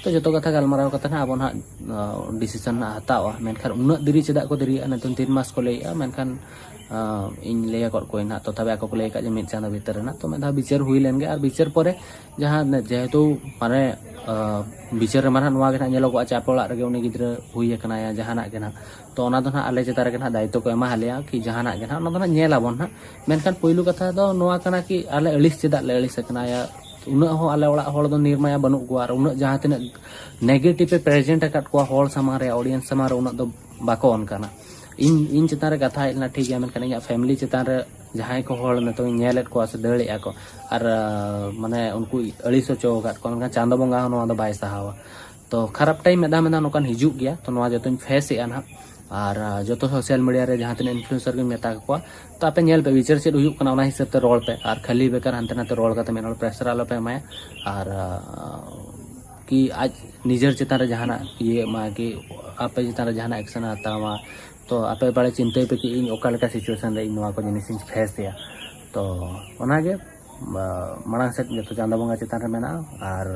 ᱛᱚ ᱡᱚᱛᱚ ᱠᱟᱛᱷᱟ ᱜᱟᱞᱢᱟᱨᱟᱣ ᱠᱟᱛᱮ ᱱᱟᱜ ᱟᱵᱚ ᱱᱟᱜ, ᱟ, ᱰᱤᱥᱤᱥᱚᱱ ᱱᱟᱜ ᱦᱟᱛᱟᱣᱟ᱾ ᱢᱮᱱᱠᱷᱟᱱ ᱩᱱᱟᱹᱜ ᱫᱮᱨᱤ ᱪᱮᱫᱟᱜ ᱠᱚ ᱫᱮᱨᱤᱭᱟᱜᱼᱟ? ᱱᱤᱛᱚᱝ ᱛᱤᱱ ᱢᱟᱥ ᱠᱚ ᱞᱟᱹᱭᱮᱜᱼᱟ, ᱢᱮᱱᱠᱷᱟᱱ, ᱟ, ᱤᱧ ᱞᱟᱹᱭ ᱟᱠᱟᱫ ᱠᱚᱣᱟᱧ ᱱᱟᱜ, ᱛᱚ ᱛᱚᱵᱮ ᱟᱠᱚ ᱠᱚ ᱞᱟᱹᱭ ᱟᱠᱟᱫ ᱡᱮ ᱢᱤᱫ ᱪᱟᱸᱫᱳ ᱵᱷᱤᱛᱤᱨ ᱨᱮ ᱱᱟᱜ᱾ ᱛᱚ ᱢᱤᱫ ᱫᱷᱟᱣ ᱵᱤᱪᱟᱹᱨ ᱦᱩᱭ ᱞᱮᱱ ᱜᱮ, ᱟᱨ ᱵᱤᱪᱟᱹᱨ ᱯᱚᱨᱮ ᱡᱟᱦᱟᱸ ᱡᱮᱦᱮᱛᱩ ᱢᱟᱱᱮ ᱵᱤᱪᱟᱹᱨ ᱨᱮᱢᱟ ᱱᱟᱦᱟᱜ ᱱᱚᱣᱟ ᱜᱮ ᱱᱟᱦᱟᱜ ᱧᱮᱞᱚᱜᱚᱜᱼᱟ ᱪᱮ ᱟᱯᱮ ᱚᱲᱟᱜ ᱨᱮᱜᱮ ᱩᱱᱤ ᱜᱤᱫᱽᱨᱟᱹ ᱦᱩᱭ ᱟᱠᱟᱱᱟᱭᱟ ᱡᱟᱦᱟᱱᱟᱜ ᱜᱮ ᱱᱟᱦᱟᱜ, ᱛᱚ ᱚᱱᱟ ᱫᱚ ᱱᱟᱦᱟᱜ ᱟᱞᱮ ᱪᱮᱛᱟᱱ ᱨᱮᱜᱮ ᱱᱟᱦᱟᱜ ᱫᱟᱭᱤᱛᱛᱚ ᱠᱚ ᱮᱢᱟ ᱞᱮᱭᱟ ᱠᱤ ᱡᱟᱦᱟᱱᱟᱜ ᱜᱮ ᱱᱟᱦᱟᱜ, ᱚᱱᱟ ᱫᱚ ᱱᱟᱦᱟᱜ ᱧᱮᱞ ᱟᱵᱚᱱ ᱱᱟᱦᱟᱜ᱾ ᱢᱮᱱᱠᱷᱟᱱ ᱯᱳᱭᱞᱳ ᱠᱟᱛᱷᱟ ᱫᱚ ᱱᱚᱣᱟ ᱠᱟᱱᱟ ᱠᱤ ᱟᱞᱮ ᱟᱹᱲᱤᱥ ᱪᱮᱫᱟᱜ ᱞᱮ ᱟᱹᱲᱤᱥ ᱟᱠᱟᱱᱟ? ᱩᱱᱟᱹᱜ ᱦᱚᱸ ᱟᱞᱮ ᱚᱲᱟᱜ ᱦᱚᱲ ᱫᱚ ᱱᱤᱨᱢᱟᱭᱟ ᱵᱟᱹᱱᱩᱜ ᱠᱚᱣᱟ, ᱟᱨ ᱩᱱᱟᱹᱜ ᱡᱟᱦᱟᱸ ᱛᱤᱱᱟᱹᱜ negative ᱮ present ᱟᱠᱟᱫ ᱠᱚᱣᱟ ᱦᱚᱲ ᱥᱟᱢᱟᱝ ᱨᱮ, audience ᱥᱟᱢᱟᱝ ᱨᱮ, ᱩᱱᱟᱹᱜ ᱫᱚ ᱵᱟᱠᱚ ᱚᱱᱠᱟᱱᱟ᱾ ᱤᱧ ᱤᱧ ᱪᱮᱛᱟᱱ ᱨᱮ ᱠᱟᱛᱷᱟ ᱦᱮᱡ ᱞᱮᱱᱟ, ᱴᱷᱤᱠ ᱜᱮᱭᱟ, ᱢᱮᱱᱠᱷᱟᱱ ᱤᱧᱟᱹᱜ family ᱪᱮᱛᱟᱱ ᱨᱮ ᱡᱟᱦᱟᱸᱭ ᱠᱚ ᱦᱚᱲ ᱱᱤᱛᱚᱝ ᱤᱧ ᱧᱮᱞᱮᱫ ᱠᱚᱣᱟ ᱥᱮ ᱫᱟᱹᱲᱮᱫᱼᱟ ᱠᱚ, ᱟᱨ ᱢᱟᱱᱮ ᱩᱱᱠᱩ ᱟᱹᱲᱤᱥ ᱦᱚᱪᱚ ᱟᱠᱟᱫ ᱠᱚᱣᱟ, ᱢᱮᱱᱠᱷᱟᱱ ᱪᱟᱸᱫᱚ ᱵᱚᱸᱜᱟ ᱦᱚᱸ ᱱᱚᱣᱟ ᱫᱚ ᱵᱟᱭ ᱥᱟᱦᱟᱣᱟ᱾ ᱛᱚ ᱠᱷᱟᱨᱟᱯ time ᱢᱤᱫ ᱫᱷᱟᱣ ᱢᱤᱫ ᱫᱷᱟᱣ ᱱᱚᱝᱠᱟᱱ ᱦᱤᱡᱩᱜ ᱜᱮᱭᱟ᱾ ᱛᱚ ᱱᱚᱣᱟ ᱡᱚᱛᱚᱧ face ᱮᱫᱼᱟ ᱱᱟᱦᱟᱜ᱾ ᱟᱨ ᱡᱚᱛᱚ social media ᱨᱮ ᱡᱟᱦᱟᱸ ᱛᱤᱱᱟᱹᱜ influencer ᱜᱮᱧ ᱢᱮᱛᱟ ᱠᱚᱣᱟ, ᱛᱚ ᱟᱯᱮ ᱧᱮᱞ ᱯᱮ ᱵᱤᱪᱟᱹᱨ ᱪᱮᱫ ᱦᱩᱭᱩᱜ ᱠᱟᱱᱟ, ᱚᱱᱟ ᱦᱤᱥᱟᱹᱵ ᱛᱮ ᱨᱚᱲ ᱯᱮ᱾ ᱟᱨ ᱠᱷᱟᱹᱞᱤ ᱵᱮᱠᱟᱨ ᱦᱟᱱᱛᱮ ᱱᱟᱛᱮ ᱨᱚᱲ ᱠᱟᱛᱮ ᱢᱤᱫ ᱦᱚᱲ pressure ᱟᱞᱚ ᱯᱮ ᱮᱢᱟᱭᱟ᱾ ᱟᱨ ᱠᱤ ᱟᱡ ᱱᱤᱡᱮᱨ ᱪᱮᱛᱟᱱ ᱨᱮ ᱡᱟᱦᱟᱱᱟᱜ ᱤᱭᱟᱹ ᱮᱢᱟ ᱠᱤ ᱟᱯᱮ ᱪᱮᱛᱟᱱ ᱨᱮ ᱡᱟᱦᱟᱱᱟᱜ action ᱮ ᱦᱟᱛᱟᱣᱟ᱾ ᱛᱚ ᱟᱯᱮ ᱵᱟᱲᱮ ᱪᱤᱱᱛᱟᱹᱭ ᱯᱮ ᱠᱤ ᱤᱧ ᱚᱠᱟ ᱞᱮᱠᱟ situation ᱨᱮ ᱤᱧ ᱱᱚᱣᱟ ᱠᱚ ᱡᱤᱱᱤᱥ ᱤᱧ face ᱮᱭᱟ᱾ ᱛᱚ ᱚᱱᱟᱜᱮ ᱢᱟᱲᱟᱝ ᱥᱮᱫ ᱡᱚᱛᱚ ᱪᱟᱸᱫᱚ ᱵᱚᱸᱜᱟ ᱪᱮᱛᱟᱱ ᱨᱮ ᱢᱮᱱᱟᱜᱼᱟ᱾ ᱟᱨ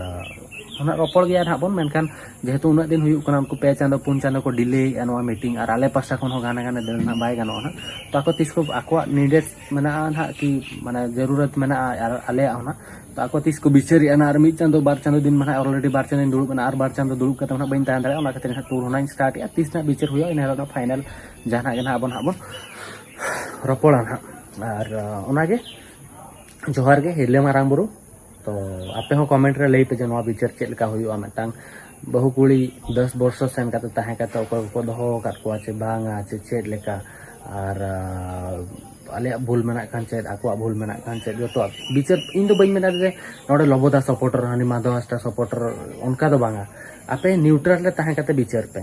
ᱚᱱᱟ ᱨᱚᱯᱚᱲ ᱜᱮᱭᱟ ᱱᱟᱦᱟᱜ ᱵᱚᱱ, ᱢᱮᱱᱠᱷᱟᱱ ᱡᱮᱦᱮᱛᱩ ᱩᱱᱟᱹᱜ ᱫᱤᱱ ᱦᱩᱭᱩᱜ ᱠᱟᱱᱟ, ᱩᱱᱠᱩ ᱯᱮ ᱪᱟᱸᱫᱚ ᱯᱩᱱ ᱪᱟᱸᱫᱚ ᱠᱚ delay ᱮᱫᱼᱟ ᱱᱚᱣᱟ meeting, ᱟᱨ ᱟᱞᱮ ᱯᱟᱥᱴᱟ ᱠᱷᱚᱱ ᱦᱚᱸ ᱜᱷᱟᱱᱮ ᱜᱷᱟᱱᱮ ᱫᱟᱹᱲ ᱱᱟᱦᱟᱜ ᱵᱟᱭ ᱜᱟᱱᱚᱜᱼᱟ ᱱᱟᱦᱟᱜ᱾ ᱛᱚ ᱟᱠᱚ ᱛᱤᱥ ᱠᱚ ᱟᱠᱚᱣᱟᱜ needed ᱢᱮᱱᱟᱜᱼᱟ ᱱᱟᱦᱟᱜ ᱠᱤ ᱢᱟᱱᱮ ᱡᱟᱹᱨᱩᱨᱟᱛ ᱢᱮᱱᱟᱜᱼᱟ ᱟᱨ ᱟᱞᱮᱭᱟᱜ ᱦᱚᱸ ᱱᱟᱦᱟᱜ᱾ ᱛᱚ ᱟᱠᱚ ᱛᱤᱥ ᱠᱚ ᱵᱤᱪᱟᱹᱨᱮᱜᱼᱟ ᱱᱟᱦᱟᱜ, ᱟᱨ ᱢᱤᱫ ᱪᱟᱸᱫᱚ ᱵᱟᱨ ᱪᱟᱸᱫᱚ ᱫᱤᱱ ᱢᱟ ᱱᱟᱦᱟᱜ already ᱵᱟᱨ ᱪᱟᱸᱫᱚᱧ ᱫᱩᱲᱩᱵ ᱮᱱᱟ, ᱟᱨ ᱵᱟᱨ ᱪᱟᱸᱫᱚ ᱫᱩᱲᱩᱵ ᱠᱟᱛᱮ ᱱᱟᱦᱟᱜ ᱵᱟᱹᱧ ᱛᱟᱦᱮᱸ ᱫᱟᱲᱮᱭᱟᱜᱼᱟ᱾ ᱚᱱᱟ ᱠᱷᱟᱹᱛᱤᱨ ᱱᱟᱦᱟᱜ tour ᱦᱚᱸ ᱱᱟᱦᱟᱜ ᱤᱧ start ᱮᱜᱼᱟ᱾ ᱛᱤᱥ ᱱᱟᱦᱟᱜ ᱵᱤᱪᱟᱹᱨ ᱦᱩᱭᱩᱜᱼᱟ, ᱤᱱᱟᱹ ᱦᱤᱞᱳᱜ ᱱᱟᱦᱟᱜ final ᱡᱟᱦᱟᱱᱟᱜ ᱜᱮ ᱱᱟᱦᱟᱜ ᱟᱵᱚ ᱱᱟᱦᱟᱜ ᱵᱚᱱ ᱨᱚᱯᱚᱲᱟ ᱱᱟᱦᱟᱜ᱾ ᱟᱨ ᱚᱱᱟᱜᱮ ᱡᱚᱦᱟᱨ ᱜᱮ ᱦᱤᱨᱞᱟᱹ ᱢᱟᱨᱟᱝ ᱵᱩᱨᱩ᱾ ᱛᱚ ᱟᱯᱮ ᱦᱚᱸ comment ᱨᱮ ᱞᱟᱹᱭ ᱯᱮ ᱡᱮ ᱱᱚᱣᱟ ᱵᱤᱪᱟᱹᱨ ᱪᱮᱫ ᱞᱮᱠᱟ ᱦᱩᱭᱩᱜᱼᱟ, ᱢᱤᱫᱴᱟᱝ ᱵᱟᱹᱦᱩ ᱠᱩᱲᱤ ᱫᱚᱥ ᱵᱚᱨᱥᱚ ᱥᱮᱱ ᱠᱟᱛᱮ ᱛᱟᱦᱮᱸ ᱠᱟᱛᱮ ᱚᱠᱚᱭ ᱠᱚᱠᱚ ᱫᱚᱦᱚ ᱟᱠᱟᱫ ᱠᱚᱣᱟ ᱪᱮ ᱵᱟᱝᱟ ᱪᱮ ᱪᱮᱫ ᱞᱮᱠᱟ, ᱟᱨ ᱟᱞᱮᱭᱟᱜ ᱵᱷᱩᱞ ᱢᱮᱱᱟᱜ ᱠᱷᱟᱱ ᱪᱮᱫ, ᱟᱠᱚᱣᱟᱜ ᱵᱷᱩᱞ ᱢᱮᱱᱟᱜ ᱠᱷᱟᱱ ᱪᱮᱫ, ᱡᱚᱛᱚᱣᱟᱜ ᱵᱤᱪᱟᱹᱨ᱾ ᱤᱧ ᱫᱚ ᱵᱟᱹᱧ ᱢᱮᱱᱟ ᱡᱮ ᱱᱚᱰᱮ ᱞᱚᱵᱚᱫᱟ supporter, ᱦᱟᱹᱱᱤ ᱢᱟᱫᱷᱚ ᱦᱟᱸᱥᱫᱟ supporter, ᱚᱱᱠᱟ ᱫᱚ ᱵᱟᱝᱟ᱾ ᱟᱯᱮ neutral ᱨᱮ ᱛᱟᱦᱮᱸ ᱠᱟᱛᱮ ᱵᱤᱪᱟᱹᱨ ᱯᱮ᱾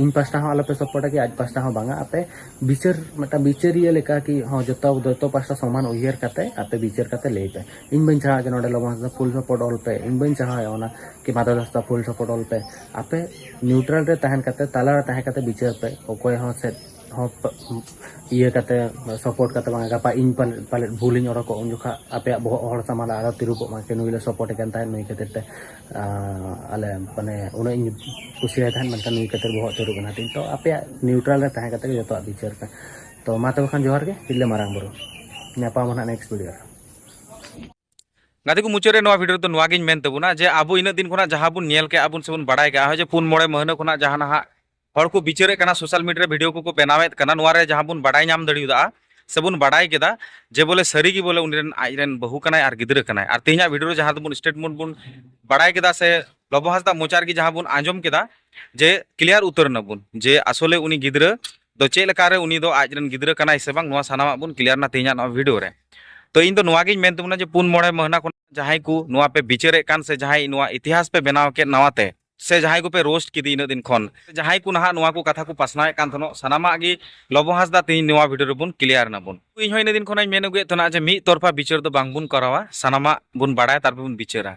ᱤᱧ ᱯᱟᱥᱴᱟ ᱦᱚᱸ ᱟᱞᱚᱯᱮ supportᱟ ᱠᱤ ᱟᱡ ᱯᱟᱥᱴᱟ ᱦᱚᱸ ᱵᱟᱝᱟ᱾ ᱟᱯᱮ ᱵᱤᱪᱟᱹᱨ, ᱢᱤᱫᱴᱟᱝ ᱵᱤᱪᱟᱹᱨᱤᱭᱟᱹ ᱞᱮᱠᱟ ᱠᱤ ᱦᱚᱸ ᱡᱚᱛᱚ ᱡᱚᱛᱚ ᱯᱟᱥᱴᱟ ᱥᱚᱢᱟᱱ ᱩᱭᱦᱟᱹᱨ ᱠᱟᱛᱮ ᱟᱯᱮ ᱵᱤᱪᱟᱹᱨ ᱠᱟᱛᱮ ᱞᱟᱹᱭ ᱯᱮ᱾ ᱤᱧ ᱵᱟᱹᱧ ᱪᱟᱦᱟᱣᱟ ᱡᱮ ᱱᱚᱰᱮ ᱞᱚᱵᱚᱫᱟ full support ᱚᱞ ᱯᱮ, ᱤᱧ ᱵᱟᱹᱧ ᱪᱟᱦᱟᱣᱟ ᱚᱱᱟ ᱠᱤ ᱢᱟᱫᱷᱚ ᱦᱟᱸᱥᱫᱟ full support ᱚᱞ ᱯᱮ᱾ ᱟᱯᱮ neutral ᱨᱮ ᱛᱟᱦᱮᱱ ᱠᱟᱛᱮ, ᱛᱟᱞᱟ ᱨᱮ ᱛᱟᱦᱮᱸ ᱠᱟᱛᱮ ᱵᱤᱪᱟᱹᱨ ᱯᱮ᱾ ᱚᱠᱚᱭ ᱦᱚᱸ ᱥᱮᱫ ᱦᱚᱸ ᱯ- ᱤᱭᱟᱹ ᱠᱟᱛᱮ support ᱠᱟᱛᱮ ᱵᱟᱝ, ᱜᱟᱯᱟ ᱤᱧ ᱯᱟᱞᱮᱫ ᱯᱟᱞᱮᱫ ᱵᱷᱩᱞᱤᱧ ᱚᱰᱚᱠᱚᱜ, ᱩᱱ ᱡᱚᱠᱷᱟ ᱟᱯᱮᱭᱟᱜ ᱵᱚᱦᱚᱜ ᱦᱚᱲ ᱥᱟᱢᱟᱝ ᱨᱮ ᱟᱨᱚ ᱛᱤᱨᱩᱵᱚᱜ ᱢᱟ ᱠᱤ ᱱᱩᱭ ᱞᱮ support ᱮ ᱠᱟᱱ ᱛᱟᱦᱮᱸᱫ, ᱱᱩᱭ ᱠᱷᱟᱹᱛᱤᱨ ᱛᱮ ᱟᱞᱮ ᱢᱟᱱᱮ ᱩᱱᱟᱹᱜ ᱤᱧ ᱠᱩᱥᱤᱭᱟᱭ ᱛᱟᱦᱮᱸᱫ, ᱢᱮᱱᱠᱷᱟᱱ ᱱᱩᱭ ᱠᱷᱟᱹᱛᱤᱨ ᱵᱚᱦᱚᱜ ᱛᱤᱨᱩᱵ ᱮᱱᱟ ᱛᱤᱧ᱾ ᱛᱚ ᱟᱯᱮᱭᱟᱜ neutral ᱨᱮ ᱛᱟᱦᱮᱸ ᱠᱟᱛᱮ ᱜᱮ ᱡᱚᱛᱚᱣᱟᱜ ᱵᱤᱪᱟᱹᱨ ᱯᱮ᱾ ᱛᱚ ᱢᱟ ᱛᱚᱵᱮ ᱠᱷᱟᱱ ᱡᱚᱦᱟᱨ ᱜᱮ ᱦᱤᱨᱞᱟᱹ ᱢᱟᱨᱟᱝ ᱵᱩᱨᱩ, ᱧᱟᱯᱟᱢᱟ ᱱᱟᱦᱟᱜ next video ᱨᱮ᱾ ᱜᱟᱛᱮ ᱠᱚ, ᱢᱩᱪᱟᱹᱫ ᱨᱮ ᱱᱚᱣᱟ ᱵᱷᱤᱰᱤᱭᱳ ᱨᱮᱫᱚ ᱱᱚᱣᱟ ᱜᱤᱧ ᱢᱮᱱ ᱛᱟᱵᱚᱱᱟ ᱡᱮ ᱟᱵᱚ ᱤᱱᱟᱹᱜ ᱫᱤᱱ ᱠᱷᱚᱱᱟᱜ ᱡᱟᱦᱟᱸ ᱵᱚᱱ ᱧᱮᱞ ᱠᱮᱜᱼᱟ, ᱦᱚᱸᱜᱼᱚᱭ ᱡᱮ ᱯᱩᱱ ᱢᱚᱬᱮ ᱢᱟᱹᱦᱱᱟᱹ ᱠᱷᱚᱱᱟᱜ ᱡᱟᱦᱟᱸ ᱱᱟᱦᱟᱜ ᱦᱚᱲ ᱠᱚ ᱵᱤᱪᱟᱹᱨᱮᱫ ᱠᱟᱱᱟ, ᱥᱳᱥᱟᱞ ᱢᱤᱰᱤᱭᱟ ᱨᱮ ᱵᱷᱤᱰᱤᱭᱳ ᱠᱚᱠᱚ ᱵᱮᱱᱟᱣᱮᱫ ᱠᱟᱱᱟ, ᱱᱚᱣᱟ ᱨᱮ ᱡᱟᱦᱟᱸ ᱵᱚᱱ ᱵᱟᱲᱟᱭ ᱧᱟᱢ ᱫᱟᱲᱮᱭᱟᱫᱟ ᱥᱮ ᱵᱚᱱ ᱵᱟᱲᱟᱭ ᱠᱮᱫᱟ ᱡᱮ ᱵᱚᱞᱮ ᱥᱟᱹᱨᱤ ᱜᱮ ᱵᱚᱞᱮ ᱩᱱᱤ ᱨᱮᱱ, ᱟᱡ ᱨᱮᱱ ᱵᱟᱹᱦᱩ ᱠᱟᱱᱟᱭ ᱟᱨ ᱜᱤᱫᱽᱨᱟᱹ ᱠᱟᱱᱟᱭ, ᱟᱨ ᱛᱮᱦᱮᱧᱟᱜ ᱵᱷᱤᱰᱤᱭᱳ ᱨᱮ ᱡᱟᱦᱟᱸ ᱫᱚᱵᱚᱱ ᱥᱴᱮᱴᱢᱮᱱᱴ ᱵᱚᱱ ᱵᱟᱲᱟᱭ ᱠᱮᱫᱟ ᱥᱮ ᱞᱚᱵᱚ ᱦᱟᱸᱥᱫᱟ ᱢᱚᱪᱟ ᱨᱮᱜᱮ ᱡᱟᱦᱟᱸ ᱵᱚᱱ ᱟᱸᱡᱚᱢ ᱠᱮᱫᱟ ᱡᱮ ᱠᱞᱤᱭᱟᱨ ᱩᱛᱟᱹᱨ ᱱᱟᱵᱚᱱ ᱡᱮ ᱟᱥᱚᱞᱮ ᱩᱱᱤ ᱜᱤᱫᱽᱨᱟᱹ ᱫᱚ ᱪᱮᱫ ᱞᱮᱠᱟᱨᱮ ᱩᱱᱤ ᱫᱚ ᱟᱡ ᱨᱮᱱ ᱜᱤᱫᱽᱨᱟᱹ ᱠᱟᱱᱟᱭ ᱥᱮ ᱵᱟᱝ, ᱱᱚᱣᱟ ᱥᱟᱱᱟᱢᱟᱜ ᱵᱚᱱ ᱠᱞᱤᱭᱟᱨ ᱱᱟ ᱛᱮᱦᱮᱧᱟᱜ ᱱᱚᱣᱟ ᱵᱷᱤᱰᱤᱭᱳ ᱨᱮ᱾ ᱛᱚ ᱤᱧ ᱫᱚ ᱱᱚᱣᱟ ᱜᱤᱧ ᱢᱮᱱ ᱛᱟᱵᱚᱱᱟ ᱡᱮ ᱯᱩᱱ ᱢᱚᱬᱮ ᱢᱟᱹᱦᱱᱟᱹ ᱠᱷᱚᱱ ᱡᱟᱦᱟᱸᱭ ᱠᱚ ᱱᱚᱣᱟ ᱯᱮ ᱵᱤᱪᱟᱹᱨᱮᱫ ᱠᱟᱱ ᱥᱮ ᱡᱟᱦᱟᱸᱭ ᱱᱚᱣᱟ ᱤᱛᱤᱦᱟᱥ ᱯᱮ ᱵᱮᱱᱟᱣ ᱠᱮᱫ ᱱᱟᱣᱟ ᱛᱮ, ᱥᱮ ᱡᱟᱦᱟᱸᱭ ᱠᱚᱯᱮ ᱨᱳᱥᱴ ᱠᱮᱫᱮ ᱤᱱᱟᱹᱜ ᱫᱤᱱ ᱠᱷᱚᱱ, ᱡᱟᱦᱟᱸᱭ ᱠᱚ ᱱᱟᱦᱟᱜ ᱱᱚᱣᱟ ᱠᱚ ᱠᱟᱛᱷᱟ ᱠᱚ ᱯᱟᱥᱱᱟᱣᱮᱫ ᱠᱟᱱ ᱛᱟᱦᱮᱱᱚᱜ, ᱥᱟᱱᱟᱢᱟᱜ ᱜᱮ ᱞᱚᱵᱚ ᱦᱟᱸᱥᱫᱟ ᱛᱮᱦᱮᱧ ᱱᱚᱣᱟ ᱵᱷᱤᱰᱤᱭᱳ ᱨᱮᱵᱚᱱ ᱠᱞᱤᱭᱟᱨ ᱱᱟᱵᱚᱱ᱾ ᱤᱧ ᱦᱚᱸ ᱤᱱᱟᱹᱜ ᱫᱤᱱ ᱠᱷᱚᱱᱟᱜ ᱤᱧ ᱢᱮᱱ ᱟᱹᱜᱩᱭᱮᱫ ᱛᱟᱦᱮᱱᱟ ᱡᱮ ᱢᱤᱫ ᱛᱚᱨᱯᱷᱟ ᱵᱤᱪᱟᱹᱨ ᱫᱚ ᱵᱟᱝᱵᱚᱱ ᱠᱚᱨᱟᱣᱟ, ᱥᱟᱱᱟᱢᱟᱜ ᱵᱚᱱ ᱵᱟᱲᱟᱭᱟ ᱛᱟᱨᱯᱚᱨ ᱵᱚᱱ ᱵᱤᱪᱟᱹᱨᱟ᱾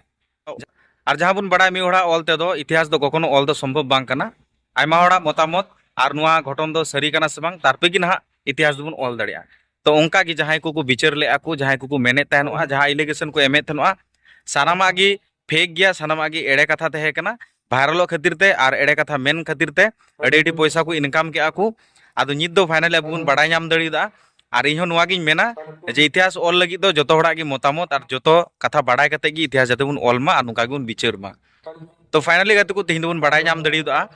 ᱟᱨ ᱡᱟᱦᱟᱸ ᱵᱚᱱ ᱵᱟᱲᱟᱭ, ᱢᱤᱫ ᱦᱚᱲᱟᱜ ᱚᱞ ᱛᱮᱫᱚ ᱤᱛᱤᱦᱟᱥ ᱫᱚ ᱠᱚᱠᱷᱚᱱᱳ ᱚᱞ ᱫᱚ ᱥᱚᱢᱵᱷᱚᱵ ᱵᱟᱝ ᱠᱟᱱᱟ᱾ ᱟᱭᱢᱟ ᱦᱚᱲᱟᱜ ᱢᱚᱛᱟᱢᱚᱛ ᱟᱨ ᱱᱚᱣᱟ ᱜᱷᱚᱴᱚᱱ ᱫᱚ ᱥᱟᱹᱨᱤ ᱠᱟᱱᱟ ᱥᱮ ᱵᱟᱝ, ᱛᱟᱨᱯᱚᱨᱮ ᱜᱮ ᱱᱟᱦᱟᱜ ᱤᱛᱤᱦᱟᱥ ᱫᱚᱵᱚᱱ ᱚᱞ ᱫᱟᱲᱮᱭᱟᱜᱼᱟ᱾ ᱛᱚ ᱚᱱᱠᱟ ᱜᱮ ᱡᱟᱦᱟᱸᱭ ᱠᱚᱠᱚ ᱵᱤᱪᱟᱹᱨ ᱞᱮᱫᱼᱟ ᱠᱚ, ᱡᱟᱦᱟᱸᱭ ᱠᱚᱠᱚ ᱢᱮᱱᱮᱫ ᱛᱟᱦᱮᱱᱚᱜᱼᱟ, ᱡᱟᱦᱟᱸ ᱟᱞᱤᱜᱮᱥᱚᱱ ᱠᱚ ᱮᱢᱮᱫ ᱛᱟᱦᱮᱱᱚᱜᱼᱟ, ᱥᱟᱱᱟᱢᱟᱜ ᱜᱮ ᱯᱷᱮᱠ ᱜᱮᱭᱟ, ᱥᱟᱱᱟᱢᱟᱜ ᱜᱮ ᱮᱲᱮ ᱠᱟᱛᱷᱟ ᱛᱟᱦᱮᱸ ᱠᱟᱱᱟ᱾ ᱵᱷᱟᱭᱨᱟᱞᱚᱜ ᱠᱷᱟᱹᱛᱤᱨ ᱛᱮ ᱟᱨ ᱮᱲᱮ ᱠᱟᱛᱷᱟ ᱢᱮᱱ ᱠᱷᱟᱹᱛᱤᱨ ᱛᱮ ᱟᱹᱰᱤ ᱟᱹᱰᱤ ᱯᱚᱭᱥᱟ ᱠᱚ ᱤᱱᱠᱟᱢ ᱠᱮᱜᱼᱟ ᱠᱚ᱾ ᱟᱫᱚ ᱱᱤᱛ ᱫᱚ ᱯᱷᱟᱭᱱᱟᱞᱤ ᱟᱵᱚ ᱵᱚᱱ ᱵᱟᱲᱟᱭ ᱧᱟᱢ ᱫᱟᱲᱮᱭᱟᱫᱟ᱾ ᱟᱨ ᱤᱧ ᱦᱚᱸ ᱱᱚᱣᱟ ᱜᱤᱧ ᱢᱮᱱᱟ ᱡᱮ ᱤᱛᱤᱦᱟᱥ ᱚᱞ ᱞᱟᱹᱜᱤᱫ ᱫᱚ ᱡᱚᱛᱚ ᱦᱚᱲᱟᱜ ᱜᱮ ᱢᱚᱛᱟᱢᱚᱛ ᱟᱨ ᱡᱚᱛᱚ ᱠᱟᱛᱷᱟ ᱵᱟᱲᱟᱭ ᱠᱟᱛᱮ ᱜᱮ ᱤᱛᱤᱦᱟᱥ ᱡᱟᱛᱮ ᱵᱚᱱ ᱚᱞ ᱢᱟ ᱟᱨ ᱱᱚᱝᱠᱟ ᱜᱮᱵᱚᱱ ᱵᱤᱪᱟᱹᱨ ᱢᱟ᱾ ᱛᱚ ᱯᱷᱟᱭᱱᱟᱞᱤ ᱜᱟᱛᱮ ᱠᱚ, ᱛᱮᱦᱮᱧ ᱫᱚᱵᱚᱱ ᱵᱟᱲᱟᱭ ᱧᱟᱢ ᱫᱟᱲᱮᱭᱟᱫᱟ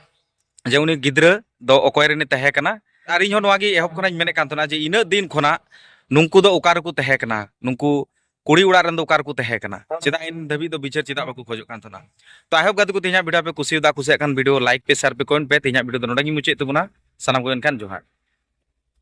ᱡᱮ ᱩᱱᱤ ᱜᱤᱫᱽᱨᱟᱹ ᱫᱚ ᱚᱠᱚᱭ ᱨᱮᱱᱮ ᱛᱟᱦᱮᱸ ᱠᱟᱱᱟ᱾ ᱟᱨ ᱤᱧ ᱦᱚᱸ ᱱᱚᱣᱟ ᱜᱮ ᱮᱦᱚᱵ ᱠᱷᱚᱱᱟᱜ ᱤᱧ ᱢᱮᱱᱮᱫ ᱠᱟᱱ ᱛᱟᱦᱮᱱᱟ ᱡᱮ ᱤᱱᱟᱹᱜ ᱫᱤᱱ ᱠᱷᱚᱱᱟᱜ ᱱᱩᱠᱩ ᱫᱚ ᱚᱠᱟ ᱨᱮᱠᱚ ᱛᱟᱦᱮᱸ ᱠᱟᱱᱟ, ᱱᱩᱠᱩ ᱠᱩᱲᱤ ᱚᱲᱟᱜ ᱨᱮᱱ ᱫᱚ ᱚᱠᱟ ᱨᱮᱠᱚ ᱛᱟᱦᱮᱸ ᱠᱟᱱᱟ, ᱪᱮᱫᱟᱜ ᱤᱱ ᱫᱷᱟᱹᱵᱤᱡ ᱫᱚ ᱵᱤᱪᱟᱹᱨ ᱪᱮᱫᱟᱜ ᱵᱟᱠᱚ ᱠᱷᱚᱡᱚᱜ ᱠᱟᱱ ᱛᱟᱦᱮᱱᱟ? ᱛᱚ ᱟᱭ ᱦᱳᱯ ᱜᱟᱛᱮ ᱠᱚ, ᱛᱮᱦᱮᱧᱟᱜ ᱵᱷᱤᱰᱤᱭᱳ ᱯᱮ ᱠᱩᱥᱤᱭᱟᱫᱟ, ᱠᱩᱥᱤᱭᱟᱜ ᱠᱷᱟᱱ ᱵᱷᱤᱰᱤᱭᱳ ᱞᱟᱭᱤᱠ ᱯᱮ, ᱥᱮᱭᱟᱨ ᱯᱮ, ᱠᱚᱢᱮᱱᱴ ᱯᱮ᱾ ᱛᱮᱦᱮᱧᱟᱜ ᱵᱷᱤᱰᱤᱭᱳ ᱫᱚ ᱱᱚᱰᱮ ᱜᱮᱧ ᱢᱩᱪᱟᱹᱫ ᱛᱟᱵᱚᱱᱟ᱾ ᱥᱟᱱᱟᱢ ᱠᱚ ᱮᱱᱠᱷᱟᱱ ᱡᱚᱦᱟᱨ᱾